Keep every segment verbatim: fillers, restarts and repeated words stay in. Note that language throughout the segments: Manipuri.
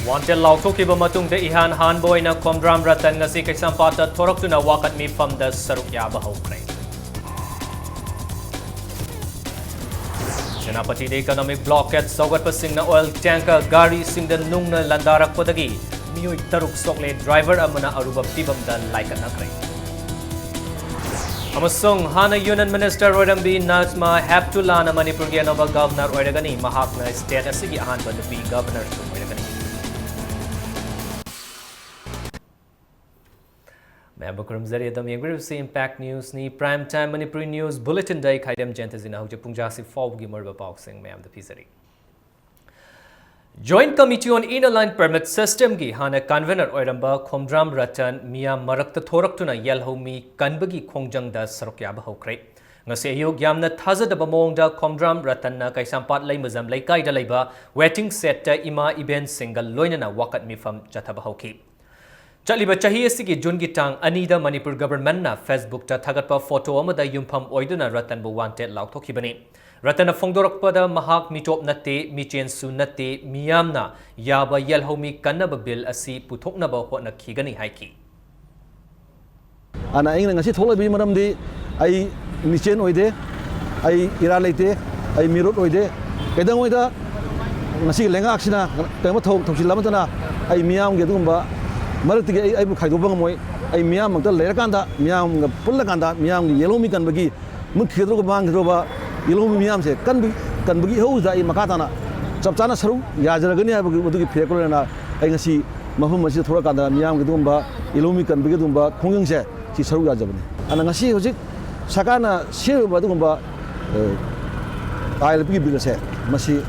ꯋꯥꯟꯇꯦꯠ ꯂꯥꯎꯊꯣꯛꯈꯤꯕ ꯃꯇꯨꯡꯗ ꯏꯍꯥꯟ ꯍꯥꯟꯕ ꯑꯣꯏꯅ ꯈꯣꯝꯗ꯭ꯔꯥꯝ ꯔꯇꯟ ꯉꯁꯤ ꯀꯩꯁꯥꯝꯄꯥꯠꯇ ꯊꯣꯔꯛꯇꯨꯅ ꯋꯥꯀꯠ ꯃꯤꯐꯝꯗ ꯁꯔꯨꯛ ꯌꯥꯕ ꯍꯧꯈ꯭ꯔꯦ꯫ ꯁꯦꯅꯥꯄꯇꯤꯗ economic blockade ꯁꯧꯒꯠꯄꯁꯤꯡꯅ oil tanker ꯒꯥꯔꯤꯁꯤꯡꯗ ꯅꯨꯡꯅ ꯂꯥꯟꯗꯥꯔꯛꯄꯗꯒꯤ ꯃꯤꯑꯣꯏ ꯇꯔꯨꯛ ꯁꯣꯛꯂꯦ, driver ꯑꯃꯅ ꯑꯔꯨꯕ ꯐꯤꯕꯝꯗ ꯂꯥꯏꯀꯠꯅꯈ꯭ꯔꯦ꯫ ꯑꯃꯁꯨꯡ ꯍꯥꯟꯅ Union Minister ꯑꯣꯏꯔꯝꯕꯤ ꯅꯖꯃꯥ ꯍꯦꯞꯇꯨꯂꯥꯅ ꯃꯅꯤꯄꯨꯔꯒꯤ ꯑꯅꯧꯕ Governor ꯑꯣꯏꯔꯒꯅꯤ꯫ ꯃꯍꯥꯛꯅ state ꯑꯁꯤꯒꯤ ꯑꯍꯥꯟꯕ ꯅꯨꯄꯤ Governor ꯁꯨ ꯑꯣꯏꯔꯒꯅꯤ꯫ ꯃꯌꯥꯝꯕꯨ ꯈꯨꯔꯨꯝꯖꯔꯤ꯫ ꯑꯗꯨꯝ ꯌꯦꯡꯕꯤꯔꯤꯕꯁꯤ Impact News ꯅꯤ꯫ Prime Time Manipuri news bulletin ꯗ ꯑꯩ ꯈꯥꯏꯗꯦꯝ ꯖꯌꯟꯇꯖꯤꯅ ꯍꯧꯖꯤꯛ ꯄꯨꯡꯖꯥꯁꯤ ꯐꯥꯎꯕꯒꯤ ꯃꯔꯨꯑꯣꯏꯕ ꯄꯥꯎꯁꯤꯡ ꯃꯌꯥꯝꯗ ꯄꯤꯖꯔꯤ꯫ Joint Committee on Inner Line Permit System ꯒꯤ ꯍꯥꯟꯅ convener ꯑꯣꯏꯔꯝꯕ ꯈꯣꯝꯗ꯭ꯔꯥꯝ ꯔꯇꯟ ꯃꯤꯌꯥꯝ ꯃꯔꯛꯇ ꯊꯣꯔꯛꯇꯨꯅ ꯌꯦꯜꯍꯧꯃꯤ ꯀꯟꯕꯒꯤ ꯈꯣꯡꯖꯪꯗ ꯁꯔꯨꯛ ꯌꯥꯕ ꯍꯧꯈ꯭ꯔꯦ꯫ ꯉꯁꯤ ꯑꯌꯨꯛ ꯌꯥꯝꯅ ꯊꯥꯖꯗꯕ ꯃꯑꯣꯡꯗ ꯈꯣꯝꯗ꯭ꯔꯥꯝ ꯔꯇꯟꯅ ꯀꯩꯁꯥꯝꯄꯥꯠ ꯂꯩꯃꯖꯝ ꯂꯩꯀꯥꯏꯗ ꯂꯩꯕ waiting shed ꯇ ꯏꯃꯥ ꯏꯕꯦꯟꯁꯤꯡꯒ ꯂꯣꯏꯅꯅ ꯋꯥꯀꯠ ꯃꯤꯐꯝ ꯆꯠꯊꯕ ꯍꯧꯈꯤ꯫ ꯆꯠꯂꯤꯕ ꯆꯍꯤ ꯑꯁꯤꯒꯤ ꯖꯨꯟꯒꯤ ꯇꯥꯡ ꯑꯅꯤꯗ ꯃꯅꯤꯄꯨꯔ government ꯅ Facebook ꯇ ꯊꯥꯒꯠꯄ photo ꯑꯃꯗ ꯌꯨꯝꯐꯝ ꯑꯣꯏꯗꯨꯅ ꯔꯇꯟꯕꯨ wanted ꯂꯥꯎꯊꯣꯛꯈꯤꯕꯅꯤ꯫ ꯔꯇꯟꯅ ꯐꯣꯡꯗꯣꯔꯛꯄꯗ ꯃꯍꯥꯛ ꯃꯤꯇꯣꯞ ꯅꯠꯇꯦ, ꯃꯤꯆꯦꯟꯁꯨ ꯅꯠꯇꯦ, ꯃꯤꯌꯥꯝꯅ ꯌꯥꯕ ꯌꯦꯜꯍꯧꯃꯤ ꯀꯟꯅꯕ bill ꯑꯁꯤ ꯄꯨꯊꯣꯛꯅꯕ ꯍꯣꯠꯅꯈꯤꯒꯅꯤ ꯍꯥꯏꯈꯤ꯫ ꯑꯗꯨꯅ ꯑꯩꯅ ꯉꯁꯤ ꯊꯣꯛꯂꯛꯏꯕꯒꯤ ꯃꯔꯝꯗꯤ ꯑꯩ ꯃꯤꯆꯦꯟ ꯑꯣꯏꯗꯦ, ꯑꯩ ꯏꯔꯥ ꯂꯩꯇꯦ, ꯑꯩ ꯃꯤꯔꯣꯠ ꯑꯣꯏꯗꯦ꯫ ꯀꯩꯗꯧꯉꯩꯗ ꯉꯁꯤꯒꯤ ꯂꯩꯉꯥꯛꯁꯤꯅ ꯀꯔꯤꯒꯨꯝꯕ ꯊꯧ-, ꯊꯧꯁꯤꯜ ꯑꯃꯠꯇꯅ ꯑꯩ ꯃꯤꯌꯥꯝꯒꯤ ꯑꯗꯨꯒꯨꯝꯕ ꯃꯔꯛꯇꯒꯤ ꯑꯩ, ꯑꯩꯕꯨ ꯈꯥꯏꯗꯣꯛꯄ ꯉꯝꯃꯣꯏ꯫ ꯑꯩ ꯃꯤꯌꯥꯝ ꯃꯔꯛꯇ ꯂꯩꯔꯀꯥꯟꯗ, ꯃꯤꯌꯥꯝꯒ ꯄꯨꯜꯂꯀꯥꯟꯗ, ꯃꯤꯌꯥꯝꯒꯤ ꯌꯦꯜꯍꯧꯃꯤ ꯀꯟꯕꯒꯤ ꯃꯨꯠꯈꯤꯒꯗꯧꯔꯕ, ꯃꯥꯡꯈꯤꯒꯗꯧꯔꯕ ꯌꯦꯜꯍꯧꯃꯤ ꯃꯤꯌꯥꯝꯁꯦ ꯀꯟꯕ-, ꯀꯟꯕꯒꯤ ꯏꯍꯧꯁꯤꯗ ꯑꯩ ꯃꯈꯥ ꯇꯥꯅ ꯆꯞ ꯆꯥꯅ ꯁꯔꯨꯛ ꯌꯥꯖꯔꯒꯅꯤ ꯍꯥꯏꯕꯒꯤ ꯃꯗꯨꯒꯤ ꯐꯤꯔꯦꯞꯀ ꯂꯣꯏꯅꯅ ꯑꯩ ꯉꯁꯤ ꯃꯐꯝ ꯑꯁꯤꯗ ꯊꯣꯛꯂꯛꯀꯥꯟꯗ ꯃꯤꯌꯥꯝꯒꯤ ꯑꯗꯨꯒꯨꯝꯕ ꯌꯦꯜꯍꯧꯃꯤ ꯀꯟꯕꯒꯤ ꯑꯗꯨꯒꯨꯝꯕ ꯈꯣꯡꯖꯪꯁꯦ ꯁꯤ ꯁꯔꯨꯛ ꯌꯥꯖꯕꯅꯤ꯫ ꯑꯗꯨꯅ ꯉꯁꯤ ꯍꯧꯖꯤꯛ ꯁꯔꯀꯥꯔꯅ ꯁꯦꯝꯃꯤꯕ ꯑꯗꯨꯒꯨꯝꯕ, ꯑ, ꯑꯥꯏ ꯑꯦꯜ ꯄꯤꯒꯤ bill ꯑꯁꯦ, ꯃꯁꯤ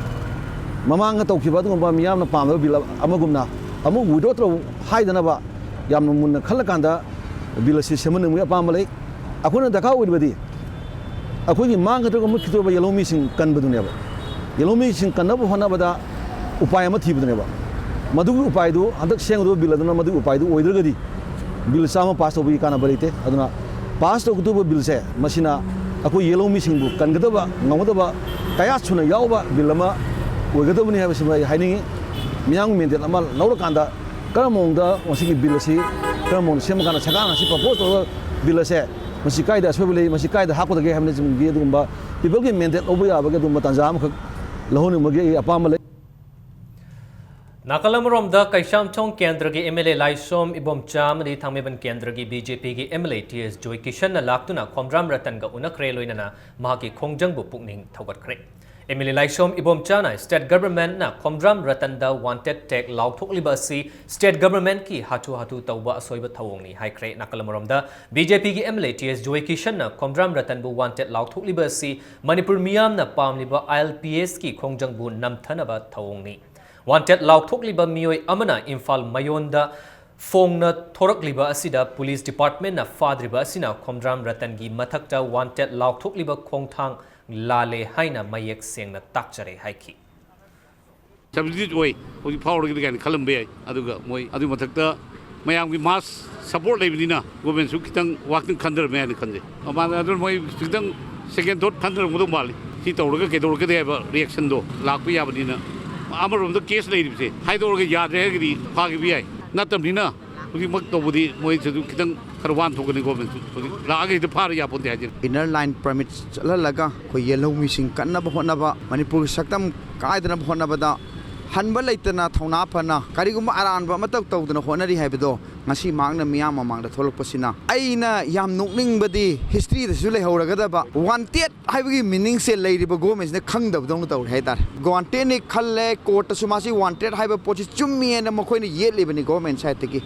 ꯃꯃꯥꯡꯗ ꯇꯧꯈꯤꯕ ꯑꯗꯨꯒꯨꯝꯕ ꯃꯤꯌꯥꯝꯅ ꯄꯥꯝꯗꯕ bill ꯑꯃꯒꯨꯝꯅ ꯑꯃꯨꯛ withdraw ꯇꯧ ꯍꯥꯏꯗꯅꯕ ꯌꯥꯝꯅ ꯃꯨꯟꯅ ꯈꯜꯂꯀꯥꯟꯗ bill ꯑꯁꯤ ꯁꯦꯝꯍꯟꯅꯤꯡꯕꯒꯤ ꯑꯄꯥꯝꯕ ꯂꯩ꯫ ꯑꯩꯈꯣꯏꯅ ꯗꯔꯀꯥꯔ ꯑꯣꯏꯔꯤꯕꯗꯤ ꯑꯩꯈꯣꯏꯒꯤ ꯃꯥꯡꯒꯗꯧꯔꯕ ꯃꯨꯠꯈꯤꯗꯧꯔꯕ ꯌꯦꯜꯍꯧꯃꯤꯁꯤꯡ ꯀꯟꯕꯗꯨꯅꯦꯕ꯫ ꯌꯦꯜꯍꯧꯃꯤꯁꯤꯡ ꯀꯟꯅꯕ ꯍꯣꯠꯅꯕꯗ ꯎꯄꯥꯏ ꯑꯃ ꯊꯤꯕꯗꯨꯅꯦꯕ꯫ ꯃꯗꯨꯒꯤ ꯎꯄꯥꯏꯗꯨ ꯍꯟꯗꯛ ꯁꯦꯝꯒꯗꯧꯕ bill ꯑꯗꯨꯅ ꯃꯗꯨꯒꯤ ꯎꯄꯥꯏꯗꯨ ꯑꯣꯏꯗ꯭ꯔꯒꯗꯤ bill ꯆꯥꯝꯃ pass ꯇꯧꯕꯒꯤ ꯀꯥꯟꯅꯕ ꯂꯩꯇꯦ꯫ ꯑꯗꯨꯅ pass ꯇꯧꯒꯗꯧꯕ billꯁꯦ ꯃꯁꯤꯅ ꯑꯩꯈꯣꯏ ꯌꯦꯜꯍꯧꯃꯤꯁꯤꯡꯕꯨ ꯀꯟꯒꯗꯕ, ꯉꯝꯒꯗꯕ, ꯀꯌꯥꯠ ꯁꯨꯅ ꯌꯥꯎꯕ bill ꯑꯃ ꯑꯣꯏꯒꯗꯕꯅꯤ ꯍꯥꯏꯕꯁꯤꯃ ꯑꯩ ꯍꯥꯏꯅꯤꯡꯉꯤ꯫ ꯃꯤꯌꯥꯝꯒꯤ ꯃꯦꯟꯗꯦꯠ ꯑꯃ ꯂꯧꯔꯀꯥꯟꯗ ꯀꯔꯝꯕ ꯃꯑꯣꯡꯗ ꯃꯁꯤꯒꯤ ꯕꯤꯜ ꯑꯁꯤ ꯀꯔꯝꯕ ꯃꯑꯣꯡꯗ ꯁꯦꯝꯃꯀꯥꯟꯗ ꯁꯔꯀꯥꯔꯅ ꯑꯁꯤ ꯄ꯭ꯔꯄꯣꯁ ꯇꯧꯔꯒ ꯕꯤꯜ ꯑꯁꯦ ꯃꯁꯤ ꯀꯥꯏꯗ ꯑꯁꯣꯏꯕ ꯂꯩ, ꯃꯁꯤ ꯀꯥꯏꯗ ꯍꯥꯞꯀꯗꯒꯦ ꯍꯥꯏꯕꯅꯆꯤꯡꯕꯒꯤ ꯑꯗꯨꯒꯨꯝꯕ ꯄꯤꯄꯜꯒꯤ ꯃꯦꯟꯗꯦꯠ ꯂꯧꯕ ꯌꯥꯕꯒꯤ ꯑꯗꯨꯒꯨꯝꯕ ꯇꯥꯟꯖꯥ ꯑꯃꯈꯛ ꯂꯧꯍꯟꯅꯤꯡꯕꯒꯤ ꯑꯩ ꯑꯄꯥꯝꯕ ꯂꯩ꯫ ꯅꯥꯀꯜ ꯑꯃꯔꯣꯝꯗ ꯀꯩꯁꯥꯝꯊꯣꯡ ꯀꯦꯟꯗ꯭ꯔꯒꯤ ꯑꯦꯝ ꯑꯦꯜ ꯑꯦ ꯂꯥꯏꯁꯣꯝ ꯏꯕꯣꯝꯆꯥ ꯑꯃꯗꯤ ꯊꯥꯡꯃꯩꯕꯟ ꯀꯦꯟꯗ꯭ꯔꯒꯤ ꯕꯤ ꯖꯦ ꯄꯤꯒꯤ M L A T S ꯖꯣꯏꯀꯤꯁꯟꯅ ꯂꯥꯛꯇꯨꯅ ꯈꯣꯝꯗ꯭ꯔꯥꯝ ꯔꯇꯟꯒ ꯎꯅꯈ꯭ꯔꯦ, ꯂꯣꯏꯅꯅ ꯃꯍꯥꯛꯀꯤ ꯈꯣꯡꯖꯪꯕꯨ ꯄꯨꯛꯅꯤꯡ ꯊꯧꯒꯠꯈ꯭ꯔꯦ꯫ ꯑꯦꯝ ꯑꯦꯜ ꯑꯦ ꯂꯥꯏꯁꯣꯝ ꯏꯕꯣꯝꯆꯥꯅ ꯁ꯭ꯇꯦꯠ ꯒꯚꯔꯟꯃꯦꯟꯠꯅ ꯈꯣꯝꯗ꯭ꯔꯥꯝ ꯔꯇꯟꯗ ꯋꯥꯟꯇꯦꯗ ꯇꯦꯒ ꯂꯥꯎꯊꯣꯛꯂꯤꯕ ꯑꯁꯤ ꯁ꯭ꯇꯦꯠ ꯒꯚꯔꯟꯃꯦꯟꯠꯀꯤ ꯍꯥꯊꯨ ꯍꯥꯊꯨ ꯇꯧꯕ ꯑꯁꯣꯏꯕ ꯊꯧꯑꯣꯡꯅꯤ ꯍꯥꯏꯈ꯭ꯔꯦ꯫ ꯅꯥꯀꯜ ꯑꯃꯔꯣꯝꯗ ꯕꯤ ꯖꯦ ꯄꯤꯒꯤ M L A T S ꯖꯣꯏꯀꯤꯁꯟꯅ Khomdram ꯔꯇꯟꯕꯨ ꯋꯥꯟꯇꯦꯗ ꯂꯥꯎꯊꯣꯛꯂꯤꯕ ꯑꯁꯤ ꯃꯅꯤꯄꯨꯔ ꯃꯤꯌꯥꯝꯅ ꯄꯥꯝꯂꯤꯕ ꯑꯥꯏ ꯑꯦꯜ ꯄꯤ ꯑꯦꯁꯀꯤ ꯈꯣꯡꯖꯪꯕꯨ ꯅꯝꯊꯅꯕ ꯊꯧꯑꯣꯡꯅꯤ꯫ ꯋꯥꯟꯇꯦꯗ ꯂꯥꯎꯊꯣꯛꯂꯤꯕ ꯃꯤꯑꯣꯏ ꯑꯃꯅ ꯏꯝꯐꯥꯜ ꯃꯌꯣꯟꯗ ꯐꯣꯡꯅ ꯊꯣꯔꯛꯂꯤꯕ ꯑꯁꯤꯗ ꯄꯨꯂꯤꯁ ꯗꯤꯄꯥꯔꯠꯃꯦꯟꯠꯅ ꯐꯥꯗ꯭ꯔꯤꯕ ꯑꯁꯤꯅ ꯈꯣꯝꯗ꯭ꯔꯥꯝ ꯔꯇꯟꯒꯤ ꯃꯊꯛꯇ ꯋꯥꯟꯇꯦꯗ ꯂꯥꯎꯊꯣꯛꯂꯤꯕ ꯈꯣꯡꯊꯥꯡ ꯂꯥꯜꯂꯦ ꯍꯥꯏꯅ ꯃꯌꯦꯛ ꯁꯦꯡꯅ ꯇꯥꯛꯆꯔꯦ ꯍꯥꯏꯈꯤ꯫ ꯁꯕꯖꯨꯗꯤꯁ ꯑꯣꯏ꯫ ꯍꯧꯖꯤꯛ ꯐꯥꯎꯔꯒꯗꯤ ꯀꯥꯏꯅ ꯈꯜꯂꯝꯕ ꯌꯥꯏ꯫ ꯑꯗꯨꯒ ꯃꯣꯏ ꯑꯗꯨꯒꯤ ꯃꯊꯛꯇ ꯃꯌꯥꯝꯒꯤ ꯃꯥꯁ ꯁꯄꯣꯔꯠ ꯂꯩꯕꯅꯤꯅ ꯒꯣꯔꯃꯦꯟꯁꯨ ꯈꯤꯇꯪ ꯋꯥꯈꯜ ꯈꯟꯊꯔꯝꯃꯦ ꯍꯥꯏꯅ ꯈꯟꯖꯩ꯫ ꯃꯃꯥꯡꯗ ꯑꯗꯨꯅ ꯃꯣꯏ ꯈꯤꯇꯪ ꯁꯦꯀꯦꯟ ꯊꯣꯠ ꯈꯟꯊꯔꯝꯒꯗꯧ ꯃꯥꯜꯂꯤ꯫ ꯁꯤ ꯇꯧꯔꯒ ꯀꯩꯗꯧꯔꯛꯀꯗꯦ ꯍꯥꯏꯕ ꯔꯤꯌꯦꯛꯁꯟꯗꯣ ꯂꯥꯛꯄ ꯌꯥꯕꯅꯤꯅ, ꯑꯃꯔꯣꯝꯗ ꯀꯦꯁ ꯂꯩꯔꯤꯕꯁꯦ ꯍꯥꯏꯗꯣꯛꯑꯒ ꯌꯥꯗ꯭ꯔꯦ ꯍꯥꯏꯔꯒꯗꯤ ꯐꯥꯈꯤꯕ ꯌꯥꯏ꯫ ꯅꯠꯇꯕꯅꯤꯅ ꯍꯧꯖꯤꯛꯃꯛ ꯇꯧꯕꯗꯤ ꯃꯣꯏꯁꯨ ꯑꯗꯨꯝ ꯈꯤꯇꯪ ꯈꯔ ꯋꯥꯅ ꯊꯣꯛꯀꯅꯤ꯫ ꯒꯣꯔꯃꯦꯟꯁꯨ ꯍꯧꯖꯤꯛ ꯂꯥꯛꯑꯒ ꯍꯦꯛꯇ ꯐꯥꯔ ꯌꯥꯄꯣꯟꯇꯦ ꯍꯥꯏꯖꯔꯤ꯫ ꯏꯟꯅꯔ ꯂꯥꯏꯟ ꯄꯔꯃꯤꯠ ꯆꯠꯍꯜꯂꯒ ꯑꯩꯈꯣꯏ ꯌꯦꯜꯍꯧꯃꯤꯁꯤꯡ ꯀꯟꯅꯕ ꯍꯣꯠꯅꯕ, ꯃꯅꯤꯄꯨꯔꯒꯤ ꯁꯛꯇꯝ ꯀꯥꯏꯗꯅꯕ ꯍꯣꯠꯅꯕꯗ ꯍꯟꯕ ꯂꯩꯇꯅ ꯊꯧꯅꯥ ꯐꯅ ꯀꯔꯤꯒꯨꯝꯕ ꯑꯔꯥꯟꯕ ꯑꯃꯠꯇ ꯇꯧꯗꯅ ꯍꯣꯠꯅꯔꯤ ꯍꯥꯏꯕꯗꯣ ꯉꯁꯤ ꯃꯍꯥꯛꯅ ꯃꯤꯌꯥꯝ ꯃꯃꯥꯡꯗ ꯊꯣꯛꯂꯛꯄꯁꯤꯅ ꯑꯩꯅ ꯌꯥꯝ ꯅꯣꯛꯅꯤꯡꯕꯗꯤ ꯍꯤꯁꯇ꯭ꯔꯤꯗꯁꯨ ꯂꯩꯍꯧꯔꯒꯗꯕ ꯋꯥꯟꯇꯦꯗ ꯍꯥꯏꯕꯒꯤ ꯃꯤꯅꯤꯡꯁꯦ ꯂꯩꯔꯤꯕ ꯒꯣꯔꯃꯦꯟꯁꯤꯅ ꯈꯪꯗꯕꯗꯧꯅ ꯇꯧꯔꯦ ꯍꯥꯏꯇꯥꯔꯦ꯫ ꯋꯥꯟꯇꯦꯗꯅꯤ ꯈꯜꯂꯦ, ꯀꯣꯔꯠꯇꯁꯨ ꯃꯥꯁꯤ ꯋꯥꯟꯇꯦꯗ ꯍꯥꯏꯕ ꯄꯣꯠꯁꯤ ꯆꯨꯝꯃꯤ ꯍꯥꯏꯅ ꯃꯈꯣꯏꯅ ꯌꯦꯠꯂꯤꯕꯅꯤ ꯒꯣꯔꯃꯦꯟ ꯁꯥꯏꯠꯇꯒꯤ꯫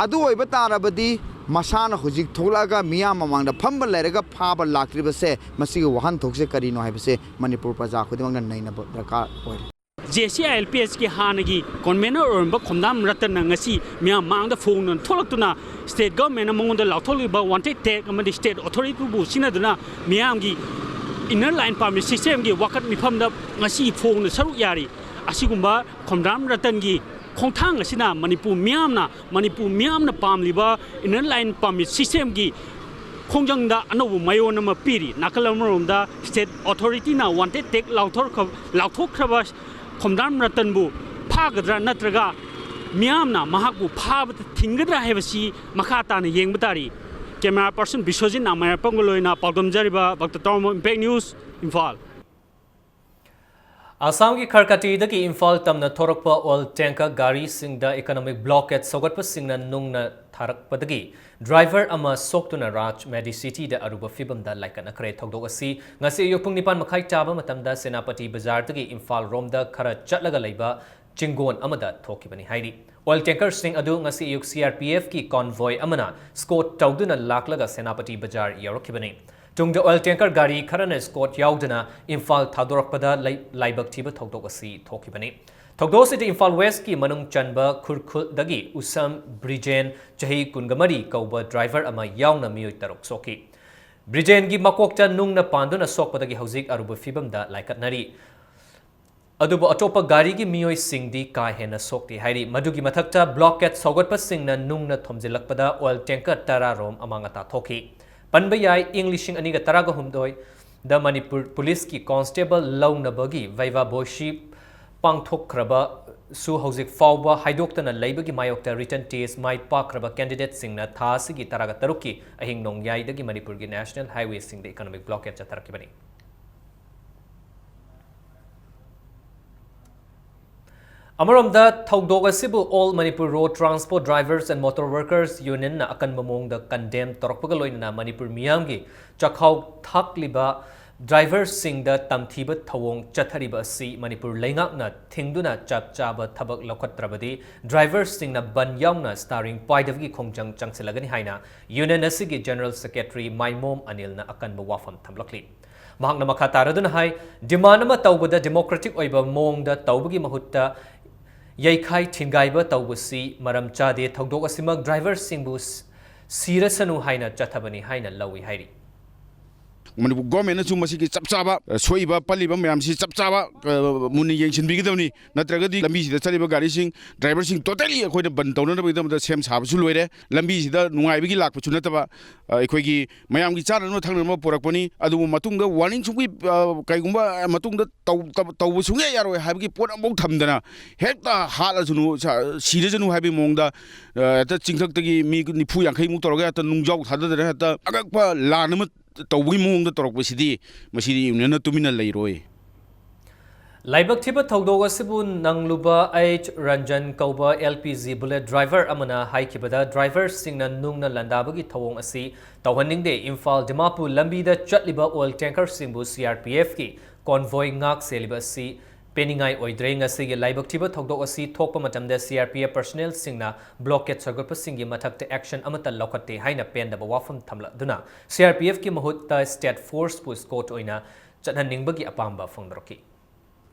ꯑꯗꯨ ꯑꯣꯏꯕ ꯇꯥꯔꯕꯗꯤ ꯃꯁꯥꯅ ꯍꯧꯖꯤꯛ ꯊꯣꯛꯂꯛꯑꯒ ꯃꯤꯌꯥꯝ ꯃꯃꯥꯡꯗ ꯐꯝꯕ ꯂꯩꯔꯒ ꯐꯥꯕ ꯂꯥꯛꯇ꯭ꯔꯤꯕꯁꯦ ꯃꯁꯤꯒꯤ ꯋꯥꯍꯟꯊꯣꯛꯁꯦ ꯀꯔꯤꯅꯣ ꯍꯥꯏꯕꯁꯦ ꯃꯅꯤꯄꯨꯔ ꯄ꯭ꯔꯖꯥ ꯈꯨꯗꯤꯡꯃꯛꯅ ꯅꯩꯅꯕ ꯗꯔꯀꯥꯔ ꯑꯣꯏꯔꯦ꯫ J C I L P ꯑꯦꯁꯀꯤ ꯍꯥꯟꯅꯒꯤ ꯀꯟꯚꯦꯅꯔ ꯑꯣꯏꯔꯝꯕ ꯈꯣꯝꯗ꯭ꯔꯥꯝ ꯔꯇꯟꯅ ꯉꯁꯤ ꯃꯤꯌꯥꯝ ꯃꯥꯡꯗ ꯐꯣꯡꯗꯨꯅ ꯊꯣꯛꯂꯛꯇꯨꯅ ꯁ꯭ꯇꯦꯠ ꯒꯚꯔꯟꯃꯦꯟꯠꯅ ꯃꯉꯣꯟꯗ ꯂꯥꯎꯊꯣꯛꯂꯤꯕ ꯋꯥꯟꯇꯦꯗ ꯇꯦꯒ ꯑꯃꯗꯤ ꯁ꯭ꯇꯦꯠ ꯑꯣꯊꯣꯔꯤꯇꯤꯕꯨ ꯁꯤꯖꯤꯟꯅꯗꯨꯅ ꯃꯤꯌꯥꯝꯒꯤ ꯏꯟꯅꯔ ꯂꯥꯏꯟ ꯄꯥꯔꯃꯤꯠ ꯁꯤꯁꯇꯦꯝꯒꯤ ꯋꯥꯀꯠ ꯃꯤꯐꯝꯗ ꯉꯁꯤ ꯐꯣꯡꯗꯨꯅ ꯁꯔꯨꯛ ꯌꯥꯔꯤ꯫ ꯑꯁꯤꯒꯨꯝꯕ ꯈꯣꯝꯗ꯭ꯔꯥꯝ ꯔꯇꯟꯒꯤ ꯈꯣꯡꯊꯥꯡ ꯑꯁꯤꯅ ꯃꯅꯤꯄꯨꯔ ꯃꯤꯌꯥꯝꯅ, ꯃꯅꯤꯄꯨꯔ ꯃꯤꯌꯥꯝꯅ ꯄꯥꯝꯂꯤꯕ ꯏꯟꯅꯔ ꯂꯥꯏꯟ ꯄꯥꯔꯃꯤꯠ ꯁꯤꯁꯇꯦꯝꯒꯤ ꯈꯣꯡꯖꯪꯗ ꯑꯅꯧꯕ ꯃꯌꯣꯟ ꯑꯃ ꯄꯤꯔꯤ꯫ ꯅꯥꯀꯜ ꯑꯃꯔꯣꯝꯗ ꯁ꯭ꯇꯦꯠ ꯑꯣꯊꯣꯔꯤꯇꯤꯅ ꯋꯥꯟꯇꯦꯗ ꯇꯦꯒ ꯂꯥꯎꯊꯣꯛꯈ꯭ꯔ-, ꯂꯥꯎꯊꯣꯛꯈ꯭ꯔꯕ ꯈꯣꯝꯗ꯭ꯔꯥꯝ ꯔꯇꯟꯕꯨ ꯐꯥ-, ꯐꯥꯒꯗ꯭ꯔꯥ ꯅꯠꯇ꯭ꯔꯒ ꯃꯤꯌꯥꯝꯅ ꯃꯍꯥꯛꯄꯨ ꯐꯥꯕꯗ ꯊꯤꯡꯒꯗ꯭ꯔꯥ ꯍꯥꯏꯕꯁꯤ ꯃꯈꯥ ꯇꯥꯅ ꯌꯦꯡꯕ ꯇꯥꯔꯤ꯫ Camera person ꯕꯤꯁ꯭ꯋꯖꯤꯠ ꯅꯥꯃꯥꯏꯔꯥꯛꯄꯝꯒ ꯂꯣꯏꯅ ꯄꯥꯎꯗꯝꯖꯔꯤꯕ ꯚꯛꯇ ꯇꯔꯥꯃꯣ, Impact News, ꯏꯝꯐꯥꯜ꯫ ꯑꯁꯥꯝꯒꯤ ꯈꯔꯀꯇꯤꯗꯒꯤ ꯏꯝꯐꯥꯜ ꯇꯝꯅ ꯊꯣꯔꯛꯄ oil tanker ꯒꯥꯔꯤꯁꯤꯡꯗ economic blockade ꯁꯧꯒꯠꯄꯁꯤꯡꯅ ꯅꯨꯡꯅ ꯊꯥꯔꯛꯄꯗꯒꯤ driver ꯑꯃ ꯁꯣꯛꯇꯨꯅ ꯔꯥꯖ ꯃꯦꯗꯤꯁꯤꯇꯤꯗ ꯑꯔꯨꯕ ꯐꯤꯕꯝꯗ ꯂꯥꯏꯀꯠꯅꯈ꯭ꯔꯦ꯫ ꯊꯧꯗꯣꯛ ꯑꯁꯤ ꯉꯁꯤ ꯑꯌꯨꯛ ꯄꯨꯡ ꯅꯤꯄꯥꯟ ꯃꯈꯥꯏ ꯇꯥꯕ ꯃꯇꯝꯗ ꯁꯦꯅꯥꯄꯇꯤ ꯕꯖꯥꯔꯗꯒꯤ ꯏꯝꯐꯥꯜ ꯔꯣꯝꯗ ꯈꯔ ꯆꯠꯂꯒ ꯂꯩꯕ ꯆꯤꯡꯒꯣꯟ ꯑꯃꯗ ꯊꯣꯛꯈꯤꯕꯅꯤ ꯍꯥꯏꯔꯤ꯫ Oil tankerꯁꯤꯡ ꯑꯗꯨ ꯉꯁꯤ ꯑꯌꯨꯛ CRPFꯀꯤ convoy ꯑꯃꯅ escort ꯇꯧꯗꯨꯅ ꯂꯥꯛꯂꯒ ꯁꯦꯅꯥꯄꯇꯤ ꯕꯖꯥꯔ ꯌꯧꯔꯛꯈꯤꯕꯅꯤ꯫ ꯇꯨꯡꯗ oil tanker ꯒꯥꯔꯤ ꯈꯔꯅ escort ꯌꯥꯎꯗꯨꯅ ꯏꯝꯐꯥꯜ ꯊꯥꯗꯣꯔꯛꯄꯗ ꯂꯩ-, ꯂꯥꯏꯕꯛ ꯊꯤꯕ ꯊꯧꯗꯣꯛ ꯑꯁꯤ ꯊꯣꯛꯈꯤꯕꯅꯤ꯫ ꯊꯧꯗꯣꯛ ꯑꯁꯤꯗ ꯏꯝꯐꯥꯜ Westꯀꯤ ꯃꯅꯨꯡ ꯆꯟꯕ ꯈꯨꯔꯈꯨꯜꯗꯒꯤ ꯎꯁꯝ ꯕ꯭ꯔꯤꯖꯦꯟ, ꯆꯍꯤ ꯀꯨꯟꯃꯔꯤ ꯀꯧꯕ driver ꯑꯃ ꯌꯥꯎꯅ ꯃꯤꯑꯣꯏ ꯇꯔꯨꯛ ꯁꯣꯛꯈꯤ꯫ ꯕ꯭ꯔꯤꯖꯦꯟꯒꯤ ꯃꯀꯣꯛꯇ ꯅꯨꯡꯅ ꯄꯥꯟꯗꯨꯅ ꯁꯣꯛꯄꯗꯒꯤ ꯍꯧꯖꯤꯛ ꯑꯔꯨꯕ ꯐꯤꯕꯝꯗ ꯂꯥꯏꯀꯠꯅꯔꯤ꯫ ꯑꯗꯨꯕꯨ ꯑꯇꯣꯞꯄ ꯒꯥꯔꯤꯒꯤ ꯃꯤꯑꯣꯏꯁꯤꯡꯗꯤ ꯀꯥ ꯍꯦꯟꯅ ꯁꯣꯛꯇꯦ ꯍꯥꯏꯔꯤ꯫ ꯃꯗꯨꯒꯤ ꯃꯊꯛꯇ blockade ꯁꯧꯒꯠꯄꯁꯤꯡꯅ ꯅꯨꯡꯅ ꯊꯣꯝꯖꯤꯜꯂꯛꯄꯗ oil tanker ꯇꯔꯥ ꯔꯣꯝ ꯑꯃꯥꯡ ꯑꯇꯥ ꯊꯣꯛꯈꯤ꯫ ꯄꯟꯕ ꯌꯥꯏ, ꯏꯪ ꯂꯤꯁꯤꯡ ꯑꯅꯤꯒ ꯇꯔꯥꯍꯨꯝꯗꯣꯏꯗ ꯃꯅꯤꯄꯨꯔ ꯄꯨꯂꯤꯁꯀꯤ constable ꯂꯧꯅꯕꯒꯤ viva voce ꯄꯥꯡꯊꯣꯛꯈ꯭ꯔꯕꯁꯨ ꯍꯧꯖꯤꯛ ꯐꯥꯎꯕ ꯍꯥꯏꯗꯣꯛꯇꯅ ꯂꯩꯕꯒꯤ ꯃꯥꯌꯣꯛꯇ written test ꯃꯥꯏ ꯄꯥꯛꯈ꯭ꯔꯕ candidateꯁꯤꯡꯅ ꯊꯥ ꯑꯁꯤꯒꯤ ꯇꯔꯥꯒ ꯇꯔꯨꯛꯀꯤ ꯑꯍꯤꯡ ꯅꯣꯡꯌꯥꯏꯗꯒꯤ ꯃꯅꯤꯄꯨꯔꯒꯤ national highwayꯁꯤꯡꯗ economic blockade ꯆꯠꯊꯔꯛꯈꯤꯕꯅꯤ꯫ ꯑꯃꯔꯣꯝꯗ ꯊꯧꯗꯣꯛ ꯑꯁꯤꯕꯨ All Manipur Road Transport Drivers and Motor Workers Unionꯅ ꯑꯀꯟꯕ ꯃꯑꯣꯡꯗ condemn ꯇꯧꯔꯛꯄꯒ ꯂꯣꯏꯅꯅ ꯃꯅꯤꯄꯨꯔ ꯃꯤꯌꯥꯝꯒꯤ ꯆꯥꯛꯈꯥꯎ ꯊꯥꯛꯂꯤꯕ driverꯁꯤꯡꯗ ꯇꯝꯊꯤꯕ ꯊꯧꯑꯣꯡ ꯆꯠꯊꯔꯤꯕ ꯑꯁꯤ ꯃꯅꯤꯄꯨꯔ ꯂꯩꯉꯥꯛꯅ ꯊꯤꯡꯗꯨꯅ ꯆꯞ ꯆꯥꯕ ꯊꯕꯛ ꯂꯧꯈꯠꯇ꯭ꯔꯕꯗꯤ driverꯁꯤꯡꯅ ꯕꯟ ꯌꯥꯎꯅ steering ꯄꯥꯏꯗꯕꯒꯤ ꯈꯣꯡꯖꯪ ꯆꯪꯁꯤꯜꯂꯒꯅꯤ ꯍꯥꯏꯅ union ꯑꯁꯤꯒꯤ General Secretary ꯃꯥꯏꯃꯣꯝ ꯑꯅꯤꯜꯅ ꯑꯀꯟꯕ ꯋꯥꯐꯝ ꯊꯝꯂꯛꯂꯤ꯫ ꯃꯍꯥꯛꯅ ꯃꯈꯥ ꯇꯥꯔꯗꯨꯅ ꯍꯥꯏ, demand ꯑꯃ ꯇꯧꯕꯗ democratic ꯑꯣꯏꯕ ꯃꯑꯣꯡꯗ ꯇꯧꯕꯒꯤ ꯃꯍꯨꯠꯇ ꯌꯩꯈꯥꯏ ꯊꯤꯟꯒꯥꯏꯕ ꯇꯧꯕꯁꯤ ꯃꯔꯝ ꯆꯥꯗꯦ꯫ ꯊꯧꯗꯣꯛ ꯑꯁꯤꯃꯛ driverꯁꯤꯡꯕꯨ ꯁ-, ꯁꯤꯔꯁꯅꯨ ꯍꯥꯏꯅ ꯆꯠꯊꯕꯅꯤ ꯍꯥꯏꯅ ꯂꯧꯏ ꯍꯥꯏꯔꯤ꯫ ꯃꯅꯤꯄꯨꯔ ꯒꯣꯔꯃꯦꯟꯅꯁꯨ ꯃꯁꯤꯒꯤ ꯆꯞ ꯆꯥꯕ, ꯑ, ꯁꯣꯛꯏꯕ ꯄꯜꯂꯤꯕ ꯃꯌꯥꯝꯁꯤ ꯆꯞ ꯆꯥꯕ, ꯑ, ꯃꯨꯟꯅ ꯌꯦꯡꯁꯤꯟꯕꯤꯒꯗꯕꯅꯤ꯫ ꯅꯠꯇ꯭ꯔꯒꯗꯤ ꯂꯝꯕꯤꯁꯤꯗ ꯆꯠꯂꯤꯕ ꯒꯥꯔꯤꯁꯤꯡ, ꯗ꯭ꯔꯥꯏꯚꯔꯁꯤꯡ totally ꯑꯩꯈꯣꯏꯅ ꯕꯟ ꯇꯧꯅꯅꯕꯒꯤꯗꯃꯛꯇ ꯁꯦꯝ ꯁꯥꯕꯁꯨ ꯂꯣꯏꯔꯦ꯫ ꯂꯝꯕꯤꯁꯤꯗ ꯅꯨꯡꯉꯥꯏꯕꯒꯤ ꯂꯥꯛꯄꯁꯨ ꯅꯠꯇꯕ, ꯑ, ꯑꯩꯈꯣꯏꯒꯤ ꯃꯌꯥꯝꯒꯤ ꯆꯥꯅꯅꯕ ꯊꯛꯅꯅꯕ ꯄꯨꯔꯛꯄꯅꯤ꯫ ꯑꯗꯨꯕꯨ ꯃꯇꯨꯡꯗ warning ꯁꯨꯡꯄꯤ, ꯑ, ꯀꯩꯒꯨꯝꯕ ꯃꯇꯨꯡꯗ ꯇꯧ-, ꯇꯧ-, ꯇꯧꯕ ꯁꯨꯡꯌꯥ ꯌꯥꯔꯣꯏ ꯍꯥꯏꯕꯒꯤ ꯄꯣꯠ ꯑꯃꯐꯥꯎ ꯊꯝꯗꯅ ꯍꯦꯛꯇ ꯍꯥꯠꯂꯁꯅꯨ, ꯁꯥ-, ꯁꯤꯔꯁꯅꯨ ꯍꯥꯏꯕꯒꯤ ꯃꯑꯣꯡꯗ, ꯑ, ꯍꯦꯛꯇ ꯆꯤꯡꯊꯛꯇꯒꯤ ꯃꯤ ꯅꯤꯐꯨ ꯌꯥꯡꯈꯩꯃꯨꯛ ꯇꯧꯔꯒ ꯍꯦꯛꯇ ꯅꯨꯡꯖꯥꯎ ꯊꯥꯗꯗꯅ ꯍꯦꯛꯇ ꯑꯉꯛꯄ ꯂꯥꯟ ꯑꯃ ꯇꯧꯕꯒꯤ ꯃꯑꯣꯡꯗ ꯇꯧꯔꯛꯄꯁꯤꯗꯤ, ꯃꯁꯤꯗꯤ ꯌꯨꯅꯤꯌꯟꯅ ꯇꯨꯃꯤꯟꯅ ꯂꯩꯔꯣꯏ꯫ ꯂꯥꯏꯕꯛ ꯊꯤꯕ ꯊꯧꯗꯣꯛ ꯑꯁꯤꯕꯨ ꯅꯪꯂꯨꯕ ꯑꯩꯆ ꯔꯟꯖꯟ ꯀꯧꯕ L P G bullet driver ꯑꯃꯅ ꯍꯥꯏꯈꯤꯕꯗ, ꯗ꯭ꯔꯥꯏꯚꯔꯁꯤꯡꯅ ꯅꯨꯡꯅ ꯂꯥꯟꯗꯥꯕꯒꯤ ꯊꯧꯑꯣꯡ ꯑꯁꯤ ꯇꯧꯍꯟꯅꯤꯡꯗꯦ꯫ ꯏꯝꯐꯥꯜ ꯗꯤꯃꯥꯄꯨꯔ ꯂꯝꯕꯤꯗ ꯆꯠꯂꯤꯕ oil tankerꯁꯤꯡꯕꯨ C R P Fꯀꯤ convoy ꯉꯥꯛ ꯁꯦꯜꯂꯤꯕ ꯑꯁꯤ ꯄꯦꯟꯅꯤꯡꯉꯥꯏ ꯑꯣꯏꯗ꯭ꯔꯦ꯫ ꯉꯁꯤꯒꯤ ꯂꯥꯏꯕꯛ ꯊꯤꯕ ꯊꯧꯗꯣꯛ ꯑꯁꯤ ꯊꯣꯛꯄ ꯃꯇꯝꯗ C R P F personnelꯁꯤꯡꯅ blockade ꯁꯧꯒꯠꯄꯁꯤꯡꯒꯤ ꯃꯊꯛꯇ action ꯑꯃꯠꯇ ꯂꯧꯈꯠꯇꯦ ꯍꯥꯏꯅ ꯄꯦꯟꯗꯕ ꯋꯥꯐꯝ ꯊꯝꯂꯗꯨꯅ, C R P Fꯀꯤ ꯃꯍꯨꯠꯇ state forceꯄꯨ escort ꯑꯣꯏꯅ ꯆꯠꯍꯟꯅꯤꯡꯕꯒꯤ ꯑꯄꯥꯝꯕ ꯐꯣꯡꯗꯣꯔꯛꯈꯤ꯫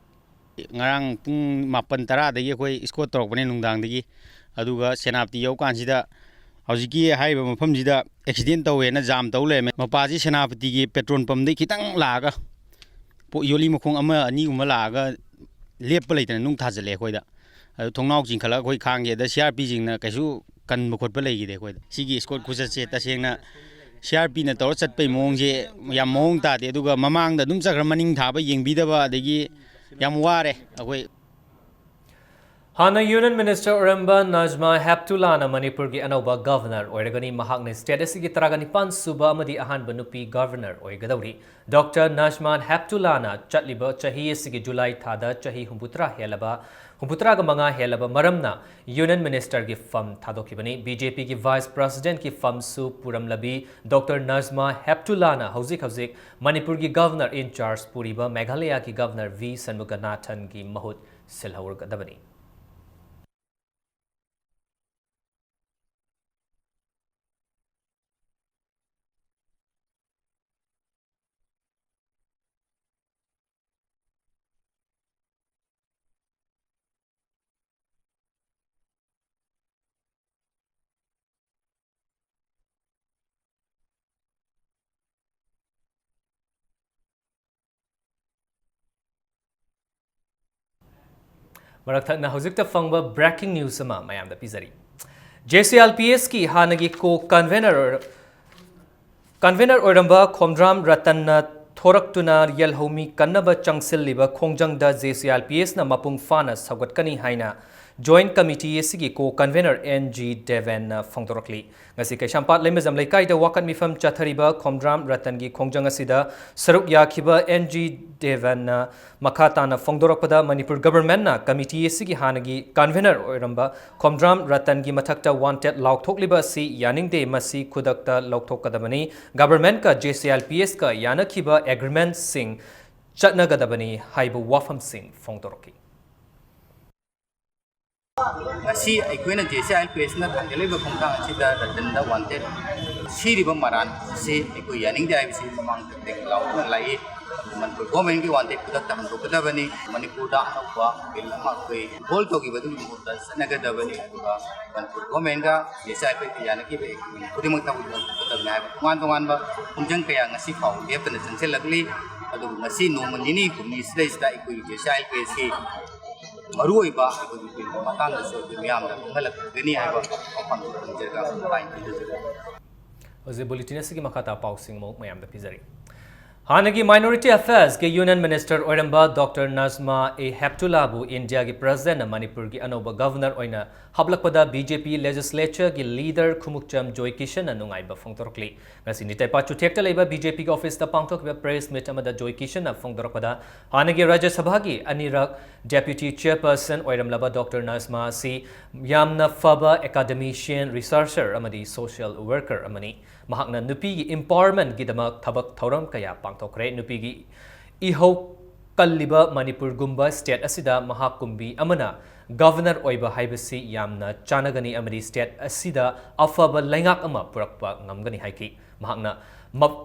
ꯉꯔꯥꯡ ꯄꯨꯡ ꯃꯥꯄꯟ ꯇꯔꯥꯗꯒꯤ ꯑꯩꯈꯣꯏ escort ꯇꯧꯔꯛꯄꯅꯦ ꯅꯨꯡꯗꯥꯡꯗꯒꯤ꯫ ꯑꯗꯨꯒ ꯁꯦꯅꯥꯄꯇꯤ ꯌꯧꯀꯥꯟꯁꯤꯗ ꯍꯧꯖꯤꯛꯀꯤ ꯍꯥꯏꯔꯤꯕ ꯃꯐꯝꯁꯤꯗ accident ꯇꯧꯋꯦꯅ jam ꯇꯧ ꯂꯩꯔꯝꯃꯦ꯫ ꯃꯄꯥꯁꯤ ꯁꯦꯅꯥꯄꯇꯤꯒꯤ petrol pumpꯗꯒꯤ ꯈꯤꯇꯪ ꯂꯥꯛꯑꯒ, ꯄꯣ-, ꯌꯣꯂꯤ ꯃꯈꯣꯡ ꯑꯃ ꯑꯅꯤꯒꯨꯝꯕ ꯂꯥꯛꯑꯒ ꯂꯦꯞꯄ ꯂꯩꯇꯅ ꯅꯨꯡ ꯊꯥꯖꯤꯜꯂꯛꯑꯦ ꯑꯩꯈꯣꯏꯗ꯫ ꯑꯗꯨ ꯊꯣꯡꯅꯥꯎ ꯆꯤꯡꯈꯠꯂꯒ ꯑꯩꯈꯣꯏ ꯈꯥꯡꯒꯦ꯫ ꯑꯗ C R Pꯁꯤꯡꯅ ꯀꯩꯁꯨ ꯀꯟꯕ ꯈꯣꯠꯄ ꯂꯩꯈꯤꯗꯦ ꯑꯩꯈꯣꯏꯗ꯫ ꯁꯤꯒꯤ escort ꯈꯨꯆꯠꯁꯦ ꯇꯁꯦꯡꯅ C R Pꯅ ꯇꯧꯔ ꯆꯠꯄꯩ ꯃꯑꯣꯡꯁꯦ ꯌꯥꯝ ꯃꯑꯣꯡ ꯇꯥꯗꯦ꯫ ꯑꯗꯨꯒ ꯃꯃꯥꯡꯗ ꯑꯗꯨꯝ ꯆꯠꯈ꯭ꯔ ꯃꯅꯤꯡ ꯊꯥꯕ ꯌꯦꯡꯕꯤꯗꯕ, ꯑꯗꯒꯤ ꯌꯥꯝ ꯋꯥꯔꯦ ꯑꯩꯈꯣꯏ꯫ ꯍꯥꯟꯅ Union Minister ꯑꯣꯏꯔꯝꯕ ꯅꯖꯃꯥ ꯍꯦꯞꯇꯨꯂꯥꯅ ꯃꯅꯤꯄꯨꯔꯒꯤ ꯑꯅꯧꯕ Governor ꯑꯣꯏꯔꯒꯅꯤ꯫ ꯃꯍꯥꯛꯅ state ꯑꯁꯤꯒꯤ ꯇꯔꯥꯒ ꯅꯤꯄꯥꯟ ꯁꯨꯕ ꯑꯃꯗꯤ ꯑꯍꯥꯟꯕ ꯅꯨꯄꯤ Governor ꯑꯣꯏꯒꯗꯧꯔꯤ꯫ Doctor ꯅꯖꯃꯥ ꯍꯦꯞꯇꯨꯂꯥꯅ ꯆꯠꯂꯤꯕ ꯆꯍꯤ ꯑꯁꯤꯒꯤ ꯖꯨꯂꯥꯏ ꯊꯥꯗ ꯆꯍꯤ ꯍꯨꯝꯐꯨꯇꯔꯥ ꯍꯦꯜꯂꯕ, ꯍꯨꯝꯐꯨꯇꯔꯥꯒ ꯃꯉꯥ ꯍꯦꯜꯂꯕ ꯃꯔꯝꯅ Union Ministerꯒꯤ ꯐꯝ ꯊꯥꯗꯣꯛꯈꯤꯕꯅꯤ꯫ BJPꯒꯤ Vice Presidentꯀꯤ ꯐꯝꯁꯨ ꯄꯨꯔꯝꯂꯕꯤ Doctor ꯅꯖꯃꯥ ꯍꯦꯞꯇꯨꯂꯥꯅ ꯍꯧꯖꯤꯛ ꯍꯧꯖꯤꯛ ꯃꯅꯤꯄꯨꯔꯒꯤ Governor in charge ꯄꯨꯔꯤꯕ ꯃꯦꯘꯥꯂꯌꯥꯒꯤ Governor V ꯁꯟꯃꯨꯒꯅꯥꯊꯟꯒꯤ ꯃꯍꯨꯠ ꯁꯤꯜꯍꯧꯔꯒꯗꯕꯅꯤ꯫ ꯃꯔꯛ ꯊꯠꯅ ꯍꯧꯖꯤꯛꯇ ꯐꯪꯕ breaking news ꯑꯃ ꯃꯌꯥꯝꯗ ꯄꯤꯖꯔꯤ꯫ JCLPSꯀꯤ ꯍꯥꯟꯅꯒꯤ co-convener, convener ꯑꯣꯏꯔꯝꯕ ꯈꯣꯝꯗ꯭ꯔꯥꯝ ꯔꯇꯟꯅ ꯊꯣꯔꯛꯇꯨꯅ ꯌꯦꯜꯍꯧꯃꯤ ꯀꯟꯅꯕ ꯆꯪꯁꯤꯜꯂꯤꯕ ꯈꯣꯡꯖꯪꯗ JCLPSꯅ ꯃꯄꯨꯡ ꯐꯥꯅ ꯁꯧꯒꯠꯀꯅꯤ ꯍꯥꯏꯅ Joint Committee ꯑꯁꯤꯒꯤ co-convener N G ꯗꯦꯕꯦꯟꯅ ꯐꯣꯡꯗꯣꯔꯛꯂꯤ꯫ ꯉꯁꯤ ꯀꯩꯁꯥꯝꯄꯥꯠ ꯂꯩꯃꯖꯝ ꯂꯩꯀꯥꯏꯗ ꯋꯥꯀꯠ ꯃꯤꯐꯝ ꯆꯠꯊꯔꯤꯕ ꯈꯣꯝꯗ꯭ꯔꯥꯝ ꯔꯇꯟꯒꯤ ꯈꯣꯡꯖꯪ ꯑꯁꯤꯗ ꯁꯔꯨꯛ ꯌꯥꯈꯤꯕ N G ꯗꯦꯕꯦꯟꯅ ꯃꯈꯥ ꯇꯥꯅ ꯐꯣꯡꯗꯣꯔꯛꯄꯗ, ꯃꯅꯤꯄꯨꯔ governmentꯅ committee ꯑꯁꯤꯒꯤ ꯍꯥꯟꯅꯒꯤ convener ꯑꯣꯏꯔꯝꯕ ꯈꯣꯝꯗ꯭ꯔꯥꯝ ꯔꯇꯟꯒꯤ ꯃꯊꯛꯇ wanted ꯂꯥꯎꯊꯣꯛꯂꯤꯕ ꯑꯁꯤ ꯌꯥꯅꯤꯡꯗꯦ, ꯃꯁꯤ ꯈꯨꯗꯛꯇ ꯂꯧꯊꯣꯛꯀꯗꯕꯅꯤ꯫ Governmentꯀ JCLPSꯀ ꯌꯥꯅꯈꯤꯕ agreementꯁꯤꯡ ꯆꯠꯅꯒꯗꯕꯅꯤ ꯍꯥꯏꯕ ꯋꯥꯐꯝꯁꯤꯡ ꯐꯣꯡꯗꯣꯔꯛꯈꯤ꯫ ꯉꯁꯤ ꯑꯩꯈꯣꯏꯅ JCLPSꯅ ꯊꯥꯡꯒꯠꯂꯤꯕ ꯈꯣꯡꯊꯥꯡ ꯑꯁꯤꯗ ꯔꯇꯟꯗ wanted ꯁꯤꯔꯤꯕ ꯃꯔꯥꯟ ꯑꯁꯤ ꯑꯩꯈꯣꯏ ꯌꯥꯅꯤꯡꯗꯦ ꯍꯥꯏꯕꯁꯤ ꯃꯃꯥꯡꯗ ꯂꯥꯎꯗꯨꯅ ꯂꯥꯛꯏ꯫ ꯃꯅꯤꯄꯨꯔ governmentꯀꯤ wanted ꯈꯨꯗꯛꯇ ꯍꯟꯗꯣꯛꯀꯗꯕꯅꯤ꯫ ꯃꯅꯤꯄꯨꯔꯗ ꯑꯅꯧꯕ bill ꯑꯃ ꯑꯩꯈꯣꯏ hold ꯇꯧꯈꯤꯕꯗꯨꯒꯤ ꯃꯍꯨꯠꯇ ꯆꯠꯅꯒꯗꯕꯅꯤ꯫ ꯑꯗꯨꯒ ꯃꯅꯤꯄꯨꯔ governmentꯒ JCLPSꯀ ꯌꯥꯅꯈꯤꯕ agreement ꯈꯨꯗꯤꯡꯃꯛ ꯊꯕꯛ ꯇꯧꯒꯗꯕꯅꯤ ꯍꯥꯏꯕ ꯇꯣꯉꯥꯟ ꯇꯣꯉꯥꯟꯕ ꯈꯣꯡꯖꯪ ꯀꯌꯥ ꯉꯁꯤ ꯐꯥꯎ ꯂꯦꯞꯇꯅ ꯆꯪꯁꯤꯜꯂꯛꯂꯤ꯫ ꯑꯗꯨꯕꯨ ꯉꯁꯤ ꯅꯣꯡꯃ ꯅꯤꯅꯤ ꯍꯨꯝꯅꯤ ꯁꯤꯗꯩꯁꯤꯗ ꯑꯩꯈꯣꯏꯒꯤ JCLPSꯀꯤ ꯃꯔꯨꯑꯣꯏꯕ ꯑꯩꯈꯣꯏꯒꯤ ꯃꯇꯥꯡꯗꯁꯨ ꯑꯩꯈꯣꯏ ꯃꯤꯌꯥꯝꯗ ꯈꯪꯍꯜꯂꯛꯀꯅꯤ ꯍꯥꯏꯕ ꯋꯥꯐꯝꯗꯨ ꯊꯝꯖꯔꯒ line ꯄꯤꯖꯖꯔꯤ꯫ ꯍꯧꯖꯤꯛ bulletin ꯑꯁꯤꯒꯤ ꯃꯈꯥ ꯇꯥꯕ ꯄꯥꯎꯁꯤꯡ ꯑꯃꯨꯛ ꯃꯌꯥꯝꯗ ꯄꯤꯖꯔꯤ꯫ ꯍꯥꯟꯅꯒꯤ Minority Affairsꯀꯤ Union Minister ꯑꯣꯏꯔꯝꯕ Doctor Najma A Heptullahꯕꯨ Indiaꯒꯤ Presidentꯅ ꯃꯅꯤꯄꯨꯔꯒꯤ ꯑꯅꯧꯕ Governor ꯑꯣꯏꯅ ꯍꯥꯞꯂꯛꯄꯗ BJP Legislatureꯒꯤ leader ꯈꯨꯃꯨꯛꯆꯝ ꯖꯣꯏꯀꯤꯁꯟꯅ ꯅꯨꯡꯉꯥꯏꯕ ꯐꯣꯡꯗꯣꯔꯛꯂꯤ꯫ ꯉꯁꯤ ꯅꯤꯇꯩꯄꯥ ꯆꯨꯊꯦꯛꯇ ꯂꯩꯕ BJPꯒꯤ officeꯇ ꯄꯥꯡꯊꯣꯛꯈꯤꯕ press meet ꯑꯃꯗ ꯖꯣꯏꯀꯤꯁꯟꯅ ꯐꯣꯡꯗꯣꯔꯛꯄꯗ, ꯍꯥꯟꯅꯒꯤ ꯔꯥꯖ꯭ꯌ ꯁꯚꯥꯒꯤ ꯑꯅꯤꯔꯛ Deputy Chairperson ꯑꯣꯏꯔꯝꯂꯕ Doctor Najma ꯑꯁꯤ ꯌꯥꯝꯅ ꯐꯕ academician, researcher ꯑꯃꯗꯤ social worker ꯑꯃꯅꯤ꯫ ꯃꯍꯥꯛꯅ ꯅꯨꯄꯤꯒꯤ empowermentꯒꯤꯗꯃꯛ ꯊꯕꯛ ꯊꯧꯔꯝ ꯀꯌꯥ ꯄꯥꯡꯊꯣꯛꯈ꯭ꯔꯦ꯫ ꯅꯨꯄꯤꯒꯤ ꯏꯍꯧ ꯀꯜꯂꯤꯕ ꯃꯅꯤꯄꯨꯔꯒꯨꯝꯕ state ꯑꯁꯤꯗ ꯃꯍꯥꯛ ꯀꯨꯝꯕꯤ ꯑꯃꯅ Governor ꯑꯣꯏꯕ ꯍꯥꯏꯕꯁꯤ ꯌꯥꯝꯅ ꯆꯥꯟꯅꯒꯅꯤ ꯑꯃꯗꯤ state ꯑꯁꯤꯗ ꯑꯐꯕ ꯂꯩꯉꯥꯛ ꯑꯃ ꯄꯨꯔꯛꯄ ꯉꯝꯒꯅꯤ ꯍꯥꯏꯈꯤ꯫ ꯃꯍꯥꯛꯅ ꯃꯞ-,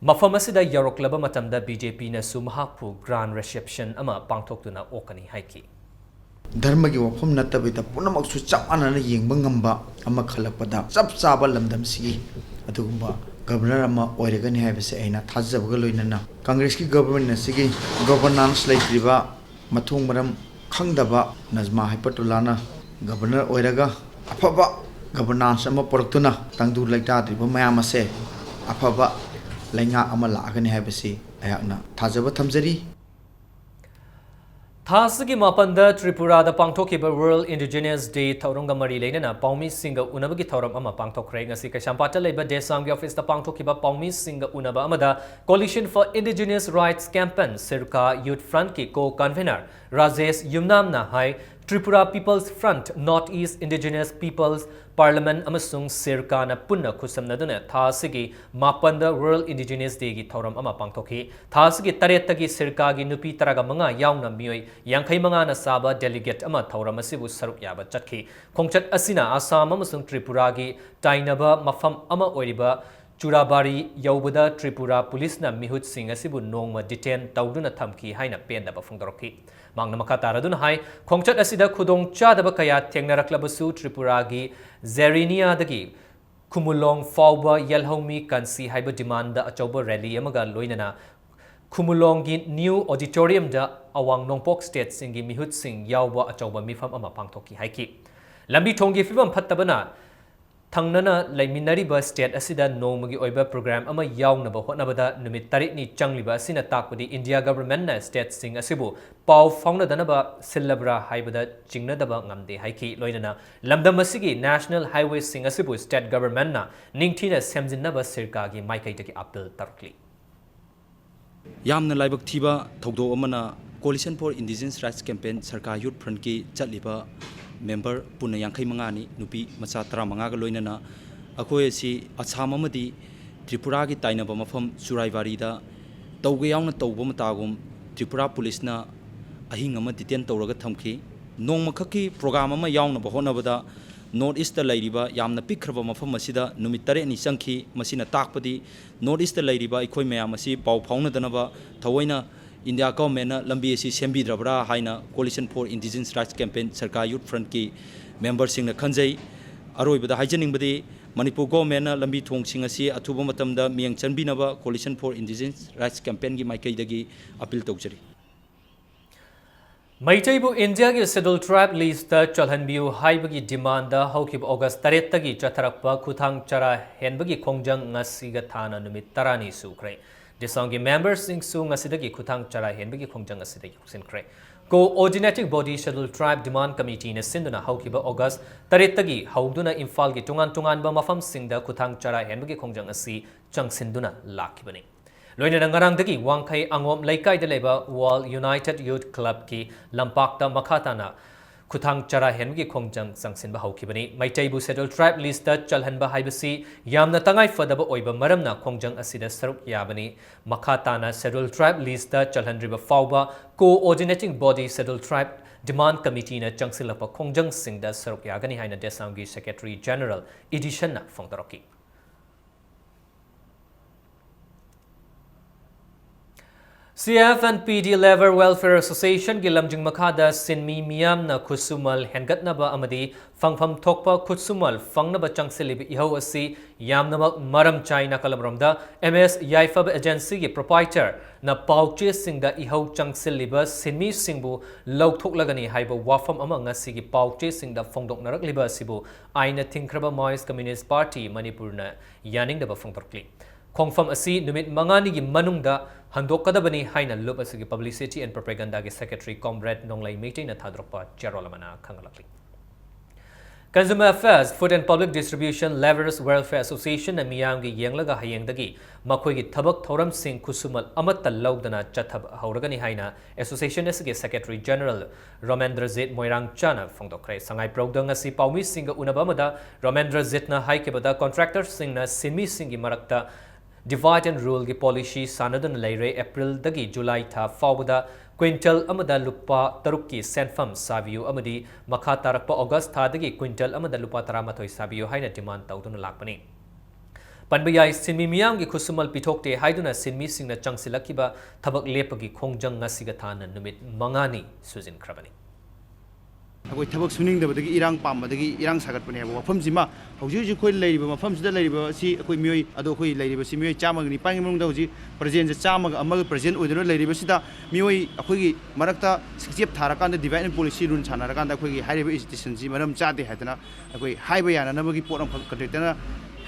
ꯃꯐꯝ ꯑꯁꯤꯗ ꯌꯧꯔꯛꯂꯕ ꯃꯇꯝꯗ BJPꯅꯁꯨ ꯃꯍꯥꯛꯄꯨ grand reception ꯑꯃ ꯄꯥꯡꯊꯣꯛꯇꯨꯅ ꯑꯣꯛꯀꯅꯤ ꯍꯥꯏꯈꯤ꯫ ꯙꯔꯃꯒꯤ ꯋꯥꯐꯝ ꯅꯠꯇꯕꯤꯗ ꯄꯨꯝꯅꯃꯛꯁꯨ ꯆꯞ ꯃꯥꯟꯅꯅ ꯌꯦꯡꯕ ꯉꯝꯕ ꯑꯃ ꯈꯜꯂꯛꯄꯗ ꯆꯞ ꯆꯥꯕ ꯂꯝꯗꯝꯁꯤꯒꯤ ꯑꯗꯨꯒꯨꯝꯕ Governor ꯑꯃ ꯑꯣꯏꯔꯒꯅꯤ ꯍꯥꯏꯕꯁꯦ ꯑꯩꯅ ꯊꯥꯖꯕꯒ ꯂꯣꯏꯅꯅ Congressꯀꯤ government ꯑꯁꯤꯒꯤ governance ꯂꯩꯇ꯭ꯔꯤꯕ ꯃꯊꯣꯡ ꯃꯔꯝ ꯈꯪꯗꯕ ꯅꯖꯃꯥ ꯍꯩꯄꯠꯇꯨꯜꯂꯥꯅ ꯒꯕꯔꯅꯔ ꯑꯣꯏꯔꯒ ꯑꯐꯕ ꯒꯕꯔꯅꯥꯟꯁ ꯑꯃ ꯄꯨꯔꯛꯇꯨꯅ ꯇꯪꯗꯨ ꯂꯩꯇꯥꯗ꯭ꯔꯤꯕ ꯃꯌꯥꯝ ꯑꯁꯦ ꯑꯐꯕ ꯂꯩꯉꯥꯛ ꯑꯃ ꯂꯥꯛꯑꯒꯅꯤ ꯍꯥꯏꯕꯁꯤ ꯑꯩꯍꯥꯛꯅ ꯊꯥꯖꯕ ꯊꯝꯖꯔꯤ꯫ ꯊꯥ ꯑꯁꯤꯒꯤ ꯃꯥꯄꯟꯗ ꯇ꯭ꯔꯤꯄꯨꯔꯥꯗ ꯄꯥꯡꯊꯣꯛꯈꯤꯕ World Indigenous Day ꯊꯧꯔꯝꯒ ꯃꯔꯤ ꯂꯩꯅꯅ ꯄꯥꯎꯃꯤꯁꯤꯡꯒ ꯎꯅꯕꯒꯤ ꯊꯧꯔꯝ ꯑꯃ ꯄꯥꯡꯊꯣꯛꯈ꯭ꯔꯦ꯫ ꯉꯁꯤ ꯀꯩꯁꯥꯝꯄꯥꯠꯇ ꯂꯩꯕ ꯗꯦꯁꯥꯝꯒꯤ ꯑꯣꯐꯤꯁꯇ ꯄꯥꯡꯊꯣꯛꯈꯤꯕ ꯄꯥꯎꯃꯤꯁꯤꯡꯒ ꯎꯅꯕ ꯑꯃꯗ Coalition for Indigenous Rights Campaign, ꯁꯤꯔꯀꯥ Youth Frontꯀꯤ co-convener Rajesh ꯌꯨꯝꯅꯥꯝꯅ high, Tripura People's Front, North East Indigenous People's Parliament ꯑꯃꯁꯨꯡ ꯁꯤꯔꯀꯥꯅ ꯄꯨꯟꯅ ꯈꯨꯠꯁꯝꯅꯗꯨꯅ ꯊꯥ ꯑꯁꯤꯒꯤ ꯃꯥꯄꯟꯗ World Indigenous Dayꯒꯤ ꯊꯧꯔꯝ ꯑꯃ ꯄꯥꯡꯊꯣꯛꯈꯤ꯫ ꯊꯥ ꯑꯁꯤꯒꯤ ꯇꯔꯦꯠꯇꯒꯤ ꯁꯤꯔꯀꯥꯒꯤ ꯅꯨꯄꯤ ꯇꯔꯥꯒ ꯃꯉꯥ ꯌꯥꯎꯅ ꯃꯤꯑꯣꯏ ꯌꯥꯡꯈꯩ ꯃꯉꯥꯅ ꯁꯥꯕ delegate ꯑꯃ ꯊꯧꯔꯝ ꯑꯁꯤꯕꯨ ꯁꯔꯨꯛ ꯌꯥꯕ ꯆꯠꯈꯤ꯫ ꯈꯣꯡꯆꯠ ꯑꯁꯤꯅ ꯑꯁꯥꯝ ꯑꯃꯁꯨꯡ ꯇ꯭ꯔꯤꯄꯨꯔꯥꯒꯤ ꯇꯥꯏꯅꯕ ꯃꯐꯝ ꯑꯃ ꯑꯣꯏꯔꯤꯕ ꯆꯨꯔꯥꯕꯥꯔꯤ ꯌꯧꯕꯗ ꯇ꯭ꯔꯤꯄꯨꯔꯥ ꯄꯨꯂꯤꯁꯅ ꯃꯤꯍꯨꯠꯁꯤꯡ ꯑꯁꯤꯕꯨ ꯅꯣꯡꯃ detain ꯇꯧꯗꯨꯅ ꯊꯝꯈꯤ ꯍꯥꯏꯅ ꯄꯦꯟꯗꯕ ꯐꯣꯡꯗꯣꯔꯛꯈꯤ꯫ ꯃꯍꯥꯛꯅ ꯃꯈꯥ ꯇꯥꯔꯗꯨꯅ ꯍꯥꯏ, ꯈꯣꯡꯆꯠ ꯑꯁꯤꯗ ꯈꯨꯗꯣꯡ ꯆꯥꯗꯕ ꯀꯌꯥ ꯊꯦꯡꯅꯔꯛꯂꯕꯁꯨ ꯇ꯭ꯔꯤꯄꯨꯔꯥꯒꯤ ꯖꯦꯔꯤꯅꯤꯌꯥꯗꯒꯤ ꯈꯨꯃꯨꯂꯣꯡ ꯐꯥꯎꯕ ꯌꯦꯜꯍꯧꯃꯤ ꯀꯟꯁꯤ ꯍꯥꯏꯕ demand ꯑꯆꯧꯕ rally ꯑꯃꯒ ꯂꯣꯏꯅꯅ ꯈꯨꯃꯨꯂꯣꯡꯒꯤ new auditoriumꯗ ꯑꯋꯥꯡ ꯅꯣꯡꯄꯣꯛ stateꯁꯤꯡꯒꯤ ꯃꯤꯍꯨꯠꯁꯤꯡ ꯌꯥꯎꯕ ꯑꯆꯧꯕ ꯃꯤꯐꯝ ꯑꯃ ꯄꯥꯡꯊꯣꯛꯈꯤ ꯍꯥꯏꯈꯤ꯫ ꯂꯝꯕꯤ ꯊꯣꯡꯒꯤ ꯐꯤꯕꯝ ꯐꯠꯇꯕꯅ ꯊꯪꯅꯅ ꯂꯩꯃꯤꯟꯅꯔꯤꯕ state ꯑꯁꯤꯗ ꯅꯣꯡꯃꯒꯤ ꯑꯣꯏꯕ program ꯑꯃ ꯌꯥꯎꯅꯕ ꯍꯣꯠꯅꯕꯗ ꯅꯨꯃꯤꯠ ꯇꯔꯦꯠꯅꯤ ꯆꯪꯂꯤꯕ ꯑꯁꯤꯅ ꯇꯥꯛꯄꯗꯤ India governmentꯅ stateꯁꯤꯡ ꯑꯁꯤꯕꯨ ꯄꯥꯎ ꯐꯥꯎꯅꯗꯅꯕ ꯁꯤꯜꯂꯕ꯭ꯔꯥ ꯍꯥꯏꯕꯗ ꯆꯤꯡꯅꯗꯕ ꯉꯝꯗꯦ ꯍꯥꯏꯈꯤ꯫ ꯂꯣꯏꯅꯅ ꯂꯝꯗꯝ ꯑꯁꯤꯒꯤ national highwayꯁꯤꯡ ꯑꯁꯤꯕꯨ state governmentꯅ ꯅꯤꯡꯊꯤꯅ ꯁꯦꯝꯖꯤꯟꯅꯕ ꯁꯤꯔꯀꯥꯒꯤ ꯃꯥꯏꯀꯩꯗꯒꯤ appeal ꯇꯧꯔꯛꯂꯤ꯫ ꯌꯥꯝꯅ ꯂꯥꯏꯕꯛ ꯊꯤꯕ ꯊꯧꯗꯣꯛ ꯑꯃꯅ Coalition for Indigenous Rights Campaign ꯁꯔꯀꯥꯔ Youth Frontꯀꯤ ꯆꯠꯂꯤꯕ member ꯄꯨꯟꯅ ꯌꯥꯡꯈꯩ ꯃꯉꯥꯅꯤ, ꯅꯨꯄꯤ ꯃꯆꯥ ꯇꯔꯥꯃꯉꯥꯒ ꯂꯣꯏꯅꯅ ꯑꯩꯈꯣꯏ ꯑꯁꯤ ꯑꯁꯥꯝ ꯑꯃꯗꯤ ꯇ꯭ꯔꯤꯄꯨꯔꯥꯒꯤ ꯇꯥꯏꯅꯕ ꯃꯐꯝ ꯆꯨꯔꯥꯏꯕꯥꯔꯤꯗ ꯇꯧꯒꯦ ꯌꯥꯎꯅ ꯇꯧꯕ ꯃꯇꯥꯒꯨꯝ ꯇ꯭ꯔꯤꯄꯨꯔꯥ ꯄꯨꯂꯤꯁꯅ ꯑꯍꯤꯡ ꯑꯃ detain ꯇꯧꯔꯒ ꯊꯝꯈꯤ꯫ ꯅꯣꯡꯃꯈꯛꯀꯤ program ꯑꯃ ꯌꯥꯎꯅꯕ ꯍꯣꯠꯅꯕꯗ North Eastꯇ ꯂꯩꯔꯤꯕ ꯌꯥꯝꯅ ꯄꯤꯛꯈ꯭ꯔꯕ ꯃꯐꯝ ꯑꯁꯤꯗ ꯅꯨꯃꯤꯠ ꯇꯔꯦꯠꯅꯤ ꯆꯪꯈꯤ꯫ ꯃꯁꯤꯅ ꯇꯥꯛꯄꯗꯤ North Eastꯇ ꯂꯩꯔꯤꯕ ꯑꯩꯈꯣꯏ ꯃꯌꯥꯝ ꯑꯁꯤ ꯄꯥꯎ ꯐꯥꯎꯅꯗꯅꯕ ꯊꯑꯣꯏꯅ India governmentꯅ ꯂꯝꯕꯤ ꯑꯁꯤ ꯁꯦꯝꯕꯤꯗ꯭ꯔꯕ꯭ꯔꯥ ꯍꯥꯏꯅ Coalition for Indigenous Rights Campaign ꯁꯔꯀꯥꯔ Youth Frontꯀꯤ memberꯁꯤꯡꯅ ꯈꯟꯖꯩ꯫ ꯑꯔꯣꯏꯕꯗ ꯍꯥꯏꯖꯅꯤꯡꯕꯗꯤ ꯃꯅꯤꯄꯨꯔ governmentꯅ ꯂꯝꯕꯤ ꯊꯣꯡꯁꯤꯡ ꯑꯁꯤ ꯑꯊꯨꯕ ꯃꯇꯝꯗ ꯃꯤꯠꯌꯦꯡ ꯆꯪꯕꯤꯅꯕ Coalition for Indigenous Rights Campaignꯒꯤ ꯃꯥꯏꯀꯩꯗꯒꯤ appeal ꯇꯧꯖꯔꯤ꯫ ꯃꯩꯇꯩꯕꯨ ꯏꯟꯗꯤꯌꯥꯒꯤ Scheduled Tribe list ꯆꯜꯍꯟꯕꯤꯌꯨ ꯍꯥꯏꯕꯒꯤ demand ꯍꯧꯈꯤꯕ August ꯇꯔꯦꯠꯇꯒꯤ ꯆꯠꯊꯔꯛꯄ ꯈꯨꯊꯥꯡ ꯆꯔꯥ ꯍꯦꯟꯕꯒꯤ ꯈꯣꯡꯖꯪ ꯉꯁꯤꯒ ꯊꯥꯅ ꯅꯨꯃꯤꯠ ꯇꯔꯥꯅꯤ ꯁꯨꯈ꯭ꯔꯦ꯫ ꯗꯦꯁꯥꯝꯒꯤ memberꯁꯤꯡꯁꯨ ꯉꯁꯤꯗꯒꯤ ꯈꯨꯊꯥꯡ ꯆꯔꯥ ꯍꯦꯟꯕꯒꯤ ꯈꯣꯡꯖꯪ ꯑꯁꯤꯗ ꯌꯥꯎꯁꯤꯟꯈ꯭ꯔꯦ꯫ Coordinating Body Scheduled Tribe Demand Committeeꯅ ꯁꯤꯟꯗꯨꯅ ꯍꯧꯈꯤꯕ August ꯇꯔꯦꯠꯇꯒꯤ ꯍꯧꯗꯨꯅ ꯏꯝꯐꯥꯜꯒꯤ ꯇꯣꯉꯥꯟ ꯇꯣꯉꯥꯟꯕ ꯃꯐꯝꯁꯤꯡꯗ ꯈꯨꯊꯥꯡ ꯆꯔꯥ ꯍꯦꯟꯕꯒꯤ ꯈꯣꯡꯖꯪ ꯑꯁꯤ ꯆꯪꯁꯤꯟꯗꯨꯅ ꯂꯥꯛꯈꯤꯕꯅꯤ꯫ ꯂꯣꯏꯅꯅ ꯉꯔꯥꯡꯗꯒꯤ ꯋꯥꯡꯈꯩ ꯑꯉꯣꯝ ꯂꯩꯀꯥꯏꯗ ꯂꯩꯕ World United Youth Clubꯀꯤ ꯂꯝꯄꯥꯛꯇ ꯃꯈꯥ ꯇꯥꯅ ꯈꯨꯊꯥꯡ ꯆꯔꯥ ꯍꯦꯟꯕꯒꯤ ꯈꯣꯡꯖꯪ ꯆꯪꯁꯤꯟꯕ ꯍꯧꯈꯤꯕꯅꯤ꯫ ꯃꯩꯇꯩꯕꯨ Scheduled Tribe listꯇ ꯆꯜꯍꯟꯕ ꯍꯥꯏꯕꯁꯤ ꯌꯥꯝꯅ ꯇꯉꯥꯏ ꯐꯗꯕ ꯑꯣꯏꯕ ꯃꯔꯝꯅ ꯈꯣꯡꯖꯪ ꯑꯁꯤꯗ ꯁꯔꯨꯛ ꯌꯥꯕꯅꯤ꯫ ꯃꯈꯥ ꯇꯥꯅ Scheduled Tribe listꯇ ꯆꯜꯍꯟꯗ꯭ꯔꯤꯕ ꯐꯥꯎꯕ Coordinating Body Scheduled Tribe Demand Committeeꯅ ꯆꯪꯁꯤꯜꯂꯛꯄ ꯈꯣꯡꯖꯪꯁꯤꯡꯗ ꯁꯔꯨꯛ ꯌꯥꯒꯅꯤ ꯍꯥꯏꯅ ꯗꯦꯁꯥꯝꯒꯤ Secretary General ꯏꯗꯤꯁꯟꯅ ꯐꯣꯡꯗꯣꯔꯛꯈꯤ꯫ C F and P D Labour Welfare Associationꯒꯤ ꯂꯝꯖꯤꯡ ꯃꯈꯥꯗ ꯁꯤꯟꯃꯤ ꯃꯤꯌꯥꯝꯅ ꯈꯨꯠꯁꯨꯃꯜ ꯍꯦꯟꯒꯠꯅꯕ ꯑꯃꯗꯤ ꯐꯪꯐꯝ ꯊꯣꯛꯄ ꯈꯨꯠꯁꯨꯃꯜ ꯐꯪꯅꯕ ꯆꯪꯁꯤꯜꯂꯤꯕ ꯏꯍꯧ ꯑꯁꯤ ꯌꯥꯝꯅꯃꯛ ꯃꯔꯝ ꯆꯥꯏ꯫ ꯅꯥꯀꯜ ꯑꯃꯔꯣꯝꯗ, M S ꯌꯥꯏꯐꯕ Agencyꯒꯤ proprietorꯅ ꯄꯥꯎꯆꯦꯁꯤꯡꯗ ꯏꯍꯧ ꯆꯪꯁꯤꯜꯂꯤꯕ ꯁꯤꯟꯃꯤꯁꯤꯡꯕꯨ ꯂꯧꯊꯣꯛꯂꯒꯅꯤ ꯍꯥꯏꯕ ꯋꯥꯐꯝ ꯑꯃ ꯉꯁꯤꯒꯤ ꯄꯥꯎꯆꯦꯁꯤꯡꯗ ꯐꯣꯡꯗꯣꯛꯅꯔꯛꯂꯤꯕ ꯑꯁꯤꯕꯨ ꯑꯥꯏꯟꯅ ꯊꯤꯡꯈ꯭ꯔꯕ Maoist Communist Party ꯃꯅꯤꯄꯨꯔꯅ ꯌꯥꯅꯤꯡꯗꯕ ꯐꯣꯡꯗꯣꯔꯛꯂꯤ꯫ ꯈꯣꯡꯐꯝ ꯑꯁꯤ ꯅꯨꯃꯤꯠ ꯃꯉꯥꯅꯤꯒꯤ ꯃꯅꯨꯡꯗ ꯍꯟꯗꯣꯛꯀꯗꯕꯅꯤ ꯍꯥꯏꯅ ꯂꯨꯞ ꯑꯁꯤꯒꯤ Publicity and Propagandaꯒꯤ Secretary Comrade ꯅꯣꯡꯂꯩ ꯃꯩꯇꯩꯅ ꯊꯥꯗꯣꯔꯛꯄ ꯆꯦꯔꯣꯜ ꯑꯃꯅ ꯈꯪꯍꯜꯂꯛꯂꯤ꯫ Consumer Affairs, Food and Public Distribution, Labourers Welfare Associationꯅ ꯃꯤꯌꯥꯝꯒꯤ ꯌꯦꯡꯂꯒ ꯍꯌꯦꯡꯗꯒꯤ ꯃꯈꯣꯏꯒꯤ ꯊꯕꯛ ꯊꯧꯔꯝꯁꯤꯡ ꯈꯨꯠꯁꯨꯃꯜ ꯑꯃꯠꯇ ꯂꯧꯗꯅ ꯆꯠꯊꯕ ꯍꯧꯔꯒꯅꯤ ꯍꯥꯏꯅ Association ꯑꯁꯤꯒꯤ Secretary General ꯔꯣꯃꯦꯟꯗ꯭ꯔꯖꯤꯠ ꯃꯣꯏꯔꯥꯡꯆꯥꯅ ꯐꯣꯡꯗꯣꯛꯈ꯭ꯔꯦ꯫ ꯁꯉꯥꯏꯄ꯭ꯔꯧꯗ ꯉꯁꯤ ꯄꯥꯎꯃꯤꯁꯤꯡꯒ ꯎꯅꯕ ꯑꯃꯗ ꯔꯣꯃꯦꯟꯗ꯭ꯔꯖꯤꯠꯅ ꯍꯥꯏꯈꯤꯕꯗ, contractorꯁꯤꯡꯅ ꯁꯤꯟꯃꯤꯁꯤꯡꯒꯤ ꯃꯔꯛꯇ divide and ruleꯒꯤ policy ꯁꯥꯟꯅꯗꯨꯅ ꯂꯩꯔꯦ꯫ Aprilꯗꯒꯤ July ꯊꯥ ꯐꯥꯎꯕꯗ quintal ꯑꯃꯗ ꯂꯨꯄꯥ ꯇꯔꯨꯛꯀꯤ ꯁꯦꯟꯐꯝ ꯁꯥꯕꯤꯌꯨ ꯑꯃꯗꯤ ꯃꯈꯥ ꯇꯥꯔꯛꯄ August ꯊꯥꯗꯒꯤ quintal ꯑꯃꯗ ꯂꯨꯄꯥ ꯇꯔꯥꯃꯥꯊꯣꯏ ꯁꯥꯕꯤꯌꯨ ꯍꯥꯏꯅ demand ꯇꯧꯗꯨꯅ ꯂꯥꯛꯄꯅꯤ꯫ ꯄꯟꯕ ꯌꯥꯏ, ꯁꯤꯟꯃꯤ ꯃꯤꯌꯥꯝꯒꯤ ꯈꯨꯠꯁꯨꯃꯜ ꯄꯤꯊꯣꯛꯇꯦ ꯍꯥꯏꯗꯨꯅ ꯁꯤꯟꯃꯤꯁꯤꯡꯅ ꯆꯪꯁꯤꯜꯂꯛꯈꯤꯕ ꯊꯕꯛ ꯂꯦꯞꯄꯒꯤ ꯈꯣꯡꯖꯪ ꯉꯁꯤꯒ ꯊꯥꯅ ꯅꯨꯃꯤꯠ ꯃꯉꯥꯅꯤ ꯁꯨꯖꯤꯟꯈ꯭ꯔꯕꯅꯤ꯫ ꯑꯩꯈꯣꯏ ꯊꯕꯛ ꯁꯨꯅꯤꯡꯗꯕꯗꯒꯤ, ꯏꯔꯥꯡ ꯄꯥꯝꯕꯗꯒꯤ ꯏꯔꯥꯡ ꯁꯥꯒꯠꯄꯅꯦꯕ꯫ ꯋꯥꯐꯝꯁꯤꯃ ꯍꯧꯖꯤꯛ ꯍꯧꯖꯤꯛ ꯑꯩꯈꯣꯏ ꯂꯩꯔꯤꯕ ꯃꯐꯝꯁꯤꯗ ꯂꯩꯔꯤꯕ ꯑꯁꯤ ꯑꯩꯈꯣꯏ ꯃꯤꯑꯣꯏ, ꯑꯗꯣ ꯑꯩꯈꯣꯏ ꯂꯩꯔꯤꯕꯁꯤ ꯃꯤꯑꯣꯏ ꯆꯥꯝꯃꯒ ꯅꯤꯄꯥꯟꯒꯤ ꯃꯅꯨꯡꯗ ꯍꯧꯖꯤꯛ ꯄ꯭ꯔꯖꯦꯟꯁꯦ ꯆꯥꯝꯃꯒ ꯑꯃꯒ ꯄ꯭ꯔꯖꯦꯟ ꯑꯣꯏꯗꯨꯅ ꯂꯩꯔꯤꯕꯁꯤꯗ, ꯃꯤꯑꯣꯏ ꯑꯩꯈꯣꯏꯒꯤ ꯃꯔꯛꯇ ꯁꯤꯛꯆꯦꯞ ꯊꯥꯔꯀꯥꯟꯗ, divide and policy rule ꯁꯥꯟꯅꯔꯀꯥꯟꯗ ꯑꯩꯈꯣꯏꯒꯤ ꯍꯥꯏꯔꯤꯕ ꯑꯦꯖꯤꯇꯦꯁꯟꯁꯤ ꯃꯔꯝ ꯆꯥꯗꯦ ꯍꯥꯏꯗꯅ ꯑꯩꯈꯣꯏ ꯍꯥꯏꯕ ꯌꯥꯅꯅꯕꯒꯤ ꯄꯣꯠ ꯑꯃꯈꯛ ꯀꯟꯇ꯭ꯔꯦꯛꯇꯔꯅ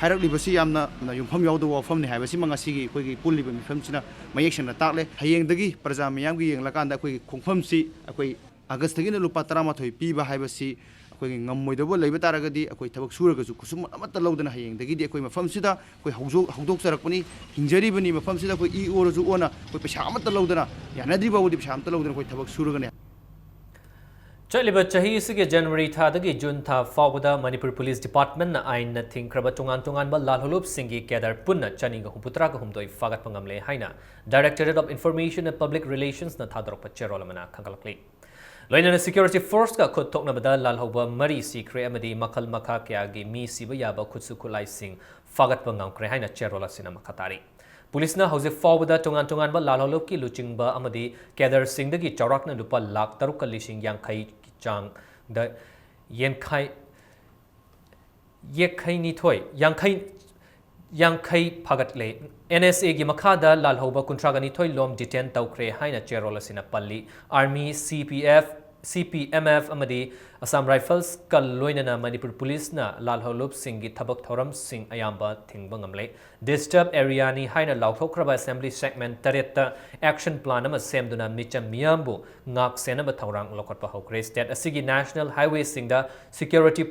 ꯍꯥꯏꯔꯛꯂꯤꯕꯁꯤ ꯌꯥꯝꯅ ꯌꯨꯝꯐꯝ ꯌꯥꯎꯗꯕ ꯋꯥꯐꯝꯅꯤ ꯍꯥꯏꯕꯁꯤꯃ ꯉꯁꯤꯒꯤ ꯑꯩꯈꯣꯏꯒꯤ ꯄꯨꯜꯂꯤꯕ ꯃꯤꯐꯝꯁꯤꯅ ꯃꯌꯦꯛ ꯁꯦꯡꯅ ꯇꯥꯛꯂꯦ꯫ ꯍꯌꯦꯡꯗꯒꯤ ꯄ꯭ꯔꯖꯥ ꯃꯤꯌꯥꯝꯒꯤ ꯌꯦꯡꯂꯀꯥꯟꯗ ꯑꯩꯈꯣꯏꯒꯤ ꯈꯣꯡꯐꯝꯁꯤ ꯑꯩꯈꯣꯏ ꯑꯥꯒꯁꯇꯒꯤꯅ ꯂꯨꯄꯥ ꯇꯔꯥꯃꯥꯊꯣꯏ ꯄꯤꯕ ꯍꯥꯏꯕꯁꯤ ꯑꯩꯈꯣꯏꯒꯤ ꯉꯝꯃꯣꯏꯗꯕ ꯂꯩꯕ ꯇꯥꯔꯒꯗꯤ, ꯑꯩꯈꯣꯏ ꯊꯕꯛ ꯁꯨꯔꯒꯁꯨ ꯈꯨꯠꯁꯨꯃꯟ ꯑꯃꯠꯇ ꯂꯧꯗꯅ ꯍꯌꯦꯡꯗꯒꯤꯗꯤ ꯑꯩꯈꯣꯏ ꯃꯐꯝꯁꯤꯗ ꯑꯩꯈꯣꯏ ꯍꯧꯖꯣꯛ-, ꯍꯧꯗꯣꯛꯆꯔꯛꯄꯅꯤ, ꯍꯤꯡꯖꯔꯤꯕꯅꯤ꯫ ꯃꯐꯝꯁꯤꯗ ꯑꯩꯈꯣꯏ ꯏ ꯑꯣꯔꯁꯨ ꯑꯣꯅ ꯑꯩꯈꯣꯏ ꯄꯩꯁꯥ ꯑꯃꯠꯇ ꯂꯧꯗꯅ, ꯌꯥꯅꯗ꯭ꯔꯤ ꯐꯥꯎꯕꯗꯤ ꯄꯩꯁꯥ ꯑꯃꯠꯇ ꯂꯧꯗꯅ ꯑꯩꯈꯣꯏ ꯊꯕꯛ ꯁꯨꯔꯒꯅꯤ꯫ ꯆꯠꯂꯤꯕ ꯆꯍꯤ ꯑꯁꯤꯒꯤ ꯖꯅꯋꯥꯔꯤ ꯊꯥꯗꯒꯤ ꯖꯨꯟ ꯊꯥ ꯐꯥꯎꯕꯗ ꯃꯅꯤꯄꯨꯔ ꯄꯨꯂꯤꯁ ꯗꯤꯄꯥꯔꯠꯃꯦꯟꯠꯅ ꯑꯥꯏꯟꯅ ꯊꯤꯡꯈ꯭ꯔꯕ ꯇꯣꯉꯥꯟ ꯇꯣꯉꯥꯟꯕ ꯂꯥꯜꯍꯧꯂꯨꯞꯁꯤꯡꯒꯤ ꯀꯦꯗꯔ ꯄꯨꯟꯅ ꯆꯅꯤꯒ ꯍꯨꯝꯐꯨꯇꯔꯥꯒ ꯍꯨꯝꯗꯣꯏ ꯐꯥꯒꯠꯄ ꯉꯝꯂꯦ ꯍꯥꯏꯅ Directorate of Information and Public Relations ꯅ ꯊꯥꯗꯣꯔꯛꯄ ꯆꯦꯔꯣꯜ ꯑꯃꯅ ꯈꯪꯒꯠꯂꯛꯂꯤ꯫ ꯂꯣꯏꯅꯅ ꯁꯦꯀ꯭ꯌꯨꯔꯤꯇꯤ ꯐꯣꯔꯁꯀ ꯈꯨꯠ ꯊꯣꯛꯅꯕꯗ ꯂꯥꯜꯍꯧꯕ ꯃꯔꯤ ꯁꯤꯈ꯭ꯔꯦ ꯑꯃꯗꯤ ꯃꯈꯜ ꯃꯈꯥ ꯀꯌꯥꯒꯤ ꯃꯤ ꯁꯤꯕ ꯌꯥꯕ ꯈꯨꯠꯁꯨ ꯈꯨꯠꯂꯥꯏꯁꯤꯡ ꯐꯥꯒꯠꯄ ꯉꯝꯈ꯭ꯔꯦ ꯍꯥꯏꯅ ꯆꯦꯔꯣꯜ ꯑꯁꯤꯅ ꯃꯈꯥ ꯇꯥꯔꯤ꯫ ꯄꯨꯂꯤꯁꯅ ꯍꯧꯖꯤꯛ ꯐꯥꯎꯕꯗ ꯇꯣꯉꯥꯟ ꯇꯣꯉꯥꯟꯕ ꯂꯥꯜꯍꯧꯂꯨꯞꯀꯤ ꯂꯨꯆꯤꯡꯕ ꯑꯃꯗꯤ ꯀꯦꯗꯔꯁꯤꯡꯗꯒꯤ ꯆꯥꯎꯔꯥꯛꯅ ꯂꯨꯄꯥ ꯂꯥꯈ ꯇꯔꯨꯛꯀ ꯂꯤꯁꯤꯡ ꯌꯥꯡꯈꯩꯒꯤ ꯆꯥꯡꯗ ꯌꯦꯟꯈꯥꯏ-, ꯌꯦꯛꯈꯩ ꯅꯤꯊꯣꯏ, ꯌꯥꯡꯈꯩ, ꯌꯥꯡꯈꯩ ꯐꯥꯒꯠꯂꯦ꯫ ꯑꯦꯟ ꯑꯦꯁ ꯑꯦꯒꯤ ꯃꯈꯥꯗ ꯂꯥꯜꯍꯧꯕ ꯀꯨꯟꯊ꯭ꯔꯥꯒ ꯅꯤꯊꯣꯏ ꯂꯣꯝ ꯗꯤꯇꯦꯟ ꯇꯧꯈ꯭ꯔꯦ ꯍꯥꯏꯅ ꯆꯦꯔꯣꯜ ꯑꯁꯤꯅ ꯄꯜꯂꯤ꯫ ꯑꯥꯔꯃꯤ, ꯁꯤ ꯄꯤ ꯑꯦꯐ, ꯁꯤ ꯄꯤ ꯑꯦꯝ ꯑꯦꯐ ꯑꯃꯗꯤ ꯑꯁꯥꯝ ꯔꯥꯏꯐꯜꯁꯀ ꯂꯣꯏꯅꯅ ꯃꯅꯤꯄꯨꯔ ꯄꯨꯂꯤꯁꯅ ꯂꯥꯜꯍꯧꯂꯨꯞꯁꯤꯡꯒꯤ ꯊꯕꯛ ꯊꯧꯔꯝꯁꯤꯡ ꯑꯌꯥꯝꯕ ꯊꯤꯡꯕ ꯉꯝꯂꯦ꯫ ꯗꯤꯁꯇꯔꯕ ꯑꯦꯔꯤꯌꯥꯅꯤ ꯍꯥꯏꯅ ꯂꯥꯎꯊꯣꯛꯈ꯭ꯔꯕ ꯑꯦꯁꯦꯝꯕ꯭ꯂꯤ ꯁꯦꯒꯃꯦꯟꯠ ꯇꯔꯦꯠꯇ ꯑꯦꯛꯁꯟ ꯄ꯭ꯂꯥꯟ ꯑꯃ ꯁꯦꯝꯗꯨꯅ ꯃꯤꯆꯝ ꯃꯤꯌꯥꯝꯕꯨ ꯉꯥꯛ ꯁꯦꯟꯅꯕ ꯊꯧꯔꯥꯡ ꯂꯧꯈꯠꯄ ꯍꯧꯈ꯭ꯔꯦ꯫ ꯁ꯭ꯇꯦꯠ ꯑꯁꯤꯒꯤ ꯅꯦꯁꯅꯦꯜ ꯍꯥꯏꯋꯦꯁꯤꯡꯗ ꯁꯦꯀ꯭ꯌꯨꯔꯤꯇꯤ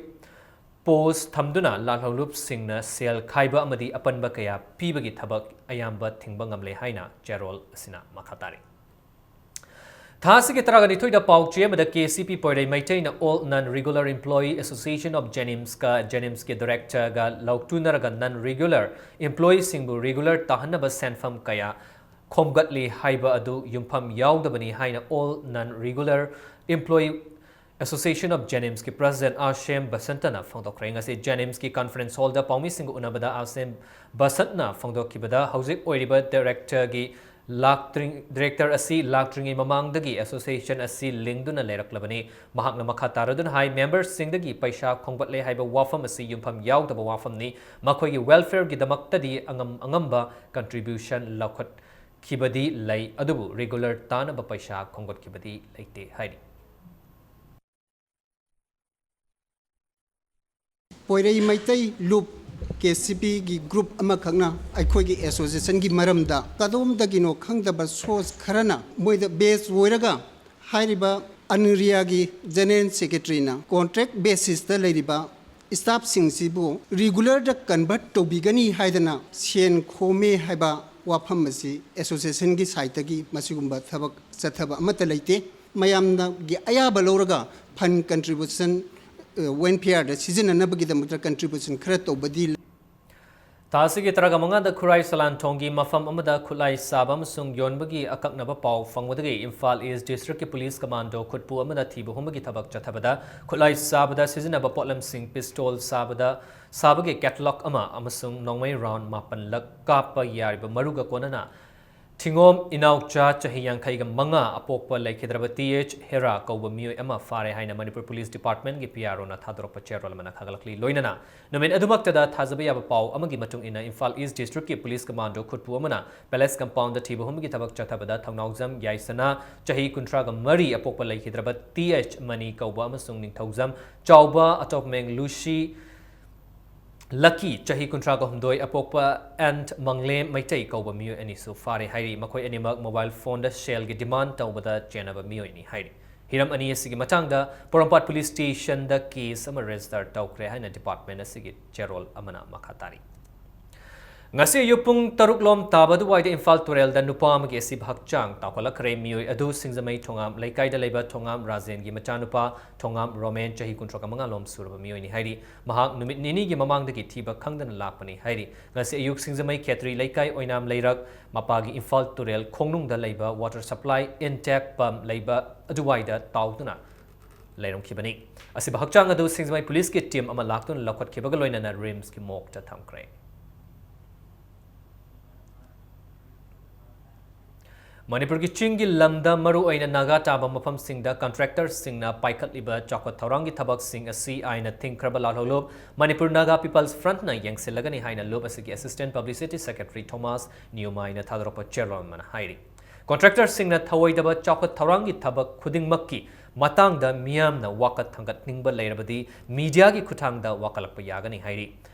ꯄꯣꯁ ꯊꯝꯗꯨꯅ ꯂꯥꯜꯍꯧꯂꯨꯞꯁꯤꯡꯅ ꯁꯦꯜ ꯈꯥꯏꯕ ꯑꯃꯗꯤ ꯑꯄꯟꯕ ꯀꯌꯥ ꯄꯤꯕꯒꯤ ꯊꯕꯛ ꯑꯌꯥꯝꯕ ꯊꯤꯡꯕ ꯉꯝꯂꯦ ꯍꯥꯏꯅ ꯆꯦꯔꯣꯜ ꯑꯁꯤꯅ ꯃꯈꯥ ꯇꯥꯔꯤ꯫ ꯊꯥ ꯑꯁꯤꯒꯤ ꯇꯔꯥꯒ ꯅꯤꯊꯣꯏꯗ ꯄꯥꯎ ꯆꯦ ꯑꯃꯗ K C P ꯄꯣꯏꯔꯩ ꯃꯩꯇꯩꯅ All Non Regular Employee Association of JNIMS ꯀ JNIMS ꯀꯤ ꯗꯥꯏꯔꯦꯛꯇꯔꯒ ꯂꯧꯇꯨꯅꯔꯒ ꯅꯟ ꯔꯤꯒꯨꯂꯔ ꯏꯝꯄ꯭ꯂꯣꯌꯤꯁꯤꯡꯕꯨ ꯔꯤꯒꯨꯂꯔ ꯇꯥꯍꯟꯅꯕ ꯁꯦꯟꯐꯝ ꯀꯌꯥ ꯈꯣꯝꯒꯠꯂꯤ ꯍꯥꯏꯕ ꯑꯗꯨ ꯌꯨꯝꯐꯝ ꯌꯥꯎꯗꯕꯅꯤ ꯍꯥꯏꯅ All Non Regular Employee Association of JNIMS ꯀꯤ ꯄ꯭ꯔꯁꯤꯗꯦꯟꯠ ꯑꯥꯔ ꯁ꯭ꯌꯥꯝ ꯕꯁꯟꯇꯅ ꯐꯣꯡꯗꯣꯛꯈ꯭ꯔꯦ꯫ ꯉꯁꯤ JNIMS ꯀꯤ ꯀꯟꯐꯔꯦꯟꯁ ꯍꯣꯜꯗ ꯄꯥꯎꯃꯤꯁꯤꯡꯒ ꯎꯅꯕꯗ ꯑꯥꯔ ꯁ꯭ꯌꯥꯝ ꯕꯁꯟꯇꯅ ꯐꯣꯡꯗꯣꯛꯈꯤꯕꯗ, ꯍꯧꯖꯤꯛ ꯑꯣꯏꯔꯤꯕ ꯗꯥꯏꯔꯦꯛꯇꯔꯒꯤ ꯂꯥꯛꯇ꯭ꯔꯤ-, director ꯑꯁꯤ ꯂꯥꯛꯇ꯭ꯔꯤꯉꯩ ꯃꯃꯥꯡꯗꯒꯤ association ꯑꯁꯤ ꯂꯤꯡꯗꯨꯅ ꯂꯩꯔꯛꯂꯕꯅꯤ꯫ ꯃꯍꯥꯛꯅ ꯃꯈꯥ ꯇꯥꯔꯗꯨꯅ ꯍꯥꯏ, memberꯁꯤꯡꯗꯒꯤ ꯄꯩꯁꯥ ꯈꯣꯝꯒꯠꯂꯦ ꯍꯥꯏꯕ ꯋꯥꯐꯝ ꯑꯁꯤ ꯌꯨꯝꯐꯝ ꯌꯥꯎꯗꯕ ꯋꯥꯐꯝꯅꯤ꯫ ꯃꯈꯣꯏꯒꯤ welfareꯒꯤꯗꯃꯛꯇꯗꯤ ꯑꯉꯝ ꯑꯉꯝꯕ contribution ꯂꯧꯈꯠꯈꯤꯕꯗꯤ ꯂꯩ, ꯑꯗꯨꯕꯨ regular ꯇꯥꯅꯕ ꯄꯩꯁꯥ ꯈꯣꯝꯒꯠꯈꯤꯕꯗꯤ ꯂꯩꯇꯦ ꯍꯥꯏꯔꯤ꯫ ꯄꯣꯏꯔꯩ ꯃꯩꯇꯩ ꯂꯨꯞ ꯀꯦ ꯁꯤ ꯄꯤꯒꯤ group ꯑꯃꯈꯛꯅ ꯑꯩꯈꯣꯏꯒꯤ associationꯒꯤ ꯃꯔꯝꯗ ꯀꯗꯣꯝꯗꯒꯤꯅꯣ ꯈꯪꯗꯕ source ꯈꯔꯅ ꯃꯣꯏꯗ base ꯑꯣꯏꯔꯒ ꯍꯥꯏꯔꯤꯕ ꯑꯟ ꯑꯦꯔꯤꯌꯥꯒꯤ general secretaryꯅ contract basisꯇ ꯂꯩꯔꯤꯕ staffꯁꯤꯡꯁꯤꯕꯨ regularꯗ convert ꯇꯧꯕꯤꯒꯅꯤ ꯍꯥꯏꯗꯅ ꯁꯦꯟ ꯈꯣꯝꯃꯦ ꯍꯥꯏꯕ ꯋꯥꯐꯝ ꯑꯁꯤ associationꯒꯤ sideꯇꯒꯤ ꯃꯁꯤꯒꯨꯝꯕ ꯊꯕꯛ ꯆꯠꯊꯕ ꯑꯃꯠꯇ ꯂꯩꯇꯦ꯫ ꯃꯌꯥꯝꯅꯒꯤ ꯑꯌꯥꯕ ꯂꯧꯔꯒ fund contribution, ꯑ, welfareꯗ ꯁꯤꯖꯤꯟꯅꯅꯕꯒꯤꯗꯃꯛꯇ contribution ꯈꯔ ꯇꯧꯕꯗꯤ ꯂꯩ꯫ ꯊꯥ ꯑꯁꯤꯒꯤ ꯇꯔꯥꯃꯉꯥꯗ ꯈꯨꯔꯥꯏ ꯁꯂꯥꯟꯊꯣꯡꯒꯤ ꯃꯐꯝ ꯑꯃꯗ ꯈꯨꯠꯂꯥꯏ ꯁꯥꯕ ꯑꯃꯁꯨꯡ ꯌꯣꯟꯕꯒꯤ ꯑꯀꯛꯅꯕ ꯄꯥꯎ ꯐꯪꯕꯗꯒꯤ ꯏꯝꯐꯥꯜ East Districtꯀꯤ police commando ꯈꯨꯠꯄꯨ ꯑꯃꯅ ꯊꯤꯕ ꯍꯨꯝꯕꯒꯤ ꯊꯕꯛ ꯆꯠꯊꯕꯗ ꯈꯨꯠꯂꯥꯏ ꯁꯥꯕꯗ ꯁꯤꯖꯤꯟꯅꯕ ꯄꯣꯠꯂꯝꯁꯤꯡ, pistol ꯁꯥꯕꯗ, ꯁꯥꯕꯒꯤ catalog ꯑꯃ ꯑꯃꯁꯨꯡ ꯅꯣꯡꯃꯩ round ꯃꯥꯄꯟꯂꯛ ꯀꯥꯞꯄ ꯌꯥꯔꯤꯕ ꯃꯔꯨꯒ ꯀꯣꯟꯅꯅ ꯊꯤꯉꯣꯝ ꯏꯅꯥꯎꯆꯥ ꯆꯍꯤ ꯌꯥꯡꯈꯩꯒ ꯃꯉꯥ ꯑꯄꯣꯛꯄ ꯂꯩꯈꯤꯗ꯭ꯔꯕ ꯇꯤ ꯑꯩꯆ ꯍꯦꯔꯥ ꯀꯧꯕ ꯃꯤꯑꯣꯏ ꯑꯃ ꯐꯥꯔꯦ ꯍꯥꯏꯅ ꯃꯅꯤꯄꯨꯔ police departmentꯀꯤ ꯄꯤ ꯑꯥꯔ ꯑꯣꯅ ꯊꯥꯗꯣꯔꯛꯄ ꯆꯦꯔꯣꯜ ꯑꯃꯅ ꯈꯪꯍꯜꯂꯛꯂꯤ꯫ ꯂꯣꯏꯅꯅ ꯅꯨꯃꯤꯠ ꯑꯗꯨꯃꯛꯇꯗ ꯊꯥꯖꯕ ꯌꯥꯕ ꯄꯥꯎ ꯑꯃꯒꯤ ꯃꯇꯨꯡ ꯏꯟꯅ ꯏꯝꯐꯥꯜ East Districtꯀꯤ police commando ꯈꯨꯠꯄꯨ ꯑꯃꯅ palace compoundꯗ ꯊꯤꯕ ꯍꯨꯝꯕꯒꯤ ꯊꯕꯛ ꯆꯠꯊꯕꯗ ꯊꯧꯅꯥꯎꯖꯝ ꯌꯥꯏꯁꯅꯥ ꯆꯍꯤ ꯀꯨꯟꯊ꯭ꯔꯥꯒ ꯃꯔꯤ ꯑꯄꯣꯛꯄ ꯂꯩꯈꯤꯗ꯭ꯔꯕ ꯇꯤ ꯑꯩꯆ ꯃꯅꯤ ꯀꯧꯕ ꯑꯃꯁꯨꯡ ꯅꯤꯡꯊꯧꯖꯝ ꯆꯥꯎꯕ ꯑꯇꯣꯞꯃꯦꯡ ꯂꯨꯁꯤ ꯂꯛꯀꯤ ꯆꯍꯤ ꯀꯨꯟꯊ꯭ꯔꯥꯒ ꯍꯨꯝꯗꯣꯏ ꯑꯄꯣꯛꯄ and ꯃꯪꯂꯦꯝ ꯃꯩꯇꯩ ꯀꯧꯕ ꯃꯤꯑꯣꯏ ꯑꯅꯤꯁꯨ ꯐꯥꯔꯦ ꯍꯥꯏꯔꯤ꯫ ꯃꯈꯣꯏ ꯑꯅꯤꯃꯛ mobile phoneꯗ ꯁꯦꯜꯒꯤ demand ꯇꯧꯕꯗ ꯆꯦꯟꯅꯕ ꯃꯤꯑꯣꯏꯅꯤ ꯍꯥꯏꯔꯤ꯫ ꯍꯤꯔꯝ ꯑꯅꯤ ꯑꯁꯤꯒꯤ ꯃꯇꯥꯡꯗ ꯄꯣꯔꯣꯝꯄꯥꯠ police stationꯗ case ꯑꯃ register ꯇꯧꯈ꯭ꯔꯦ ꯍꯥꯏꯅ department ꯑꯁꯤꯒꯤ ꯆꯦꯔꯣꯜ ꯑꯃꯅ ꯃꯈꯥ ꯇꯥꯔꯤ꯫ ꯉꯁꯤ ꯑꯌꯨꯛ ꯄꯨꯡ ꯇꯔꯨꯛ ꯂꯣꯝ ꯇꯥꯕ ꯑꯗꯨꯋꯥꯏꯗ ꯏꯝꯐꯥꯜ ꯇꯨꯔꯦꯜꯗ ꯅꯨꯄꯥ ꯑꯃꯒꯤ ꯑꯁꯤꯕ ꯍꯛꯆꯥꯡ ꯇꯥꯎꯈꯠꯂꯛꯈ꯭ꯔꯦ꯫ ꯃꯤꯑꯣꯏ ꯑꯗꯨ ꯁꯤꯡꯖꯃꯩ ꯊꯣꯉꯥꯝ ꯂꯩꯀꯥꯏꯗ ꯂꯩꯕ ꯊꯣꯉꯥꯝ ꯔꯥꯖꯦꯟꯒꯤ ꯃꯆꯥꯅꯨꯄꯥ ꯊꯣꯉꯥꯝ ꯔꯣꯃꯦꯟ ꯆꯍꯤ ꯀꯨꯟꯊ꯭ꯔꯥꯒ ꯃꯉꯥ ꯂꯣꯝ ꯁꯨꯔꯕ ꯃꯤꯑꯣꯏꯅꯤ ꯍꯥꯏꯔꯤ꯫ ꯃꯍꯥꯛ ꯅꯨꯃꯤꯠ ꯅꯤꯅꯤꯒꯤ ꯃꯃꯥꯡꯗꯒꯤ ꯊꯤꯕ ꯈꯪꯗꯅ ꯂꯥꯛꯄꯅꯤ ꯍꯥꯏꯔꯤ꯫ ꯉꯁꯤ ꯑꯌꯨꯛ ꯁꯤꯡꯖꯃꯩ ꯈꯦꯇ꯭ꯔꯤ ꯂꯩꯀꯥꯏ ꯑꯣꯏꯅꯥꯝ ꯂꯩꯔꯛ ꯃꯄꯥꯒꯤ ꯏꯝꯐꯥꯜ ꯇꯨꯔꯦꯜ ꯈꯣꯡꯅꯨꯡꯗ ꯂꯩꯕ water supply intake pump ꯂꯩꯕ ꯑꯗꯨꯋꯥꯏꯗ ꯇꯥꯎꯗꯨꯅ ꯂꯩꯔꯝꯈꯤꯕꯅꯤ꯫ ꯑꯁꯤꯕ ꯍꯛꯆꯥꯡ ꯑꯗꯨ ꯁꯤꯡꯖꯃꯩ policeꯀꯤ team ꯑꯃ ꯂꯥꯛꯇꯨꯅ ꯂꯧꯈꯠꯈꯤꯕꯒ ꯂꯣꯏꯅꯅ RIMSꯀꯤ morgueꯇ ꯊꯝꯈ꯭ꯔꯦ꯫ ꯃꯅꯤꯄꯨꯔꯒꯤ ꯆꯤꯡꯒꯤ ꯂꯝꯗ ꯃꯔꯨꯑꯣꯏꯅ ꯅꯥꯒꯥ ꯇꯥꯕ ꯃꯐꯝꯁꯤꯡꯗ ꯀꯟꯇ꯭ꯔꯦꯛꯇꯔꯁꯤꯡꯅ ꯄꯥꯏꯈꯠꯂꯤꯕ ꯆꯥꯎꯈꯠ ꯊꯧꯔꯥꯡꯒꯤ ꯊꯕꯛꯁꯤꯡ ꯑꯁꯤ ꯑꯥꯏꯟꯅ ꯊꯤꯡꯈ꯭ꯔꯕ ꯂꯥꯜꯍꯧꯂꯨꯞ ꯃꯅꯤꯄꯨꯔ ꯅꯥꯒꯥ ꯄꯤꯄꯜꯁ ꯐ꯭ꯔꯟꯠꯅ ꯌꯦꯡꯁꯤꯜꯂꯒꯅꯤ ꯍꯥꯏꯅ ꯂꯨꯞ ꯑꯁꯤꯒꯤ ꯑꯦꯁꯤꯁꯇꯦꯟꯠ ꯄꯕ꯭ꯂꯤꯁꯤꯇꯤ ꯁꯦꯀ꯭ꯔꯦꯇꯔꯤ ꯊꯣꯃꯥꯁ ꯅ꯭ꯌꯨꯃꯥꯏꯅ ꯊꯥꯗꯣꯔꯛꯄ ꯆꯦꯔꯣꯜ ꯑꯃꯅ ꯍꯥꯏꯔꯤ꯫ ꯀꯟꯇ꯭ꯔꯦꯛꯇꯔꯁꯤꯡꯅ ꯊꯧꯑꯣꯏꯗꯕ ꯆꯥꯎꯈꯠ ꯊꯧꯔꯥꯡꯒꯤ ꯊꯕꯛ ꯈꯨꯗꯤꯡꯃꯛꯀꯤ ꯃꯇꯥꯡꯗ ꯃꯤꯌꯥꯝꯅ ꯋꯥꯀꯠ ꯊꯥꯡꯒꯠꯅꯤꯡꯕ ꯂꯩꯔꯕꯗꯤ ꯃꯤꯗꯤꯌꯥꯒꯤ ꯈꯨꯠꯊꯥꯡꯗ ꯋꯥꯀꯠꯂꯛꯄ ꯌꯥꯒꯅꯤ ꯍꯥꯏꯔꯤ꯫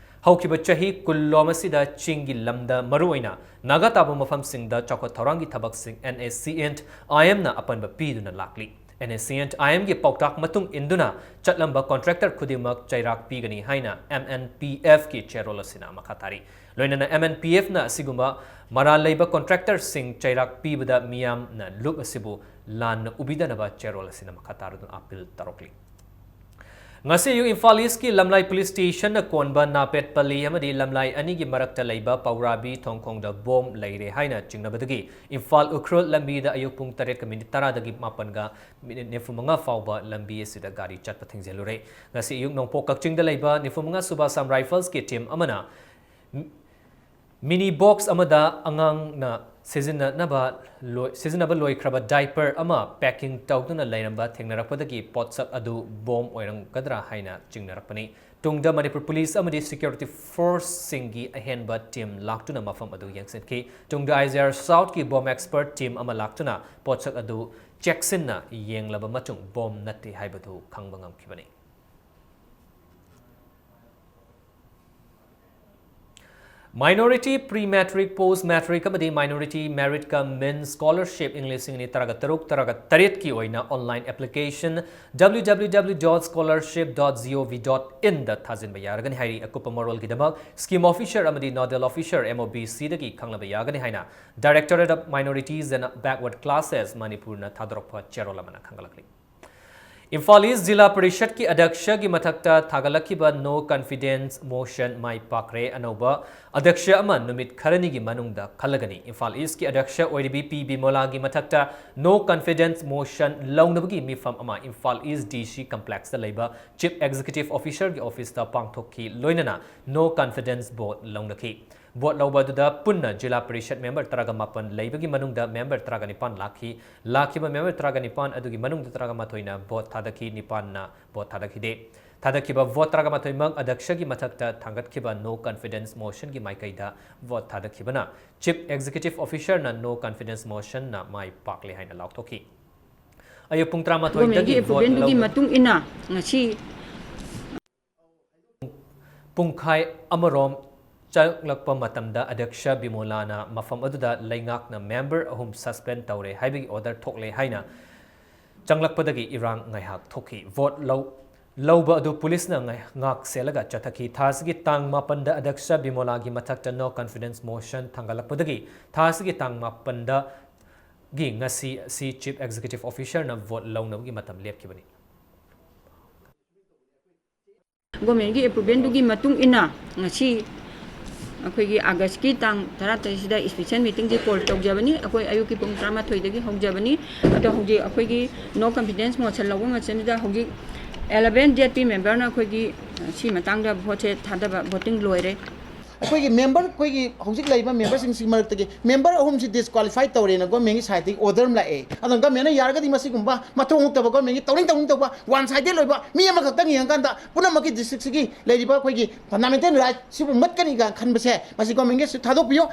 ꯍꯧꯈꯤꯕ ꯆꯍꯤ ꯀꯨꯟꯂꯣꯝ ꯑꯁꯤꯗ ꯆꯤꯡꯒꯤ ꯂꯝꯗ ꯃꯔꯨꯑꯣꯏꯅ ꯅꯥꯒꯥ ꯇꯥꯕ ꯃꯐꯝꯁꯤꯡꯗ ꯆꯥꯎꯈꯠ ꯊꯧꯔꯥꯡꯒꯤ ꯊꯕꯛꯁꯤꯡ NACNIMꯅ ꯑꯄꯟꯕ ꯄꯤꯗꯨꯅ ꯂꯥꯛꯂꯤ꯫ NACNIMꯒꯤ ꯄꯥꯎꯇꯥꯛ ꯃꯇꯨꯡ ꯏꯟꯗꯨꯅ ꯆꯠꯂꯝꯕ ꯀꯟꯇ꯭ꯔꯦꯛꯇꯔ ꯈꯨꯗꯤꯡꯃꯛ ꯆꯩꯔꯥꯛ ꯄꯤꯒꯅꯤ ꯍꯥꯏꯅ MNPFꯀꯤ ꯆꯦꯔꯣꯜ ꯑꯁꯤꯅ ꯃꯈꯥ ꯇꯥꯔꯤ꯫ ꯂꯣꯏꯅꯅ MNPFꯅ ꯑꯁꯤꯒꯨꯝꯕ ꯃꯔꯥꯜ ꯂꯩꯕ ꯀꯟꯇ꯭ꯔꯦꯛꯇꯔꯁꯤꯡ ꯆꯩꯔꯥꯛ ꯄꯤꯕꯗ ꯃꯤꯌꯥꯝꯅ ꯂꯨꯞ ꯑꯁꯤꯕꯨ ꯂꯥꯟꯅ ꯎꯕꯤꯗꯅꯕ ꯆꯦꯔꯣꯜ ꯑꯁꯤꯅ ꯃꯈꯥ ꯇꯥꯔꯗꯨꯅ ꯑꯥꯄꯤꯜ ꯇꯧꯔꯛꯂꯤ꯫ ꯉꯁꯤ ꯑꯌꯨꯛ ꯏꯝꯐꯥꯜ ꯏꯁꯀꯤ ꯂꯝꯂꯥꯏ ꯄꯨꯂꯤꯁ ꯁ꯭ꯇꯦꯁꯟꯅ ꯀꯣꯟꯕ ꯅꯥꯄꯦꯠꯄꯜꯂꯤ ꯑꯃꯗꯤ ꯂꯝꯂꯥꯏ ꯑꯅꯤꯒꯤ ꯃꯔꯛꯇ ꯂꯩꯕ ꯄꯧꯔꯥꯕꯤ ꯊꯣꯡꯈꯣꯡꯗ ꯕꯣꯝ ꯂꯩꯔꯦ ꯍꯥꯏꯅ ꯆꯤꯡꯅꯕꯗꯒꯤ ꯏꯝꯐꯥꯜ ꯎꯈ꯭ꯔꯨꯜ ꯂꯝꯕꯤꯗ ꯑꯌꯨꯛ ꯄꯨꯡ ꯇꯔꯦꯠꯀ ꯃꯤꯅꯤꯠ ꯇꯔꯥꯗꯒꯤ ꯃꯥꯄꯟꯒ ꯃꯤꯅꯤꯠ ꯅꯤꯐꯨ ꯃꯉꯥ ꯐꯥꯎꯕ ꯂꯝꯕꯤ ꯑꯁꯤꯗ ꯒꯥꯔꯤ ꯆꯠꯄ ꯊꯤꯡꯖꯤꯜꯂꯨꯔꯦ꯫ ꯉꯁꯤ ꯑꯌꯨꯛ ꯅꯣꯡꯄꯣꯛ ꯀꯛꯆꯤꯡꯗ ꯂꯩꯕ ꯅꯤꯐꯨ ꯃꯉꯥ ꯁꯨꯕ ꯑꯁꯥꯝ ꯔꯥꯏꯐꯜꯁꯀꯤ ꯇꯤꯝ ꯑꯃꯅ ꯃꯤꯅꯤ ꯕꯣꯛꯁ ꯑꯃꯗ ꯑꯉꯥꯡꯅ ꯁꯤꯖꯤꯟꯅꯅꯕ ꯂꯣꯏ-, ꯁꯤꯖꯤꯟꯅꯕ ꯂꯣꯏꯈ꯭ꯔꯕ ꯗꯥꯏꯄꯔ ꯑꯃ ꯄꯦꯀꯤꯡ ꯇꯧꯗꯨꯅ ꯂꯩꯔꯝꯕ ꯊꯦꯡꯅꯔꯛꯄꯗꯒꯤ ꯄꯣꯠꯁꯛ ꯑꯗꯨ ꯕꯣꯝ ꯑꯣꯏꯔꯝꯒꯗ꯭ꯔꯥ ꯍꯥꯏꯅ ꯆꯤꯡꯅꯔꯛꯄꯅꯤ꯫ ꯇꯨꯡꯗ ꯃꯅꯤꯄꯨꯔ ꯄꯨꯂꯤꯁ ꯑꯃꯗꯤ ꯁꯦꯀ꯭ꯌꯨꯔꯤꯇꯤ ꯐꯣꯔꯁꯁꯤꯡꯒꯤ ꯑꯍꯦꯟꯕ ꯇꯤꯝ ꯂꯥꯛꯇꯨꯅ ꯃꯐꯝ ꯑꯗꯨ ꯌꯦꯡꯁꯤꯟꯈꯤ꯫ ꯇꯨꯡꯗ IGR Southꯀꯤ ꯕꯣꯝ ꯑꯦꯛꯁꯄꯔꯠ ꯇꯤꯝ ꯑꯃ ꯂꯥꯛꯇꯨꯅ ꯄꯣꯠꯁꯛ ꯑꯗꯨ ꯆꯦꯛꯁꯤꯟꯅ ꯌꯦꯡꯂꯕ ꯃꯇꯨꯡ ꯕꯣꯝ ꯅꯠꯇꯦ ꯍꯥꯏꯕꯗꯨ ꯈꯪꯕ ꯉꯝꯈꯤꯕꯅꯤ꯫ Minority Pre-Matric, Post-Matric ꯑꯃꯗꯤ Minority Merit cum Means Scholarship ꯏꯪ ꯂꯤꯁꯤꯡ ꯑꯅꯤ ꯇꯔꯥꯒ ꯇꯔꯨꯛ ꯇꯔꯥꯒ ꯇꯔꯦꯠꯀꯤ ꯑꯣꯏꯅ online application www dot scholarship dot gov dot inꯗ ꯊꯥꯖꯤꯟꯕ ꯌꯥꯔꯒꯅꯤ ꯍꯥꯏꯔꯤ꯫ ꯑꯀꯨꯞꯄ ꯃꯔꯣꯜꯒꯤꯗꯃꯛ scheme officer ꯑꯃꯗꯤ nodal officer MOBCꯗꯒꯤ ꯈꯪꯂꯕ ꯌꯥꯒꯅꯤ ꯍꯥꯏꯅ Directorate of Minorities and Backward Classes ꯃꯅꯤꯄꯨꯔꯅ ꯊꯥꯗꯣꯔꯛꯄ ꯆꯦꯔꯣꯜ ꯑꯃꯅ ꯈꯪꯒꯠꯂꯛꯂꯤ꯫ ꯏꯝꯐꯥꯜ ꯏꯁ ꯖꯤꯂꯥ ꯄꯔꯤꯁꯠꯀꯤ ꯑꯗ꯭ꯌꯛꯁꯒꯤ ꯃꯊꯛꯇ ꯊꯥꯒꯠꯂꯛꯈꯤꯕ no confidence motion ꯃꯥꯏ ꯄꯥꯛꯈ꯭ꯔꯦ꯫ ꯑꯅꯧꯕ ꯑꯗ꯭ꯌꯛꯁ ꯑꯃ ꯅꯨꯃꯤꯠ ꯈꯔꯅꯤꯒꯤ ꯃꯅꯨꯡꯗ ꯈꯜꯂꯒꯅꯤ꯫ ꯏꯝꯐꯥꯜ ꯏꯁꯀꯤ ꯑꯗ꯭ꯌꯛꯁ ꯑꯣꯏꯔꯤꯕꯤ ꯄꯤ ꯕꯤꯃꯣꯂꯥꯒꯤ ꯃꯊꯛꯇ no confidence motion ꯂꯧꯅꯕꯒꯤ ꯃꯤꯐꯝ ꯑꯃ ꯏꯝꯐꯥꯜ ꯏꯁ DC complexꯇ ꯂꯩꯕ Chief Executive Officerꯒꯤ officeꯇ ꯄꯥꯡꯊꯣꯛꯈꯤ꯫ ꯂꯣꯏꯅꯅ no confidence vote ꯂꯧꯅꯈꯤ꯫ ꯚꯣꯠ ꯂꯧꯕ ꯑꯗꯨꯗ ꯄꯨꯟꯅ ꯖꯤꯂꯥ ꯄꯔꯤꯁꯠ ꯃꯦꯝꯕꯔ ꯇꯔꯥꯒ ꯃꯥꯄꯟ ꯂꯩꯕꯒꯤ ꯃꯅꯨꯡꯗ ꯃꯦꯝꯕꯔ ꯇꯔꯥꯒ ꯅꯤꯄꯥꯟ ꯂꯥꯛꯈꯤ꯫ ꯂꯥꯛꯈꯤꯕ ꯃꯦꯝꯕꯔ ꯇꯔꯥꯒ ꯅꯤꯄꯥꯟ ꯑꯗꯨꯒꯤ ꯃꯅꯨꯡꯗ ꯇꯔꯥꯒ ꯃꯥꯊꯣꯏꯅ ꯚꯣꯠ ꯊꯥꯗꯈꯤ, ꯅꯤꯄꯥꯟꯅ ꯚꯣꯠ ꯊꯥꯗꯈꯤꯗꯦ꯫ ꯊꯥꯗꯈꯤꯕ ꯚꯣꯠ ꯇꯔꯥꯒ ꯃꯥꯊꯣꯏꯃꯛ ꯑꯗ꯭ꯌꯛꯁꯒꯤ ꯃꯊꯛꯇ ꯊꯥꯡꯒꯠꯈꯤꯕ no confidence motionꯒꯤ ꯃꯥꯏꯀꯩꯗ ꯚꯣꯠ ꯊꯥꯗꯈꯤꯕꯅ Chief Executive Officerꯅ no confidence motionꯅ ꯃꯥꯏ ꯄꯥꯛꯂꯦ ꯍꯥꯏꯅ ꯂꯥꯎꯊꯣꯛꯈꯤ꯫ ꯑꯌꯨꯛ ꯄꯨꯡ ꯒꯣꯔꯃꯦꯟꯒꯤ ꯇꯔꯥꯃꯥꯊꯣꯏꯗꯒꯤ ꯚꯣꯠ ꯑꯦꯄ꯭ꯔꯨꯚꯦꯜꯗꯨꯒꯤ ꯂꯧꯅꯕ ꯃꯇꯨꯡ ꯏꯟꯅ ꯉꯁꯤ ꯄꯨꯡꯈꯥꯏ ꯑꯃꯔꯣꯝ ꯆꯪꯂꯛꯄ ꯃꯇꯝꯗ ꯑꯗ꯭ꯌꯛꯁ ꯕꯤꯃꯣꯂꯥꯅ ꯃꯐꯝ ꯑꯗꯨꯗ ꯂꯩꯉꯥꯛꯅ ꯃꯦꯝꯕꯔ ꯑꯍꯨꯝ suspend ꯇꯧꯔꯦ ꯍꯥꯏꯕꯒꯤ order ꯊꯣꯛꯂꯦ ꯍꯥꯏꯅ ꯆꯪꯂꯛꯄꯗꯒꯤ ꯏꯔꯥꯡ ꯉꯥꯏꯍꯥꯛ ꯊꯣꯛꯈꯤ꯫ ꯚꯣꯠ ꯂꯧ-, ꯂꯧꯕ ꯑꯗꯨ ꯄꯨꯂꯤꯁꯅ ꯉꯥꯏ-, ꯉꯥꯛ ꯁꯦꯜꯂꯒ ꯆꯠꯊꯈꯤ꯫ ꯊꯥ ꯑꯁꯤꯒꯤ ꯇꯥꯡ ꯃꯥꯄꯟꯗ ꯑꯗ꯭ꯌꯛꯁ ꯕꯤꯃꯣꯂꯥꯒꯤ ꯃꯊꯛꯇ no confidence motion ꯊꯥꯡꯒꯠꯂꯛꯄꯗꯒꯤ ꯊꯥ ꯑꯁꯤꯒꯤ ꯇꯥꯡ ꯃꯥꯄꯟꯗꯒꯤ ꯉꯁꯤ ꯑꯁꯤ Chief Executive Officerꯅ ꯚꯣꯠ ꯂꯧꯅꯕꯒꯤ ꯃꯇꯝ ꯂꯦꯞꯈꯤꯕꯅꯤ꯫ ꯒꯣꯔꯃꯦꯟꯒꯤ ꯑꯦꯄ꯭ꯔꯨꯚꯦꯜꯗꯨꯒꯤ ꯃꯇꯨꯡ ꯏꯟꯅ ꯉꯁꯤ ꯑꯩꯈꯣꯏꯒꯤ ꯑꯥꯒꯁꯀꯤ ꯇꯥꯡ ꯇꯔꯥꯇꯔꯦꯠꯁꯤꯗ special meetingꯁꯦ call ꯇꯧꯖꯕꯅꯤ꯫ ꯑꯩꯈꯣꯏ ꯑꯌꯨꯛꯀꯤ ꯄꯨꯡ ꯇꯔꯥꯃꯥꯊꯣꯏꯗꯒꯤ ꯍꯧꯖꯕꯅꯤ꯫ ꯑꯗꯣ ꯍꯧꯖꯤꯛ ꯑꯩꯈꯣꯏꯒꯤ no confidence motion ꯂꯧꯕ ꯃꯇꯝꯁꯤꯗ ꯍꯧꯖꯤꯛ eleven ZP memberꯅ ꯑꯩꯈꯣꯏꯒꯤ ꯁꯤ ꯃꯇꯥꯡꯗ ꯚꯣꯠꯁꯦ ꯊꯥꯗꯕ, voting ꯂꯣꯏꯔꯦ꯫ ꯑꯩꯈꯣꯏꯒꯤ ꯃꯦꯝꯕꯔ, ꯑꯩꯈꯣꯏꯒꯤ ꯍꯧꯖꯤꯛ ꯂꯩꯔꯤꯕ ꯃꯦꯝꯕꯔꯁꯤꯡꯁꯤ ꯃꯔꯛꯇꯒꯤ ꯃꯦꯝꯕꯔ ꯑꯍꯨꯝꯁꯤ disqualify ꯇꯧꯔꯦꯅ ꯒꯣꯔꯃꯦꯟꯒꯤ ꯁꯥꯏꯠꯇꯒꯤ order ꯑꯃ ꯂꯥꯛꯑꯦ꯫ ꯑꯗꯨꯅ ꯒꯣꯔꯃꯦꯟꯅ ꯌꯥꯔꯒꯗꯤ ꯃꯁꯤꯒꯨꯝꯕ ꯃꯊꯣꯡ ꯍꯨꯛꯇꯕ, ꯒꯣꯔꯃꯦꯟꯒꯤ ꯇꯧꯅꯤꯡ ꯇꯧꯅꯤꯡ ꯇꯧꯕ, one sided ꯑꯣꯏꯕ, ꯃꯤ ꯑꯃꯈꯛꯇꯪ ꯌꯦꯡꯉꯀꯥꯟꯗ ꯄꯨꯝꯅꯃꯛꯀꯤ ꯗꯤꯁꯇ꯭ꯔꯤꯛꯁꯤꯒꯤ ꯂꯩꯔꯤꯕ ꯑꯩꯈꯣꯏꯒꯤ ꯐꯟꯗꯥꯃꯦꯟꯇꯦꯜ ꯔꯥꯏꯠꯁꯤꯕꯨ ꯃꯠꯀꯅꯤ ꯀꯥꯏꯅ ꯈꯟꯕꯁꯦ, ꯃꯁꯤ ꯒꯣꯔꯃꯦꯟꯒꯤꯁꯨ ꯊꯥꯗꯣꯛꯄꯤꯌꯨ꯫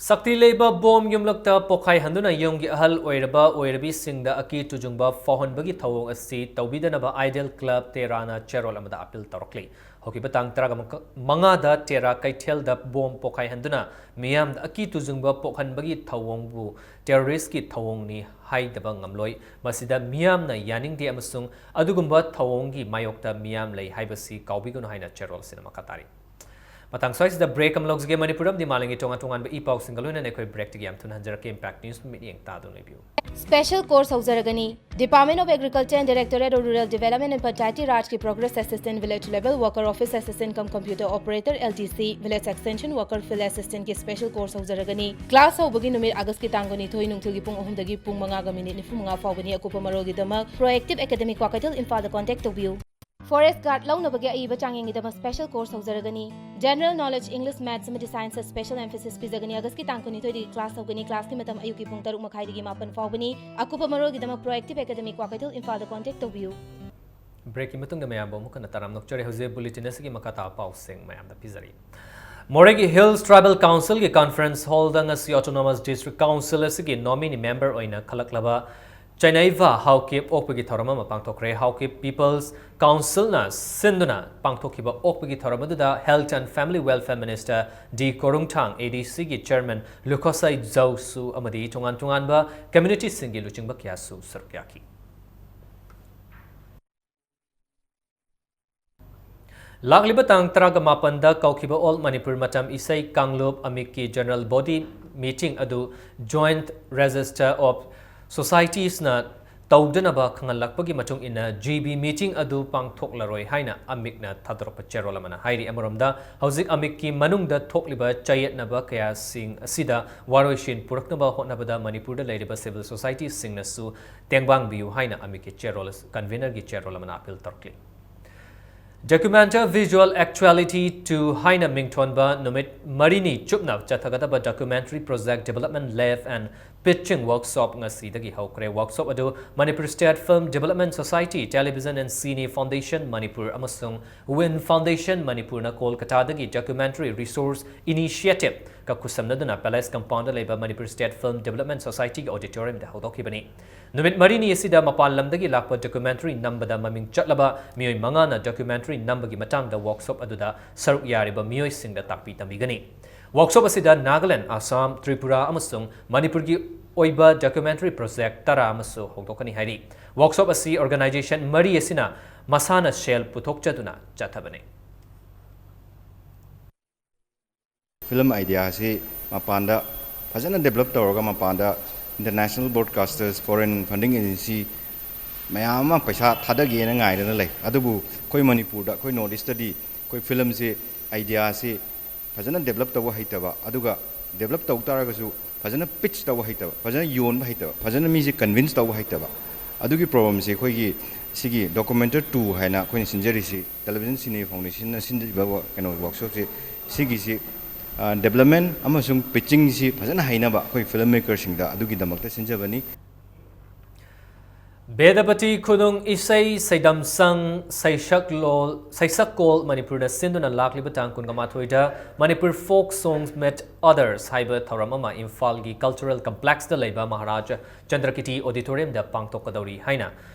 ꯁꯛꯇꯤ ꯂꯩꯕ ꯕꯣꯝ ꯌꯨꯝꯂꯛꯇ ꯄꯣꯈꯥꯏꯍꯟꯗꯨꯅ ꯌꯨꯝꯒꯤ ꯑꯍꯜ ꯑꯣꯏꯔꯕ ꯑꯣꯏꯔꯕꯤꯁꯤꯡꯗ ꯑꯀꯤ ꯇꯨꯖꯨꯡꯕ ꯐꯥꯎꯍꯟꯕꯒꯤ ꯊꯧꯑꯣꯡ ꯑꯁꯤ ꯇꯧꯕꯤꯗꯅꯕ ꯑꯥꯏꯗꯦꯜ ꯀ꯭ꯂꯕ ꯇꯦꯔꯥꯅ ꯆꯦꯔꯣꯜ ꯑꯃꯗ ꯑꯄꯤꯜ ꯇꯧꯔꯛꯂꯤ꯫ ꯍꯧꯈꯤꯕ ꯇꯥꯡ ꯇꯔꯥꯃꯉꯥꯗ ꯇꯦꯔꯥ ꯀꯩꯊꯦꯜꯗ ꯕꯣꯝ ꯄꯣꯈꯥꯏꯍꯟꯗꯨꯅ ꯃꯤꯌꯥꯝꯗ ꯑꯀꯤ ꯇꯨꯖꯨꯡꯕ ꯄꯣꯛꯍꯟꯕꯒꯤ ꯊꯧꯑꯣꯡꯕꯨ ꯇꯦꯔꯣꯔꯤꯁ꯭ꯠꯀꯤ ꯊꯧꯑꯣꯡꯅꯤ ꯍꯥꯏꯗꯕ ꯉꯝꯂꯣꯏ꯫ ꯃꯁꯤꯗ ꯃꯤꯌꯥꯝꯅ ꯌꯥꯅꯤꯡꯗꯦ ꯑꯃꯁꯨꯡ ꯑꯗꯨꯒꯨꯝꯕ ꯊꯧꯑꯣꯡꯒꯤ ꯃꯥꯌꯣꯛꯇ ꯃꯤꯌꯥꯝ ꯂꯩ ꯍꯥꯏꯕꯁꯤ ꯀꯥꯎꯕꯤꯒꯅꯨ ꯍꯥꯏꯅ ꯆꯦꯔꯣꯜ ꯑꯁꯤꯅ ꯃꯈꯥ ꯇꯥꯔꯤ꯫ ꯃꯇꯥꯡ ꯁ꯭ꯋꯥꯏꯁꯤꯗ break ꯑꯃ ꯂꯧꯖꯒꯦ꯫ ꯃꯅꯤꯄꯨꯔ ꯑꯃꯗꯤ ꯃꯥꯂꯦꯝꯒꯤ ꯇꯣꯉꯥꯟ ꯇꯣꯉꯥꯟꯕ ꯏ ꯄꯥꯎꯁꯤꯡꯒ ꯂꯣꯏꯅꯅ ꯑꯩꯈꯣꯏ breakꯇꯒꯤ ꯌꯥꯝ ꯊꯨꯅ ꯍꯟꯖꯔꯛꯀꯦ꯫ Impact News ꯃꯤꯠꯌꯦꯡ ꯇꯥꯗꯨꯅ ꯂꯩꯕꯤꯌꯨ꯫ Special course ꯍꯧꯖꯔꯒꯅꯤ꯫ Department of Agriculture and Directorate of Rural Development and Panchayati Rajꯀꯤ Progress Assistant, Village Level Worker, Office Assistant cum Computer Operator, L D C, Village Extension Worker, Field Assistantꯀꯤ special course ꯍꯧꯖꯔꯒꯅꯤ꯫ Class ꯍꯧꯕꯒꯤ ꯅꯨꯃꯤꯠ Augustꯀꯤ ꯇꯥꯡ ꯀꯨꯟꯅꯤꯊꯣꯏ ꯅꯨꯡꯊꯤꯜꯒꯤ ꯄꯨꯡ ꯑꯍꯨꯝꯗꯒꯤ ꯄꯨꯡ ꯃꯉꯥꯒ minute ꯅꯤꯐꯨꯃꯉꯥ ꯐꯥꯎꯕꯅꯤ꯫ ꯑꯀꯨꯞꯄ ꯃꯔꯣꯜꯒꯤꯗꯃꯛ Proactive Academy, ꯀ꯭ꯋꯥꯀꯩꯊꯦꯜ, ꯏꯝꯐꯥꯜꯗ contact ꯇꯧꯕꯤꯌꯨ꯫ Forest Guard ꯂꯧꯅꯕꯒꯤ ꯑꯏꯕ ꯆꯥꯡꯌꯦꯡꯒꯤꯗꯃꯛ special course ꯍꯧꯖꯔꯒꯅꯤ꯫ General Knowledge, English, Maths ꯑꯃꯗꯤ Science special emphasis ꯄꯤꯖꯒꯅꯤ꯫ August ꯀꯤ ꯇꯥꯡ ꯀꯨꯟꯅꯤꯊꯣꯏꯗꯒꯤ class ꯍꯧꯒꯅꯤ꯫ Class ꯀꯤ ꯃꯇꯝ ꯑꯌꯨꯛꯀꯤ ꯄꯨꯡ ꯇꯔꯨꯛ ꯃꯈꯥꯏꯗꯒꯤ ꯃꯥꯄꯟ ꯐꯥꯎꯕꯅꯤ꯫ ꯑꯀꯨꯞꯄ ꯃꯔꯣꯜꯒꯤꯗꯃꯛ Proactive Academy ꯀ꯭ꯋꯥꯀꯩꯊꯦꯜ ꯏꯝꯐꯥꯜꯗ contact ꯇꯧꯕꯤꯌꯨ꯫ Break ꯀꯤ ꯃꯇꯨꯡꯗ ꯃꯌꯥꯝꯕꯨ ꯑꯃꯨꯛ ꯍꯟꯅ ꯇꯔꯥꯝꯅ ꯑꯣꯛꯆꯔꯤ꯫ ꯍꯧꯖꯤꯛ bulletin ꯑꯁꯤꯒꯤ ꯃꯈꯥ ꯇꯥꯕ ꯄꯥꯎꯁꯤꯡ ꯃꯌꯥꯝꯗ ꯄꯤꯖꯔꯤ꯫ ꯃꯣꯔꯦꯒꯤ Hills Tribal Council ꯒꯤ conference hall ꯗ ꯉꯁꯤ Autonomous District Council ꯑꯁꯤꯒꯤ nominee member ꯑꯣꯏꯅ ꯈꯜꯂꯛꯂꯕ ꯆꯩꯅꯩꯚ ꯍꯥꯎꯀꯤꯞ ꯑꯣꯛꯄꯒꯤ ꯊꯧꯔꯝ ꯑꯃ ꯄꯥꯡꯊꯣꯛꯈ꯭ꯔꯦ꯫ ꯍꯥꯎꯀꯤꯞ People's Council ꯅ ꯁꯤꯟꯗꯨꯅ ꯄꯥꯡꯊꯣꯛꯈꯤꯕ ꯑꯣꯛꯄꯒꯤ ꯊꯧꯔꯝ ꯑꯗꯨꯗ Health and Family Welfare Minister D ꯀꯣꯔꯨꯡꯊꯥꯡ, A D C ꯒꯤ Chairman ꯂꯨꯈꯣꯁꯥꯏ ꯖꯧꯁꯨ ꯑꯃꯗꯤ ꯇꯣꯉꯥꯟ ꯇꯣꯉꯥꯟꯕ community ꯁꯤꯡꯒꯤ ꯂꯨꯆꯤꯡꯕ ꯀꯌꯥꯁꯨ ꯁꯔꯨꯛ ꯌꯥꯈꯤ꯫ ꯂꯥꯛꯂꯤꯕ ꯇꯥꯡ ꯇꯔꯥꯒ ꯃꯥꯄꯟꯗ ꯀꯧꯈꯤꯕ All Manipur ꯃꯇꯝ ꯏꯁꯩ ꯀꯥꯡꯂꯨꯞ ꯑꯃꯤꯛꯀꯤ General Body Meeting ꯑꯗꯨ Joint Register of Societies ꯅ ꯇꯧꯗꯅꯕ ꯈꯪꯍꯜꯂꯛꯄꯒꯤ ꯃꯇꯨꯡ ꯏꯟꯅ, G B meeting ꯑꯗꯨ ꯄꯥꯡꯊꯣꯛꯂꯔꯣꯏ ꯍꯥꯏꯅ ꯑꯃꯤꯛꯅ ꯊꯥꯗꯣꯔꯛꯄ ꯆꯦꯔꯣꯜ ꯑꯃꯅ ꯍꯥꯏꯔꯤ꯫ ꯑꯃꯔꯣꯝꯗ, ꯍꯧꯖꯤꯛ ꯑꯃꯤꯛꯀꯤ ꯃꯅꯨꯡꯗ ꯊꯣꯛꯂꯤꯕ ꯆꯌꯦꯠꯅꯕ ꯀꯌꯥꯁꯤꯡ ꯑꯁꯤꯗ ꯋꯥꯔꯣꯏꯁꯤꯟ ꯄꯨꯔꯛꯅꯕ ꯍꯣꯠꯅꯕꯗ ꯃꯅꯤꯄꯨꯔꯗ ꯂꯩꯔꯤꯕ civil society ꯁꯤꯡꯅꯁꯨ ꯇꯦꯡꯕꯥꯡꯕꯤꯌꯨ ꯍꯥꯏꯅ ꯑꯃꯤꯛꯀꯤ ꯆꯦꯔꯣꯜ, convener ꯒꯤ ꯆꯦꯔꯣꯜ ꯑꯃꯅ appeal ꯇꯧꯔꯛꯂꯤ꯫ Documenta Visual Actuality two ꯍꯥꯏꯅ ꯃꯤꯡꯊꯣꯟꯕ ꯅꯨꯃꯤꯠ ꯃꯔꯤꯅꯤ ꯆꯨꯞꯅ ꯆꯠꯊꯒꯗꯕ Documentary Project Development Lab and Pitching Workshop ꯉꯁꯤꯗꯒꯤ ꯍꯧꯈ꯭ꯔꯦ꯫ Workshop ꯑꯗꯨ Manipur State Film Development Society, Television and Cine Foundation Manipur ꯑꯃꯁꯨꯡ Win Foundation ꯃꯅꯤꯄꯨꯔꯅ ꯀꯣꯜꯀꯇꯥꯗꯒꯤ Documentary Resource Initiative ꯀ ꯈꯨꯠꯁꯝꯅꯗꯨꯅ Palace Compound ꯗ ꯂꯩꯕ Manipur State Film Development Society ꯒꯤ auditorium ꯗ ꯍꯧꯗꯣꯛꯈꯤꯕꯅꯤ꯫ ꯅꯨꯃꯤꯠ ꯃꯔꯤꯅꯤ ꯑꯁꯤꯗ ꯃꯄꯥꯟ ꯂꯝꯗꯒꯤ ꯂꯥꯛꯄ documentary ꯅꯝꯕꯗ ꯃꯃꯤꯡ ꯆꯠꯂꯕ ꯃꯤꯑꯣꯏ ꯃꯉꯥꯅ documentary ꯅꯝꯕꯒꯤ ꯃꯇꯥꯡꯗ workshop ꯑꯗꯨꯗ ꯁꯔꯨꯛ ꯌꯥꯔꯤꯕ ꯃꯤꯑꯣꯏꯁꯤꯡꯗ ꯇꯥꯛꯄꯤ ꯇꯝꯕꯤꯒꯅꯤ꯫ Workshop ꯑꯁꯤꯗ ꯅꯥꯒꯥꯂꯦꯟ, ꯑꯁꯥꯝ, ꯇ꯭ꯔꯤꯄꯨꯔꯥ ꯑꯃꯁꯨꯡ ꯃꯅꯤꯄꯨꯔꯒꯤ ꯑꯣꯏꯕ documentary project ꯇꯔꯥ ꯑꯃꯁꯨ ꯍꯧꯗꯣꯛꯀꯅꯤ ꯍꯥꯏꯔꯤ꯫ Workshop ꯑꯁꯤ organization ꯃꯔꯤ ꯑꯁꯤꯅ ꯃꯁꯥꯅ ꯁꯦꯜ ꯄꯨꯊꯣꯛꯆꯗꯨꯅ ꯆꯠꯊꯕꯅꯤ꯫ Film idea ꯑꯁꯤ ꯃꯄꯥꯟꯗ ꯐꯖꯅ develop ꯇꯧꯔꯒ ꯃꯄꯥꯟꯗ international broadcasters, foreign funding agency ꯃꯌꯥꯝ ꯑꯃ ꯄꯩꯁꯥ ꯊꯥꯗꯒꯦꯅ ꯉꯥꯏꯗꯅ ꯂꯩ꯫ ꯑꯗꯨꯕꯨ ꯑꯩꯈꯣꯏ ꯃꯅꯤꯄꯨꯔꯗ, ꯑꯩꯈꯣꯏ North East ꯇꯗꯤ ꯑꯩꯈꯣꯏ film ꯁꯤ, idea ꯑꯁꯤ ꯐꯖꯅ develop ꯇꯧꯕ ꯍꯩꯇꯕ, ꯑꯗꯨꯒ develop ꯇꯧ ꯇꯥꯔꯒꯁꯨ ꯐꯖꯅ pitch ꯇꯧꯕ ꯍꯩꯇꯕ, ꯐꯖꯅ ꯌꯣꯟꯕ ꯍꯩꯇꯕ, ꯐꯖꯅ ꯃꯤꯁꯦ convince ꯇꯧꯕ ꯍꯩꯇꯕ, ꯑꯗꯨꯒꯤ problem ꯁꯦ ꯑꯩꯈꯣꯏꯒꯤ ꯁꯤꯒꯤ Documenter two ꯍꯥꯏꯅ ꯑꯩꯈꯣꯏꯅ ꯁꯤꯟꯖꯔꯤꯁꯤ Television Cine Foundationꯅ ꯁꯤꯟꯖꯔꯤꯕ ꯀꯩꯅꯣ workshopꯁꯤ, ꯁꯤꯒꯤꯁꯤ development ꯑꯃꯁꯨꯡ pitchingꯁꯤ ꯐꯖꯅ ꯍꯩꯅꯕ ꯑꯩꯈꯣꯏ film makerꯁꯤꯡꯗ ꯑꯗꯨꯒꯤꯗꯃꯛꯇ ꯁꯤꯟꯖꯕꯅꯤ꯫ ꯕꯦꯗꯄꯇꯤ ꯈꯨꯅꯨꯡ ꯏꯁꯩ ꯁꯩꯗꯝꯁꯪ ꯁꯩꯁꯛꯂꯣꯜ ꯁꯩꯁꯛꯀꯣꯜ ꯃꯅꯤꯄꯨꯔꯅ ꯁꯤꯟꯗꯨꯅ ꯂꯥꯛꯂꯤꯕ ꯇꯥꯡ ꯀꯨꯟꯒ ꯃꯥꯊꯣꯏꯗ Manipur Folk Songs Meet Others ꯍꯥꯏꯕ ꯊꯧꯔꯝ ꯑꯃ ꯏꯝꯐꯥꯜꯒꯤ Cultural Complexꯇ ꯂꯩꯕ ꯃꯍꯥꯔꯥꯖ ꯆꯟꯗ꯭ꯔꯀꯤꯇꯤ Auditoriumꯗ ꯄꯥꯡꯊꯣꯛꯀꯗꯧꯔꯤ ꯍꯥꯏꯅ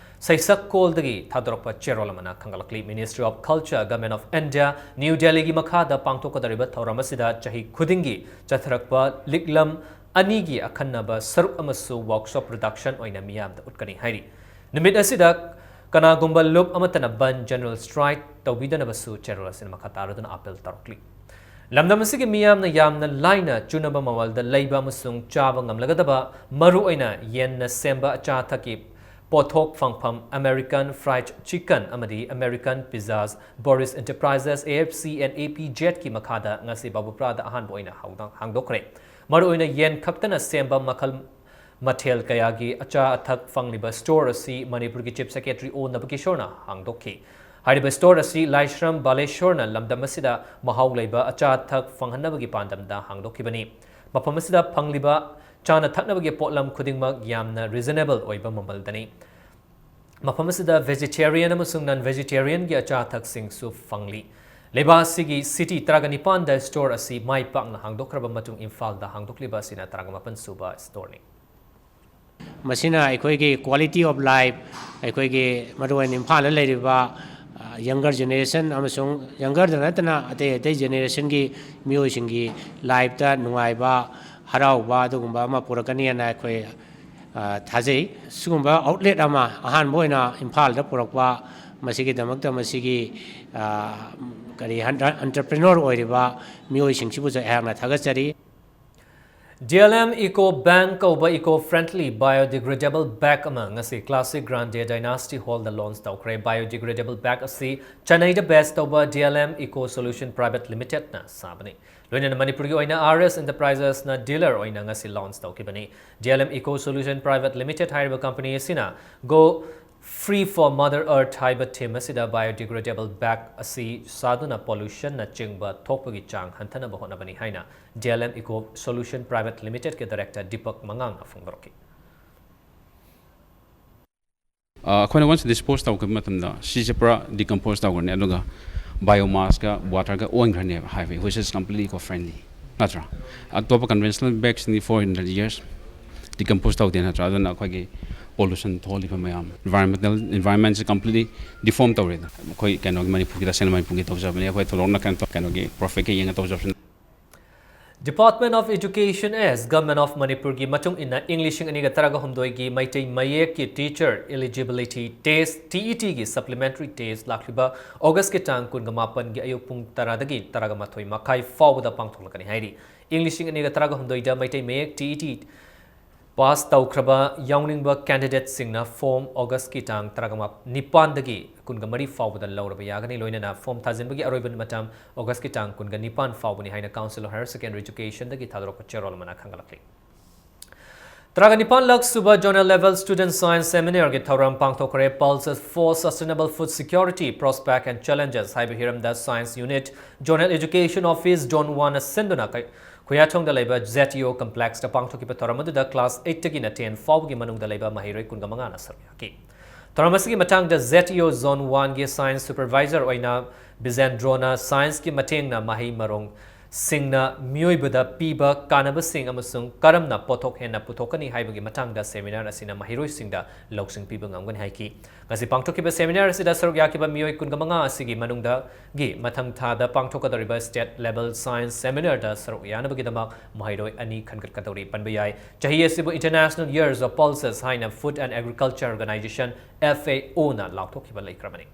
ꯁꯩꯁꯛꯀꯣꯜꯗꯒꯤ ꯊꯥꯗꯣꯔꯛꯄ ꯆꯦꯔꯣꯜ ꯑꯃꯅ ꯈꯪꯒꯠꯂꯛꯂꯤ꯫ Ministry of Culture, Government of India, New Delhiꯒꯤ ꯃꯈꯥꯗ ꯄꯥꯡꯊꯣꯛꯀꯗꯧꯔꯤꯕ ꯊꯧꯔꯝ ꯑꯁꯤꯗ ꯆꯍꯤ ꯈꯨꯗꯤꯡꯒꯤ ꯆꯠꯊꯔꯛꯄ ꯂꯤꯛꯂꯝ ꯑꯅꯤꯒꯤ ꯑꯈꯟꯅꯕ ꯁꯔꯨꯛ ꯑꯃꯁꯨ workshop production ꯑꯣꯏꯅ ꯃꯤꯌꯥꯝꯗ ꯎꯠꯀꯅꯤ ꯍꯥꯏꯔꯤ꯫ ꯅꯨꯃꯤꯠ ꯑꯁꯤꯗ ꯀꯅꯥꯒꯨꯝꯕ ꯂꯨꯞ ꯑꯃꯠꯇꯅ ꯕꯟ, general strike, ꯇꯧꯕꯤꯗꯅꯕꯁꯨ ꯆꯦꯔꯣꯜ ꯑꯁꯤꯅ ꯃꯈꯥ ꯇꯥꯔꯗꯨꯅ ꯑꯥꯄꯤꯜ ꯇꯧꯔꯛꯂꯤ꯫ ꯂꯝꯗꯝ ꯑꯁꯤꯒꯤ ꯃꯤꯌꯥꯝꯅ ꯌꯥꯝꯅ ꯂꯥꯏꯅ ꯆꯨꯅꯕ ꯃꯃꯜꯗ ꯂꯩꯕ ꯑꯃꯁꯨꯡ ꯆꯥꯕ ꯉꯝꯂꯒꯗꯕ ꯃꯔꯨꯑꯣꯏꯅ ꯌꯦꯟꯅ ꯁꯦꯝꯕ ꯑꯆꯥ ꯑꯊꯛꯀꯤ ꯄꯣꯠꯊꯣꯛ ꯐꯪꯐꯝ American Fried Chicken ꯑꯃꯗꯤ American Pizzas Boris Enterprises, A F C and A P Zkꯤ ꯃꯈꯥꯗ ꯉꯁꯤ ꯕꯥꯕꯨꯄ꯭ꯔꯥꯗ ꯑꯍꯥꯟꯕ ꯑꯣꯏꯅ ꯍꯧꯗ-, ꯍꯥꯡꯗꯣꯛꯈ꯭ꯔꯦ꯫ ꯃꯔꯨꯑꯣꯏꯅ ꯌꯦꯟ ꯈꯛꯇꯅ ꯁꯦꯝꯕ ꯃꯈꯜ ꯃꯊꯦꯜ ꯀꯌꯥꯒꯤ ꯑꯆꯥ ꯑꯊꯛ ꯐꯪꯂꯤꯕ store ꯑꯁꯤ ꯃꯅꯤꯄꯨꯔꯒꯤ Chief Secretary O ꯅꯕꯀꯤꯁꯣꯔꯅ ꯍꯥꯡꯗꯣꯛꯈꯤ꯫ ꯍꯥꯏꯔꯤꯕ store ꯑꯁꯤ ꯂꯥꯏꯁ꯭ꯔꯝ ꯕꯥꯂꯦꯁꯣꯔꯅ ꯂꯝꯗꯝ ꯑꯁꯤꯗ ꯃꯍꯥꯎ ꯂꯩꯕ ꯑꯆꯥ ꯑꯊꯛ ꯐꯪꯍꯟꯅꯕꯒꯤ ꯄꯥꯟꯗꯝꯗ ꯍꯥꯡꯗꯣꯛꯈꯤꯕꯅꯤ꯫ ꯃꯐꯝ ꯑꯁꯤꯗ ꯐꯪꯂꯤꯕ ꯆꯥꯅ ꯊꯛꯅꯕꯒꯤ ꯄꯣꯠꯂꯝ ꯈꯨꯗꯤꯡꯃꯛ ꯌꯥꯝꯅ reasonable ꯑꯣꯏꯕ ꯃꯃꯜꯗꯅꯤ꯫ ꯃꯐꯝ ꯑꯁꯤꯗ vegetarian ꯑꯃꯁꯨꯡ non vegetarianꯒꯤ ꯑꯆꯥ ꯑꯊꯛꯁꯤꯡꯁꯨ ꯐꯪꯂꯤ꯫ ꯂꯩꯕꯥꯛ ꯑꯁꯤꯒꯤ city ꯇꯔꯥꯒ ꯅꯤꯄꯥꯟꯗ store ꯑꯁꯤ ꯃꯥꯏ ꯄꯥꯛꯅ ꯍꯥꯡꯗꯣꯛꯈ꯭ꯔꯕ ꯃꯇꯨꯡ ꯏꯝꯐꯥꯜꯗ ꯍꯥꯡꯗꯣꯛꯂꯤꯕ ꯑꯁꯤꯅ ꯇꯔꯥꯒ ꯃꯥꯄꯟ ꯁꯨꯕ storeꯅꯤ꯫ ꯃꯁꯤꯅ ꯑꯩꯈꯣꯏꯒꯤ quality of life, ꯑꯩꯈꯣꯏꯒꯤ ꯃꯔꯨꯑꯣꯏꯅ ꯏꯝꯐꯥꯜꯗ ꯂꯩꯔꯤꯕ, ꯑ, younger generation ꯑꯃꯁꯨꯡ youngerꯗ ꯅꯠꯇꯅ ꯑꯇꯩ ꯑꯇꯩ generationꯒꯤ ꯃꯤꯑꯣꯏꯁꯤꯡꯒꯤ lifeꯇ ꯅꯨꯡꯉꯥꯏꯕ, ꯍꯔꯥꯎꯕ ꯑꯗꯨꯒꯨꯝꯕ ꯑꯃ ꯄꯨꯔꯛꯀꯅꯤ ꯍꯥꯏꯅ ꯑꯩꯈꯣꯏ, ꯑ, ꯊꯥꯖꯩ꯫ ꯁꯤꯒꯨꯝꯕ outlet ꯑꯃ ꯑꯍꯥꯟꯕ ꯑꯣꯏꯅ ꯏꯝꯐꯥꯜꯗ ꯄꯨꯔꯛꯄ, ꯃꯁꯤꯒꯤꯗꯃꯛꯇ ꯃꯁꯤꯒꯤ, ꯑ, ꯀꯔꯤ, entrepreneur ꯑꯣꯏꯔꯤꯕ ꯃꯤꯑꯣꯏꯁꯤꯡꯁꯤꯕꯨꯁꯨ ꯑꯩꯍꯥꯛꯅ ꯊꯥꯒꯠꯆꯔꯤ꯫ D L M Eco Bank ꯀꯧꯕ eco friendly biodegradable bag ꯑꯃ ꯉꯁꯤ Classic Grande Dynasty Hallꯗ launch ꯇꯧꯈ꯭ꯔꯦ꯫ Biodegradable bag ꯑꯁꯤ ꯆꯦꯟꯅꯥꯏꯗ base ꯇꯧꯕ D L M Eco Solution Private Limitedꯅ ꯁꯥꯕꯅꯤ꯫ ꯂꯣꯏꯅꯅ ꯃꯅꯤꯄꯨꯔꯒꯤ ꯑꯣꯏꯅ R S Enterprisesꯅ dealer ꯑꯣꯏꯅ ꯉꯁꯤ launch ꯇꯧꯈꯤꯕꯅꯤ꯫ D L M Eco Solution Private Limited ꯍꯥꯏꯔꯤꯕ company ꯑꯁꯤꯅ go Free for Mother Earth ꯍꯥꯏꯕ theme ꯑꯁꯤꯗ biodegradable bag ꯑꯁꯤ ꯁꯥꯗꯨꯅ pollutionꯅ ꯆꯤꯡꯕ ꯊꯣꯛꯄꯒꯤ ꯆꯥꯡ ꯍꯟꯊꯅꯕ ꯍꯣꯠꯅꯕꯅꯤ ꯍꯥꯏꯅ D L M Eco Solution Private Limitedꯀꯤ director Deepak ꯃꯉꯥꯡꯅ ꯐꯣꯡꯗꯣꯔꯛꯈꯤ꯫ ꯑꯩꯈꯣꯏꯅ once dispose ꯇꯧꯈꯤꯕ ꯃꯇꯝꯗ ꯁꯤꯁꯦ ꯄꯨꯔꯥ decompose ꯇꯧꯈ꯭ꯔꯅꯤ, ꯑꯗꯨꯒ biomassꯀ waterꯒ ꯑꯣꯟꯈ꯭ꯔꯅꯦꯕ ꯍꯥꯏꯕ, which is completely eco friendly, ꯅꯠꯇ꯭ꯔꯥ? ꯑꯇꯣꯞꯄ conventional bagꯁꯤꯡꯗꯤ four hundred years decompose ꯇꯧꯗꯦ, ꯅꯠꯇ꯭ꯔꯥ? ꯑꯗꯨꯅ ꯑꯩꯈꯣꯏꯒꯤ pollution ꯊꯣꯛꯍꯜꯂꯤꯕ ꯃꯌꯥꯝ, environmental environmentꯁꯦ completely deform ꯇꯧꯔꯦꯗꯅ꯫ ꯑꯩꯈꯣꯏ ꯀꯩꯅꯣꯒꯤ ꯃꯅꯤꯄꯨꯔꯒꯤ, ꯇꯁꯦꯡꯅ ꯃꯅꯤꯄꯨꯔꯒꯤ ꯇꯧꯖꯕꯅꯤ, ꯑꯩꯈꯣꯏ ꯊꯧꯔꯣꯛꯅ ꯀꯩꯅꯣ ꯇꯧ- ꯀꯩꯅꯣꯒꯤ profitꯀ ꯌꯦꯡꯉ ꯇꯧꯖꯕꯁꯨ Department of Education as Government of Manipurꯒꯤ ꯃꯇꯨꯡ ꯏꯟꯅ ꯏꯪ ꯂꯤꯁꯤꯡ ꯑꯅꯤꯒ ꯇꯔꯥꯒ ꯍꯨꯝꯗꯣꯏꯒꯤ Meitei ꯃꯌꯦꯛꯀꯤ teacher eligibility test, TETꯒꯤ supplementary test ꯂꯥꯛꯂꯤꯕ Augustꯀꯤ ꯇꯥꯡ ꯀꯨꯟꯒ ꯃꯥꯄꯟꯒꯤ ꯑꯌꯨꯛ ꯄꯨꯡ ꯇꯔꯥꯗꯒꯤ ꯇꯔꯥꯒ ꯃꯥꯊꯣꯏ ꯃꯈꯥꯏ ꯐꯥꯎꯕꯗ ꯄꯥꯡꯊꯣꯛꯂꯛꯀꯅꯤ ꯍꯥꯏꯔꯤ꯫ ꯏꯪ ꯂꯤꯁꯤꯡ ꯑꯅꯤꯒ ꯇꯔꯥꯒ ꯍꯨꯝꯗꯣꯏꯗ ꯃꯩꯇꯩ ꯃꯌꯦꯛ TET pass ꯇꯧꯈ꯭ꯔꯕ ꯌꯥꯎꯅꯤꯡꯕ candidateꯁꯤꯡꯅ form Augustꯀꯤ ꯇꯥꯡ ꯇꯔꯥꯒ ꯅꯤꯄꯥꯟꯗꯒꯤ ꯀꯨꯟꯒ ꯃꯔꯤ ꯐꯥꯎꯕꯗ ꯂꯧꯔꯕ ꯌꯥꯒꯅꯤ꯫ ꯂꯣꯏꯅꯅ form ꯊꯥꯖꯤꯟꯕꯒꯤ ꯑꯔꯣꯏꯕ ꯃꯇꯝ Augustꯀꯤ ꯇꯥꯡ ꯀꯨꯟꯒ ꯅꯤꯄꯥꯟ ꯐꯥꯎꯕꯅꯤ ꯍꯥꯏꯅ Council of Higher Secondary Educationꯗꯒꯤ ꯊꯥꯗꯣꯔꯛꯄ ꯆꯦꯔꯣꯜ ꯑꯃꯅ ꯈꯪꯒꯠꯂꯛꯂꯤ꯫ ꯇꯔꯥꯒ ꯅꯤꯄꯥꯟ ꯂꯛ ꯁꯨꯕ Zonal Level Student Science Seminarꯒꯤ ꯊꯧꯔꯝ ꯄꯥꯡꯊꯣꯛꯈ꯭ꯔꯦ꯫ Pulses for Sustainable Food Security, Prospect and Challenges ꯍꯥꯏꯕ ꯍꯤꯔꯝꯗ Science Unit, Zonal Education Office, Zone Oneꯅ ꯁꯤꯟꯗꯨꯅ ꯀꯩ-, ꯈꯨꯌꯥꯊꯣꯡꯗ ꯂꯩꯕ ZEO Complexꯇ ꯄꯥꯡꯊꯣꯛꯈꯤꯕ ꯊꯧꯔꯝ ꯑꯗꯨꯗ class eightꯇꯒꯤꯅ ten ꯐꯥꯎꯕꯒꯤ ꯃꯅꯨꯡꯗ ꯂꯩꯕ ꯃꯍꯩꯔꯣꯏ ꯀꯨꯟꯒ ꯃꯉꯥꯅ ꯁꯔꯨꯛ ꯌꯥꯈꯤ꯫ ꯊꯧꯔꯝ ꯑꯁꯤꯒꯤ ꯃꯇꯥꯡꯗ ZEO Zone Oneꯒꯤ Science Supervisor ꯑꯣꯏꯅ ꯕꯤꯖꯦꯟꯗ꯭ꯔꯣꯅ scienceꯀꯤ ꯃꯇꯦꯡꯅ ꯃꯍꯩ ꯃꯔꯣꯡꯁꯤꯡꯅ ꯃꯤꯑꯣꯏꯕꯗ ꯄꯤꯕ ꯀꯥꯟꯅꯕꯁꯤꯡ ꯑꯃꯁꯨꯡ ꯀꯔꯝꯅ ꯄꯣꯠꯊꯣꯛ ꯍꯦꯟꯅ ꯄꯨꯊꯣꯛꯀꯅꯤ ꯍꯥꯏꯕꯒꯤ ꯃꯇꯥꯡꯗ seminar ꯑꯁꯤꯅ ꯃꯍꯩꯔꯣꯏꯁꯤꯡꯗ ꯂꯧꯁꯤꯡ ꯄꯤꯕ ꯉꯝꯒꯅꯤ ꯍꯥꯏꯈꯤ꯫ ꯉꯁꯤ ꯄꯥꯡꯊꯣꯛꯈꯤꯕ seminar ꯑꯁꯤꯗ ꯁꯔꯨꯛ ꯌꯥꯈꯤꯕ ꯃꯤꯑꯣꯏ ꯀꯨꯟꯒ ꯃꯉꯥ ꯑꯁꯤꯒꯤ ꯃꯅꯨꯡꯗꯒꯤ ꯃꯊꯪ ꯊꯥꯗ ꯄꯥꯡꯊꯣꯛꯀꯗꯧꯔꯤꯕ State Level Science Seminarꯗ ꯁꯔꯨꯛ ꯌꯥꯅꯕꯒꯤꯗꯃꯛ ꯃꯍꯩꯔꯣꯏ ꯑꯅꯤ ꯈꯟꯒꯠꯀꯗꯧꯔꯤ꯫ ꯄꯟꯕ ꯌꯥꯏ, ꯆꯍꯤ ꯑꯁꯤꯕꯨ International Years of Pulses ꯍꯥꯏꯅ Food and Agriculture Organization, FAOꯅ ꯂꯥꯎꯊꯣꯛꯈꯤꯕ ꯂꯩꯈ꯭ꯔꯕꯅꯤ꯫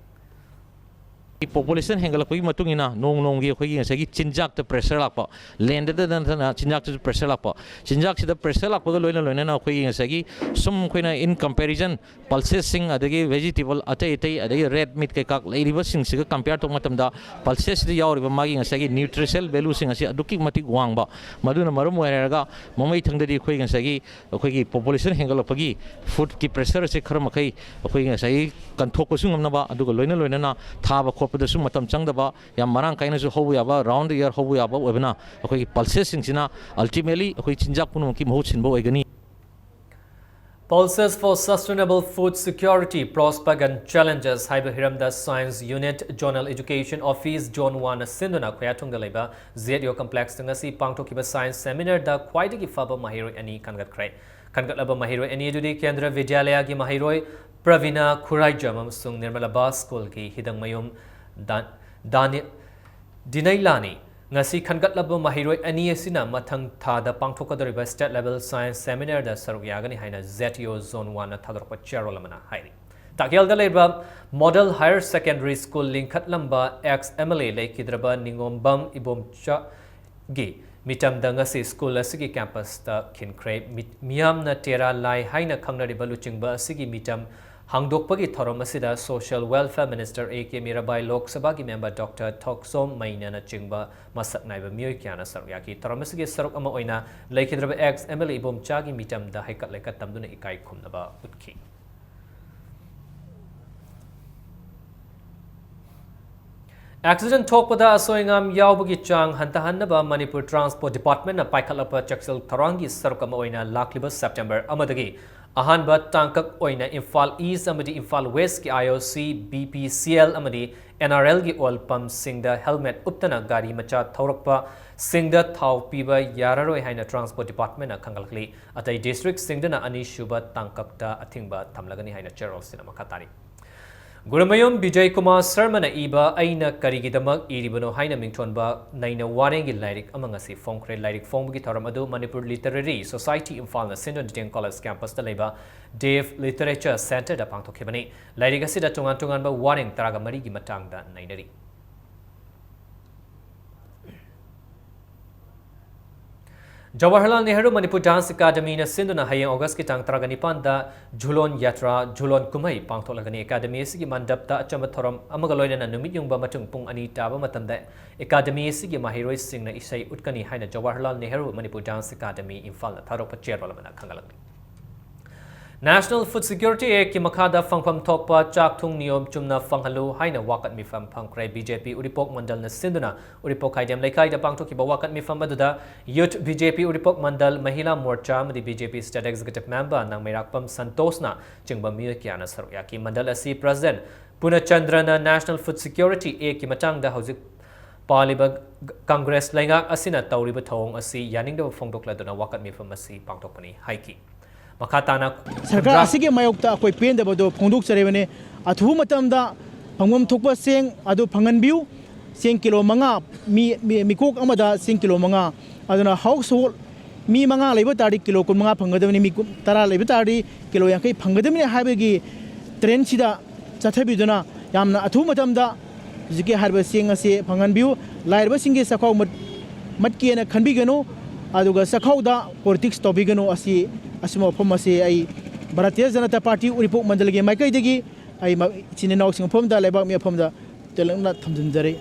ꯄꯣꯄꯨꯂꯦꯁꯟ ꯍꯦꯟꯒꯠꯂꯛꯄꯒꯤ ꯃꯇꯨꯡ ꯏꯟꯅ ꯅꯣꯡ ꯅꯣꯡꯒꯤ ꯑꯩꯈꯣꯏꯒꯤ ꯉꯁꯥꯏꯒꯤ ꯆꯤꯟꯖꯥꯛꯇ ꯄ꯭ꯔꯦꯁꯔ ꯂꯥꯛꯄ, ꯂꯦꯟꯗꯗ ꯅꯠꯇꯅ ꯆꯤꯟꯖꯥꯛꯇꯁꯨ ꯄ꯭ꯔꯦꯁꯔ ꯂꯥꯛꯄ, ꯆꯤꯟꯖꯥꯛꯁꯤꯗ ꯄ꯭ꯔꯦꯁꯔ ꯂꯥꯛꯄꯒ ꯂꯣꯏꯅ ꯂꯣꯏꯅꯅ ꯑꯩꯈꯣꯏꯒꯤ ꯉꯁꯥꯏꯒꯤ ꯁꯨꯝ ꯑꯩꯈꯣꯏꯅ in comparison pulsesꯁꯤꯡ ꯑꯗꯒꯤ vegetable ꯑꯇꯩ ꯑꯇꯩ ꯑꯗꯒꯤ red meat ꯀꯩꯀꯥ ꯂꯩꯔꯤꯕꯁꯤꯡꯁꯤꯒ compare ꯇꯧꯕ ꯃꯇꯝꯗ pulsesꯁꯤꯗ ꯌꯥꯎꯔꯤꯕ ꯃꯥꯒꯤ ꯉꯁꯥꯏꯒꯤ nutritional valueꯁꯤꯡ ꯑꯁꯤ ꯑꯗꯨꯛꯀꯤ ꯃꯇꯤꯛ ꯋꯥꯡꯕ꯫ ꯃꯗꯨꯅ ꯃꯔꯝ ꯑꯣꯏꯔꯒ ꯃꯃꯩꯊꯪꯗꯗꯤ ꯑꯩꯈꯣꯏ ꯉꯁꯥꯏꯒꯤ ꯑꯩꯈꯣꯏꯒꯤ ꯄꯣꯄꯨꯂꯦꯁꯟ ꯍꯦꯟꯒꯠꯂꯛꯄꯒꯤ ꯐꯨꯗꯀꯤ ꯄ꯭ꯔꯦꯁꯔ ꯑꯁꯤ ꯈꯔ ꯃꯈꯩ ꯑꯩꯈꯣꯏꯒꯤ ꯉꯁꯥꯏꯒꯤ ꯀꯟꯊꯣꯛꯄꯁꯨ ꯉꯝꯅꯕ, ꯑꯗꯨꯒ ꯂꯣꯏꯅ ꯂꯣꯏꯅꯅ ꯊꯥꯕ ꯈꯣꯠꯄꯗꯁꯨ ꯃꯇꯝ ꯆꯪꯗꯕ, ꯌꯥꯝ ꯃꯔꯥꯡ ꯀꯥꯏꯅꯁꯨ ꯍꯧꯕ ꯌꯥꯕ, round the year ꯍꯧꯕ ꯌꯥꯕ ꯑꯣꯏꯕꯅ ꯑꯩꯈꯣꯏꯒꯤ pulsesꯁꯤꯡꯁꯤꯅ ultimately ꯑꯩꯈꯣꯏ ꯆꯤꯟꯖꯥꯛ ꯄꯨꯝꯅꯃꯛꯀꯤ ꯃꯍꯨꯠ ꯁꯤꯟꯕ ꯑꯣꯏꯒꯅꯤ꯫ Pulses for Sustainable Food Security, Prospect and Challenges ꯍꯥꯏꯕ ꯍꯤꯔꯝꯗ Science Unit, Zonal Education Office, Zone One ꯅ ꯁꯤꯟꯗꯨꯅ ꯈꯨꯌꯥꯊꯣꯡꯗ ꯂꯩꯕ Z U Complex ꯇ ꯉꯁꯤ ꯄꯥꯡꯊꯣꯛꯈꯤꯕ science seminar ꯗ ꯈ꯭ꯋꯥꯏꯗꯒꯤ ꯐꯕ ꯃꯍꯩꯔꯣꯏ ꯑꯅꯤ ꯈꯟꯒꯠꯈ꯭ꯔꯦ꯫ ꯈꯟꯒꯠꯂꯕ ꯃꯍꯩꯔꯣꯏ ꯑꯅꯤ ꯑꯗꯨꯗꯤ ꯀꯦꯟꯗ꯭ꯔ ꯕꯤꯗ꯭ꯌꯥꯂꯌꯒꯤ ꯃꯍꯩꯔꯣꯏ ꯄ꯭ꯔꯕꯤꯅꯥ ꯈꯨꯔꯥꯏꯖꯝ ꯑꯃꯁꯨꯡ ꯅꯤꯔꯃꯂꯥꯕꯥ ꯁ꯭ꯀꯨꯜꯒꯤ ꯍꯤꯗꯪꯃꯌꯨꯝ ꯗꯥ-, ꯗꯥꯅꯤ-, ꯗꯤꯅꯩꯂꯥꯅꯤ꯫ ꯉꯁꯤ ꯈꯟꯒꯠꯂꯕ ꯃꯍꯩꯔꯣꯏ ꯑꯅꯤ ꯑꯁꯤꯅ ꯃꯊꯪ ꯊꯥꯗ ꯄꯥꯡꯊꯣꯛꯀꯗꯧꯔꯤꯕ state level science seminar ꯗ ꯁꯔꯨꯛ ꯌꯥꯒꯅꯤ ꯍꯥꯏꯅ Z U Zone One ꯅ ꯊꯥꯗꯣꯔꯛꯄ ꯆꯦꯔꯣꯜ ꯑꯃꯅ ꯍꯥꯏꯔꯤ꯫ ꯇꯥꯛꯌꯦꯜꯗ ꯂꯩꯕ Model Higher Secondary School ꯂꯤꯡꯈꯠꯂꯝꯕ ex M L A ꯂꯩꯈꯤꯗ꯭ꯔꯕ ꯅꯤꯉꯣꯝꯕꯝ ꯏꯕꯣꯝꯆꯥꯒꯤ ꯃꯤꯇꯝꯗ ꯉꯁꯤ ꯁ꯭ꯀꯨꯜ ꯑꯁꯤꯒꯤ campus ꯇ ꯈꯤꯟꯈ꯭ꯔꯦ꯫ ꯃꯤ-, ꯃꯤꯌꯥꯝꯅ ꯇꯦꯔꯥ ꯂꯥꯏ ꯍꯥꯏꯅ ꯈꯪꯅꯔꯤꯕ ꯂꯨꯆꯤꯡꯕ ꯑꯁꯤꯒꯤ ꯃꯤꯇꯝ ꯍꯥꯡꯗꯣꯛꯄꯒꯤ ꯊꯧꯔꯝ ꯑꯁꯤꯗ Social Welfare Minister A K Mirabai, ꯂꯣꯛ ꯁꯚꯥꯒꯤ member Doctor ꯊꯣꯛꯆꯣꯝ ꯃꯩꯅꯅꯆꯤꯡꯕ ꯃꯁꯛ ꯅꯥꯏꯕ ꯃꯤꯑꯣꯏ ꯀꯌꯥꯅ ꯁꯔꯨꯛ ꯌꯥꯈꯤ꯫ ꯊꯧꯔꯝ ꯑꯁꯤꯒꯤ ꯁꯔꯨꯛ ꯑꯃ ꯑꯣꯏꯅ ꯂꯩꯈꯤꯗ꯭ꯔꯕ ex M L A ꯏꯕꯣꯝꯆꯥꯒꯤ ꯃꯤꯇꯝꯗ ꯍꯩꯀꯠ ꯂꯩꯀꯠ ꯇꯝꯗꯨꯅ ꯏꯀꯥꯏ ꯈꯨꯝꯅꯕ ꯎꯠꯈꯤ꯫ Accident ꯊꯣꯛꯄꯗ ꯑꯁꯣꯏ ꯑꯉꯥꯝ ꯌꯥꯎꯕꯒꯤ ꯆꯥꯡ ꯍꯟꯊꯍꯟꯅꯕ ꯃꯅꯤꯄꯨꯔ Transport Department ꯅ ꯄꯥꯏꯈꯠꯂꯛꯄ ꯆꯦꯛꯁꯤꯜ ꯊꯧꯔꯥꯡꯒꯤ ꯁꯔꯨꯛ ꯑꯃ ꯑꯣꯏꯅ ꯂꯥꯛꯂꯤꯕ September ꯑꯃꯗꯒꯤ ꯑꯍꯥꯟꯕ ꯇꯥꯡꯀꯛ ꯑꯣꯏꯅ ꯏꯝꯐꯥꯜ East ꯑꯃꯗꯤ ꯏꯝꯐꯥꯜ West ꯀꯤ I O C, B P C L ꯑꯃꯗꯤ N R L ꯒꯤ oil pump ꯁꯤꯡꯗ helmet ꯎꯞꯇꯅ ꯒꯥꯔꯤ ꯃꯆꯥ ꯊꯧꯔꯛꯄꯁꯤꯡꯗ ꯊꯥꯎ ꯄꯤꯕ ꯌꯥꯔꯔꯣꯏ ꯍꯥꯏꯅ Transport Department ꯅ ꯈꯪꯍꯜꯂꯛꯂꯤ꯫ ꯑꯇꯩ district ꯁꯤꯡꯗꯅ ꯑꯅꯤꯁꯨꯕ ꯇꯥꯡꯀꯛꯇ ꯑꯊꯤꯡꯕ ꯊꯝꯂꯒꯅꯤ ꯍꯥꯏꯅ ꯆꯦꯔꯣꯜꯁꯤꯅ ꯃꯈꯥ ꯇꯥꯔꯤ꯫ ꯒꯨꯔꯨꯃꯌꯨꯝ ꯕꯤꯖꯌ ꯀꯨꯃꯥꯔ ꯁꯔꯃꯅ ꯏꯕ ꯑꯩꯅ ꯀꯔꯤꯒꯤꯗꯃꯛ ꯏꯔꯤꯕꯅꯣ ꯍꯥꯏꯅ ꯃꯤꯡꯊꯣꯟꯕ ꯅꯩꯅ ꯋꯥꯔꯦꯡꯒꯤ ꯂꯥꯏꯔꯤꯛ ꯑꯃ ꯉꯁꯤ ꯐꯣꯡꯈ꯭ꯔꯦ꯫ ꯂꯥꯏꯔꯤꯛ ꯐꯣꯡꯕꯒꯤ ꯊꯧꯔꯝ ꯑꯗꯨ ꯃꯅꯤꯄꯨꯔ ꯂꯤꯇꯔꯦꯔꯤ ꯁꯣꯁꯥꯏꯇꯤ ꯏꯝꯐꯥꯜꯅ ꯁꯤꯟꯗꯨꯅ ꯗꯤ ꯑꯦꯝ ꯀꯣꯂꯦꯖ ꯀꯦꯝꯄꯁꯇ ꯂꯩꯕ ꯗꯦꯕ ꯂꯤꯇꯔꯦꯆꯔ ꯁꯦꯟꯇꯔꯗ ꯄꯥꯡꯊꯣꯛꯈꯤꯕꯅꯤ꯫ ꯂꯥꯏꯔꯤꯛ ꯑꯁꯤꯗ ꯇꯣꯉꯥꯟ ꯇꯣꯉꯥꯟꯕ ꯋꯥꯔꯦꯡ ꯇꯔꯥꯒ ꯃꯔꯤꯒꯤ ꯃꯇꯥꯡꯗ ꯅꯩꯅꯔꯤ꯫ ꯖꯋꯥꯍꯔꯂꯥꯜ ꯅꯦꯍꯔꯨ ꯃꯅꯤꯄꯨꯔ ꯗꯥꯟꯁ ꯑꯦꯀꯥꯗꯃꯤꯅ ꯁꯤꯟꯗꯨꯅ ꯍꯌꯦꯡ ꯑꯣꯒꯁꯀꯤ ꯇꯥꯡ ꯇꯔꯥꯒ ꯅꯤꯄꯥꯟꯗ ꯖꯨꯂꯣꯟ ꯌꯥꯇ꯭ꯔꯥ, ꯖꯨꯂꯣꯟ ꯀꯨꯝꯍꯩ ꯄꯥꯡꯊꯣꯛꯂꯒꯅꯤ꯫ ꯑꯦꯀꯥꯗꯃꯤ ꯑꯁꯤꯒꯤ ꯃꯟꯗꯞꯇ ꯑꯆꯝꯕ ꯊꯧꯔꯝ ꯑꯃꯒ ꯂꯣꯏꯅꯅ ꯅꯨꯃꯤꯠ ꯌꯨꯡꯕ ꯃꯇꯨꯡ ꯄꯨꯡ ꯑꯅꯤ ꯇꯥꯕ ꯃꯇꯝꯗ ꯑꯦꯀꯥꯗꯃꯤ ꯑꯁꯤꯒꯤ ꯃꯍꯩꯔꯣꯏꯁꯤꯡꯅ ꯏꯁꯩ ꯎꯠꯀꯅꯤ ꯍꯥꯏꯅ ꯖꯋꯥꯍꯔꯂꯥꯜ ꯅꯦꯍꯔꯨ ꯃꯅꯤꯄꯨꯔ ꯗꯥꯟꯁ ꯑꯦꯀꯥꯗꯃꯤ ꯏꯝꯐꯥꯜꯅ ꯊꯥꯗꯣꯛꯄ ꯆꯦꯔꯣꯜ ꯑꯃꯅ ꯈꯪꯍꯜꯂꯝꯃꯤ꯫ National Food Security Act ꯀꯤ ꯃꯈꯥꯗ ꯐꯪꯐꯝ ꯊꯣꯛꯄ ꯆꯥꯛ ꯊꯨꯝ ꯅꯤꯌꯣꯝ ꯆꯨꯝꯅ ꯐꯪꯍꯜꯂꯨ ꯍꯥꯏꯅ ꯋꯥꯀꯠ ꯃꯤꯐꯝ ꯐꯪꯈ꯭ꯔꯦ꯫ ꯕꯤ ꯖꯦ ꯄꯤ ꯎꯔꯤꯄꯣꯛ ꯃꯟꯗꯜꯅ ꯁꯤꯟꯗꯨꯅ ꯎꯔꯤꯄꯣꯛ ꯈꯥꯏꯗꯦꯝ ꯂꯩꯀꯥꯏꯗ ꯄꯥꯡꯊꯣꯛꯈꯤꯕ ꯋꯥꯀꯠ ꯃꯤꯐꯝ ꯑꯗꯨꯗ ꯌꯨꯠ ꯕꯤ ꯖꯦ ꯄꯤ ꯎꯔꯤꯄꯣꯛ ꯃꯟꯗꯜ, ꯃꯍꯤꯂꯥ ꯃꯣꯔꯆꯥ ꯑꯃꯗꯤ ꯕꯤ ꯖꯦ ꯄꯤ state executive member ꯅꯥꯡꯃꯩꯔꯥꯛꯄꯝ ꯁꯟꯇꯣꯁꯅ ꯆꯤꯡꯕ ꯃꯤꯑꯣꯏ ꯀꯌꯥꯅ ꯁꯔꯨꯛ ꯌꯥꯈꯤ꯫ ꯃꯟꯗꯜ ꯑꯁꯤ President ꯄꯨꯔꯅꯆꯟꯗ꯭ꯔꯅ National Food Security Act ꯀꯤ ꯃꯇꯥꯡꯗ ꯍꯧꯖꯤꯛ ꯄꯥꯜꯂꯤꯕ ꯀꯪꯒ꯭ꯔꯦꯁ ꯂꯩꯉꯥꯛ ꯑꯁꯤꯅ ꯇꯧꯔꯤꯕ ꯊꯧꯑꯣꯡ ꯑꯁꯤ ꯌꯥꯅꯤꯡꯗꯕ ꯐꯣꯡꯗꯣꯛꯂꯗꯨꯅ ꯋꯥꯀꯠ ꯃꯤꯐꯝ ꯑꯁꯤ ꯄꯥꯡꯊꯣꯛꯄꯅꯤ ꯍꯥꯏꯈꯤ꯫ ꯃꯈꯥ ꯇꯥꯅ ꯁꯔꯀꯥꯔ ꯈꯨꯟꯗ꯭ꯔꯥꯛ ꯑꯁꯤꯒꯤ ꯃꯥꯌꯣꯛꯇ ꯑꯩꯈꯣꯏ ꯄꯦꯟꯗꯕꯗꯨ ꯐꯣꯡꯗꯣꯛꯆꯔꯤꯕꯅꯤ꯫ ꯑꯊꯨꯕ ꯃꯇꯝꯗ ꯐꯪꯐꯝ ꯊꯣꯛꯄ ꯆꯦꯡ ꯑꯗꯨ ꯐꯪꯍꯟꯕꯤꯌꯨ꯫ ꯆꯦꯡ ꯀꯤꯂꯣ ꯃꯉꯥ, ꯃꯤ, ꯃꯤ, ꯃꯤꯀꯣꯛ ꯑꯃꯗ ꯆꯦꯡ ꯀꯤꯂꯣ ꯃꯉꯥ꯫ ꯑꯗꯨꯅ household ꯃꯤ ꯃꯉꯥ ꯂꯩꯕ ꯇꯥꯔꯗꯤ ꯀꯤꯂꯣ ꯀꯨꯟꯃꯉꯥ ꯐꯪꯒꯗꯕꯅꯤ, ꯃꯤ ꯀꯨꯟ, ꯇꯔꯥ ꯂꯩꯕ ꯇꯥꯔꯗꯤ ꯀꯤꯂꯣ ꯌꯥꯡꯈꯩ ꯐꯪꯒꯗꯕꯅꯤ ꯍꯥꯏꯕꯒꯤ trend ꯁꯤꯗ ꯆꯠꯊꯕꯤꯗꯨꯅ ꯌꯥꯝꯅ ꯑꯊꯨꯕ ꯃꯇꯝꯗ ꯍꯧꯖꯤꯛꯀꯤ ꯍꯥꯏꯔꯤꯕ ꯆꯦꯡ ꯑꯁꯤ ꯐꯪꯍꯟꯕꯤꯌꯨ꯫ ꯂꯥꯏꯔꯕꯁꯤꯡꯒꯤ ꯆꯥꯛꯈꯥꯎ ꯃꯠ-, ꯃꯠꯀꯦꯅ ꯈꯟꯕꯤꯒꯅꯨ, ꯑꯗꯨꯒ ꯆꯥꯛꯈꯥꯎꯗ politics ꯇꯧꯕꯤꯒꯅꯨ꯫ ꯑꯁꯤ ꯑꯁꯤꯒꯨꯝꯕ ꯋꯥꯐꯝ ꯑꯁꯤ ꯑꯩ ꯚꯥꯔꯇꯤꯌ ꯖꯅꯇꯥ ꯄꯥꯔꯇꯤ ꯎꯔꯤꯄꯣꯛ ꯃꯟꯗꯜꯒꯤ ꯃꯥꯏꯀꯩꯗꯒꯤ ꯑꯩ ꯃ-, ꯏꯆꯤꯟ ꯏꯅꯥꯎꯁꯤꯡ ꯃꯐꯝꯗ, ꯂꯩꯕꯥꯛ ꯃꯤꯐꯝꯗ ꯇꯦꯜꯂꯞꯅ ꯊꯝꯖꯤꯟꯖꯔꯤ꯫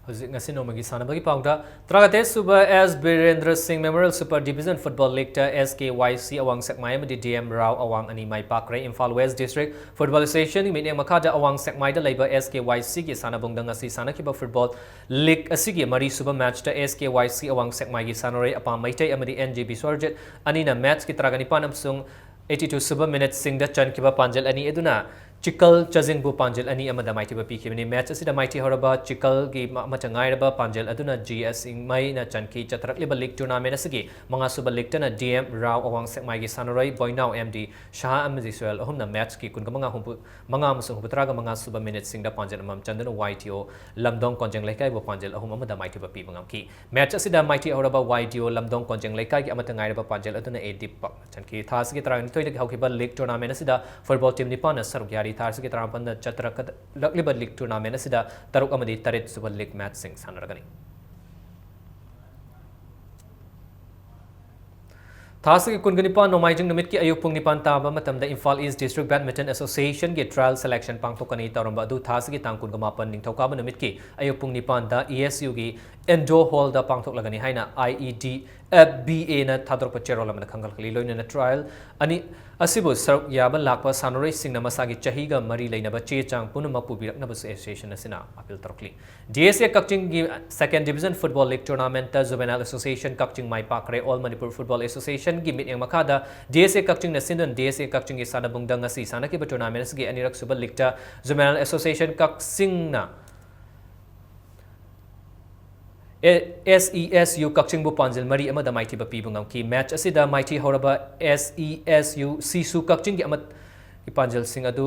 ꯍꯧꯖꯤꯛ ꯉꯁꯤ ꯅꯣꯡꯃꯒꯤ ꯁꯥꯟꯅꯕꯒꯤ ꯄꯥꯎꯗ, ꯇꯔꯥꯇꯔꯦꯠ ꯁꯨꯕ ꯑꯦꯁ ꯕꯤꯔꯦꯟꯗ꯭ꯔ ꯁꯤꯡ Memorial Super Division Football League ꯇ ꯑꯦꯁ ꯀꯦ ꯋꯥꯏ ꯁꯤ ꯑꯋꯥꯡ ꯁꯦꯛꯃꯥꯏ ꯑꯃꯗꯤ ꯗꯤ ꯑꯦꯝ ꯔꯥꯎ ꯑꯋꯥꯡ ꯑꯅꯤ ꯃꯥꯏ ꯄꯥꯛꯈ꯭ꯔꯦ꯫ Imphal West District Football Association ꯒꯤ ꯃꯤꯠꯌꯦꯡ ꯃꯈꯥꯗ ꯑꯋꯥꯡ ꯁꯦꯛꯃꯥꯏꯗ ꯂꯩꯕ ꯑꯦꯁ ꯀꯦ ꯋꯥꯏ ꯁꯤ ꯒꯤ ꯁꯥꯟꯅꯕꯨꯡꯗ ꯉꯁꯤ ꯁꯥꯟꯅꯈꯤꯕ football league ꯑꯁꯤꯒꯤ ꯃꯔꯤꯁꯨꯕ match ꯇ ꯑꯦꯁ ꯀꯦ ꯋꯥꯏ ꯁꯤ ꯑꯋꯥꯡ ꯁꯦꯛꯃꯥꯏꯒꯤ ꯁꯥꯟꯅꯔꯣꯏ ꯑꯄꯥꯝ ꯃꯩꯇꯩ ꯑꯃꯗꯤ ꯑꯦꯟ ꯖꯤ ꯕꯤꯁ꯭ꯋꯔꯖꯤꯠ ꯑꯅꯤꯅ match ꯀꯤ ꯇꯔꯥꯒ ꯅꯤꯄꯥꯟ ꯑꯃꯁꯨꯡ eighty two ꯁꯨꯕ minute ꯁꯤꯡꯗ ꯆꯟꯈꯤꯕ ꯄꯥꯟꯖꯜ ꯑꯅꯤ ꯑꯗꯨꯅ ꯆꯤꯀꯜ ꯆꯥꯖꯤꯡꯕꯨ ꯄꯥꯟꯖꯤꯜ ꯑꯅꯤ ꯑꯃꯗ ꯃꯥꯏꯊꯤꯕ ꯄꯤꯈꯤꯕꯅꯤ꯫ ꯃꯦꯆ ꯑꯁꯤꯗ ꯃꯥꯏꯊꯤ ꯍꯧꯔꯕ ꯆꯤꯀꯜꯒꯤ ꯃ-, ꯑꯃꯠꯇ ꯉꯥꯏꯔꯕ ꯄꯥꯟꯖꯤꯜ ꯑꯗꯨꯅ ꯖꯤ ꯑꯦꯁ ꯏꯪꯃꯩꯅ ꯆꯟꯈꯤ꯫ ꯆꯠꯊꯔꯛꯂꯤꯕ ꯂꯤꯒ ꯇꯨꯔꯅꯥꯃꯦꯟ ꯑꯁꯤꯒꯤ ꯃꯉꯥꯁꯨꯕ ꯂꯤꯒꯇꯅ ꯗꯤ ꯑꯦꯝ ꯔꯥꯎ ꯑꯋꯥꯡ ꯁꯦꯛꯃꯥꯏꯒꯤ ꯁꯥꯟꯅꯔꯣꯏ ꯕꯣꯏꯅꯥꯎ ꯑꯦꯝ ꯗꯤ ꯁꯍꯥ ꯑꯃꯗꯤ ꯁꯣꯍꯦꯜ ꯑꯍꯨꯝꯅ ꯃꯦꯆꯀꯤ ꯀꯨꯟꯒ ꯃꯉꯥ ꯍꯨꯝꯐꯨ, ꯃꯉꯥ ꯑꯃꯁꯨꯡ ꯍꯨꯝꯐꯨꯇꯔꯥꯒ ꯃꯉꯥ ꯁꯨꯕ ꯃꯤꯅꯤꯠꯁꯤꯡꯗ ꯄꯥꯟꯖꯤꯜ ꯑꯃꯃꯝ ꯆꯟꯗꯨꯅ ꯋꯥꯏ ꯇꯤ ꯑꯣ ꯂꯝꯗꯣꯡ ꯀꯣꯟꯖꯦꯡ ꯂꯩꯀꯥꯏꯕꯨ ꯄꯥꯟꯖꯤꯜ ꯑꯍꯨꯝ ꯑꯃꯗ ꯃꯥꯏꯊꯤꯕ ꯄꯤꯕ ꯉꯝꯈꯤ꯫ ꯃꯦꯆ ꯑꯁꯤꯗ ꯃꯥꯏꯊꯤ ꯍꯧꯔꯕ ꯋꯥꯏ ꯗꯤ ꯑꯣ ꯂꯝꯗꯣꯡ ꯀꯣꯟꯖꯦꯡ ꯂꯩꯀꯥꯏꯒꯤ ꯑꯃꯠꯇ ꯉꯥꯏꯔꯕ ꯄꯥꯟꯖꯤꯜ ꯑꯗꯨꯅ ꯑꯦ ꯗꯤꯄꯛꯅ ꯆꯟꯈꯤ꯫ ꯊꯥ ꯑꯁꯤꯒꯤ ꯇꯔꯥꯅꯤꯊꯣꯏꯗꯒꯤ ꯍꯧꯈꯤꯕ ꯂꯤꯒ ꯇꯨꯔꯅꯥꯃꯦꯟ ꯑꯁꯤꯗ ꯐꯨꯠꯕꯣꯜ ꯇꯤꯝ ꯅꯤꯄꯥꯟꯅ ꯁꯔꯨꯛ ꯌꯥꯔꯤ꯫ ꯊꯥ ꯑꯁꯤꯒꯤ ꯇꯔꯥꯃꯥꯄꯟꯗ ꯆꯠꯊꯔꯛꯂꯛꯂꯤꯕ ꯂꯤꯒ ꯇꯨꯔꯅꯥꯃꯦꯟ ꯑꯁꯤꯗ ꯇꯔꯨꯛ ꯑꯃꯗꯤ ꯇꯔꯦꯠ ꯁꯨꯕ ꯂꯤꯒ ꯃꯦꯆꯁꯤꯡ ꯁꯥꯟꯅꯔꯒꯅꯤ꯫ ꯊꯥ ꯑꯁꯤꯒꯤ ꯀꯨꯟꯒ ꯅꯤꯄꯥꯟ ꯅꯣꯡꯃꯥꯏꯖꯤꯡ ꯅꯨꯃꯤꯠꯀꯤ ꯑꯌꯨꯛ ꯄꯨꯡ ꯅꯤꯄꯥꯟ ꯇꯥꯕ ꯃꯇꯝꯗ ꯏꯝꯐꯥꯜ ꯏꯁ ꯗꯤꯁꯇ꯭ꯔꯤꯛ ꯕꯦꯗꯃꯤꯟꯇꯟ ꯑꯦꯁꯣꯁꯤꯌꯦꯁꯟꯒꯤ trial selection ꯄꯥꯡꯊꯣꯛꯀꯅꯤ꯫ ꯇꯧꯔꯝꯕ ꯑꯗꯨ ꯊꯥ ꯑꯁꯤꯒꯤ ꯇꯥꯡ ꯀꯨꯟꯒ ꯃꯥꯄꯟ ꯅꯤꯡꯊꯧꯀꯥꯕ ꯅꯨꯃꯤꯠꯀꯤ ꯑꯌꯨꯛ ꯄꯨꯡ ꯅꯤꯄꯥꯟꯗ ꯏ ꯑꯦꯁ ꯌꯨꯒꯤ ꯏꯟꯗꯣꯔ ꯍꯣꯜꯗ ꯄꯥꯡꯊꯣꯛꯂꯒꯅꯤ ꯍꯥꯏꯅ ꯑꯥꯏ ꯏ ꯗꯤ ꯑꯦꯐ ꯕꯤ ꯑꯦꯅ ꯊꯥꯗꯣꯔꯛꯄ ꯆꯦꯔꯣꯜ ꯑꯃꯗ ꯈꯪꯒꯠꯂꯛꯂꯤ꯫ ꯂꯣꯏꯅꯅ trial ꯑꯅꯤ ꯑꯁꯤꯕꯨ ꯁꯔꯨꯛ ꯌꯥꯕ ꯂꯥꯛꯄ ꯁꯥꯟꯅꯔꯣꯏꯁꯤꯡꯅ ꯃꯁꯥꯒꯤ ꯆꯍꯤꯒ ꯃꯔꯤ ꯂꯩꯅꯕ ꯆꯦ ꯆꯥꯡ ꯄꯨꯝꯅꯃꯛ ꯄꯨꯕꯤꯔꯛꯅꯕꯁꯨ ꯑꯦꯁꯣꯁꯤꯌꯦꯁꯟ ꯑꯁꯤꯅ ꯑꯄꯤꯜ ꯇꯧꯔꯛꯂꯤ꯫ ꯗꯤ ꯑꯦꯁ ꯑꯦ ꯀꯛꯆꯤꯡꯒꯤ Second Division Football League Tournamentꯇ Juvenile Association ꯀꯛꯆꯤꯡ ꯃꯥꯏ ꯄꯥꯛꯈ꯭ꯔꯦ꯫ All Manipur Football Associationꯒꯤ ꯃꯤꯠꯌꯦꯡ ꯃꯈꯥꯗ ꯗꯤ ꯑꯦꯁ ꯑꯦ ꯀꯛꯆꯤꯡꯅ ꯁꯤꯟꯗꯨꯅ ꯗꯤ ꯑꯦꯁ ꯑꯦ ꯀꯛꯆꯤꯡꯒꯤ ꯁꯥꯟꯅꯕꯨꯡꯗ ꯉꯁꯤ ꯁꯥꯟꯅꯈꯤꯕ ꯇꯨꯔꯅꯥꯃꯦꯟ ꯑꯁꯤꯒꯤ ꯑꯅꯤꯔꯛ ꯁꯨꯕ ꯂꯤꯒꯇ Juvenile Association ꯀꯛꯆꯤꯡꯅ ꯑꯦ-, ꯑꯦꯁ ꯏ ꯑꯦꯁ ꯌꯨ ꯀꯛꯆꯤꯡꯕꯨ ꯄꯥꯟꯖꯤꯜ ꯃꯔꯤ ꯑꯃꯗ ꯃꯥꯏꯊꯤꯕ ꯄꯤꯕ ꯉꯝꯈꯤ꯫ ꯃꯦꯆ ꯑꯁꯤꯗ ꯃꯥꯏꯊꯤ ꯍꯧꯔꯕ ꯑꯦꯁ ꯏ ꯑꯦꯁ ꯌꯨ ꯁꯤꯁꯨ ꯀꯛꯆꯤꯡꯒꯤ ꯑꯃꯠ-, ꯄꯥꯟꯖꯤꯜꯁꯤꯡ ꯑꯗꯨ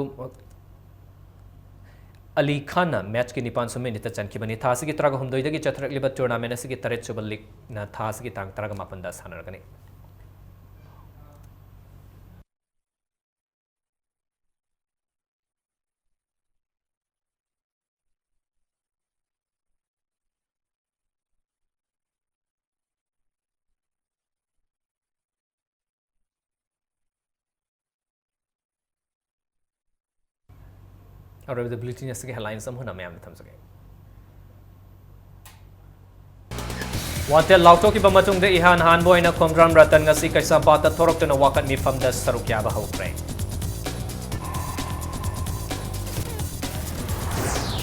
ꯑꯂꯤ ꯈꯥꯟꯅ ꯃꯦꯆꯀꯤ ꯅꯤꯄꯥꯟ ꯁꯨꯕ ꯃꯤꯅꯤꯠꯇ ꯆꯟꯈꯤꯕꯅꯤ꯫ ꯊꯥ ꯑꯁꯤꯒꯤ ꯇꯔꯥꯒ ꯍꯨꯝꯗꯣꯏꯗꯒꯤ ꯆꯠꯊꯔꯛꯂꯤꯕ ꯇꯨꯔꯅꯥꯃꯦꯟ ꯑꯁꯤꯒꯤ ꯇꯔꯦꯠ ꯁꯨꯕ ꯂꯤꯒꯅ ꯊꯥ ꯑꯁꯤꯒꯤ ꯇꯥꯡ ꯇꯔꯥꯒ ꯃꯥꯄꯟꯗ ꯁꯥꯟꯅꯔꯒꯅꯤ꯫ ꯑꯔꯣꯏꯕꯗ ꯕꯨꯂꯦꯇꯤꯟ ꯑꯁꯤꯒꯤ ꯍꯦꯗꯂꯥꯏꯟꯁ ꯑꯃꯨꯛ ꯍꯟꯅ ꯃꯌꯥꯝꯗ ꯊꯝꯖꯒꯦ꯫ ꯋꯥꯟꯇꯦꯗ ꯂꯥꯎꯊꯣꯛꯈꯤꯕ ꯃꯇꯨꯡꯗ ꯏꯍꯥꯟ ꯍꯥꯟꯕ ꯑꯣꯏꯅ ꯈꯣꯡꯗ꯭ꯔꯝ ꯔꯇꯟ ꯉꯁꯤ ꯀꯩꯁꯥꯝꯄꯥꯠꯇ ꯊꯣꯔꯛꯇꯨꯅ ꯋꯥꯀꯠ ꯃꯤꯐꯝꯗ ꯁꯔꯨꯛ ꯌꯥꯕ ꯍꯧꯈ꯭ꯔꯦ꯫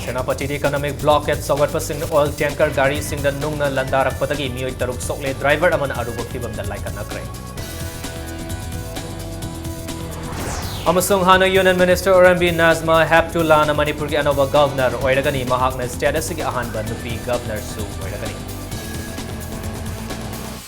ꯁꯦꯅꯥꯄꯇꯤꯗ economic blockade ꯁꯧꯒꯠꯄꯁꯤꯡꯅ oil tanker ꯒꯥꯔꯤꯁꯤꯡꯗ ꯅꯨꯡꯅ ꯂꯥꯟꯗꯥꯔꯛꯄꯗꯒꯤ ꯃꯤꯑꯣꯏ ꯇꯔꯨꯛ ꯁꯣꯛꯂꯦ, driver ꯑꯃꯅ ꯑꯔꯨꯕ ꯐꯤꯚꯝꯗ ꯂꯥꯏꯀꯠꯅꯈ꯭ꯔꯦ꯫ ꯑꯃꯁꯨꯡ ꯍꯥꯟꯅ Union Minister ꯑꯣꯏꯔꯝꯕꯤ ꯅꯥꯖꯃꯥ ꯍꯦꯞꯇꯨꯂꯥꯅ ꯃꯅꯤꯄꯨꯔꯒꯤ ꯑꯅꯧꯕ Governor ꯑꯣꯏꯔꯒꯅꯤ꯫ ꯃꯍꯥꯛꯅ state ꯑꯁꯤꯒꯤ ꯑꯍꯥꯟꯕ ꯅꯨꯄꯤ Governorꯁꯨ ꯑꯣꯏꯔꯒꯅꯤ꯫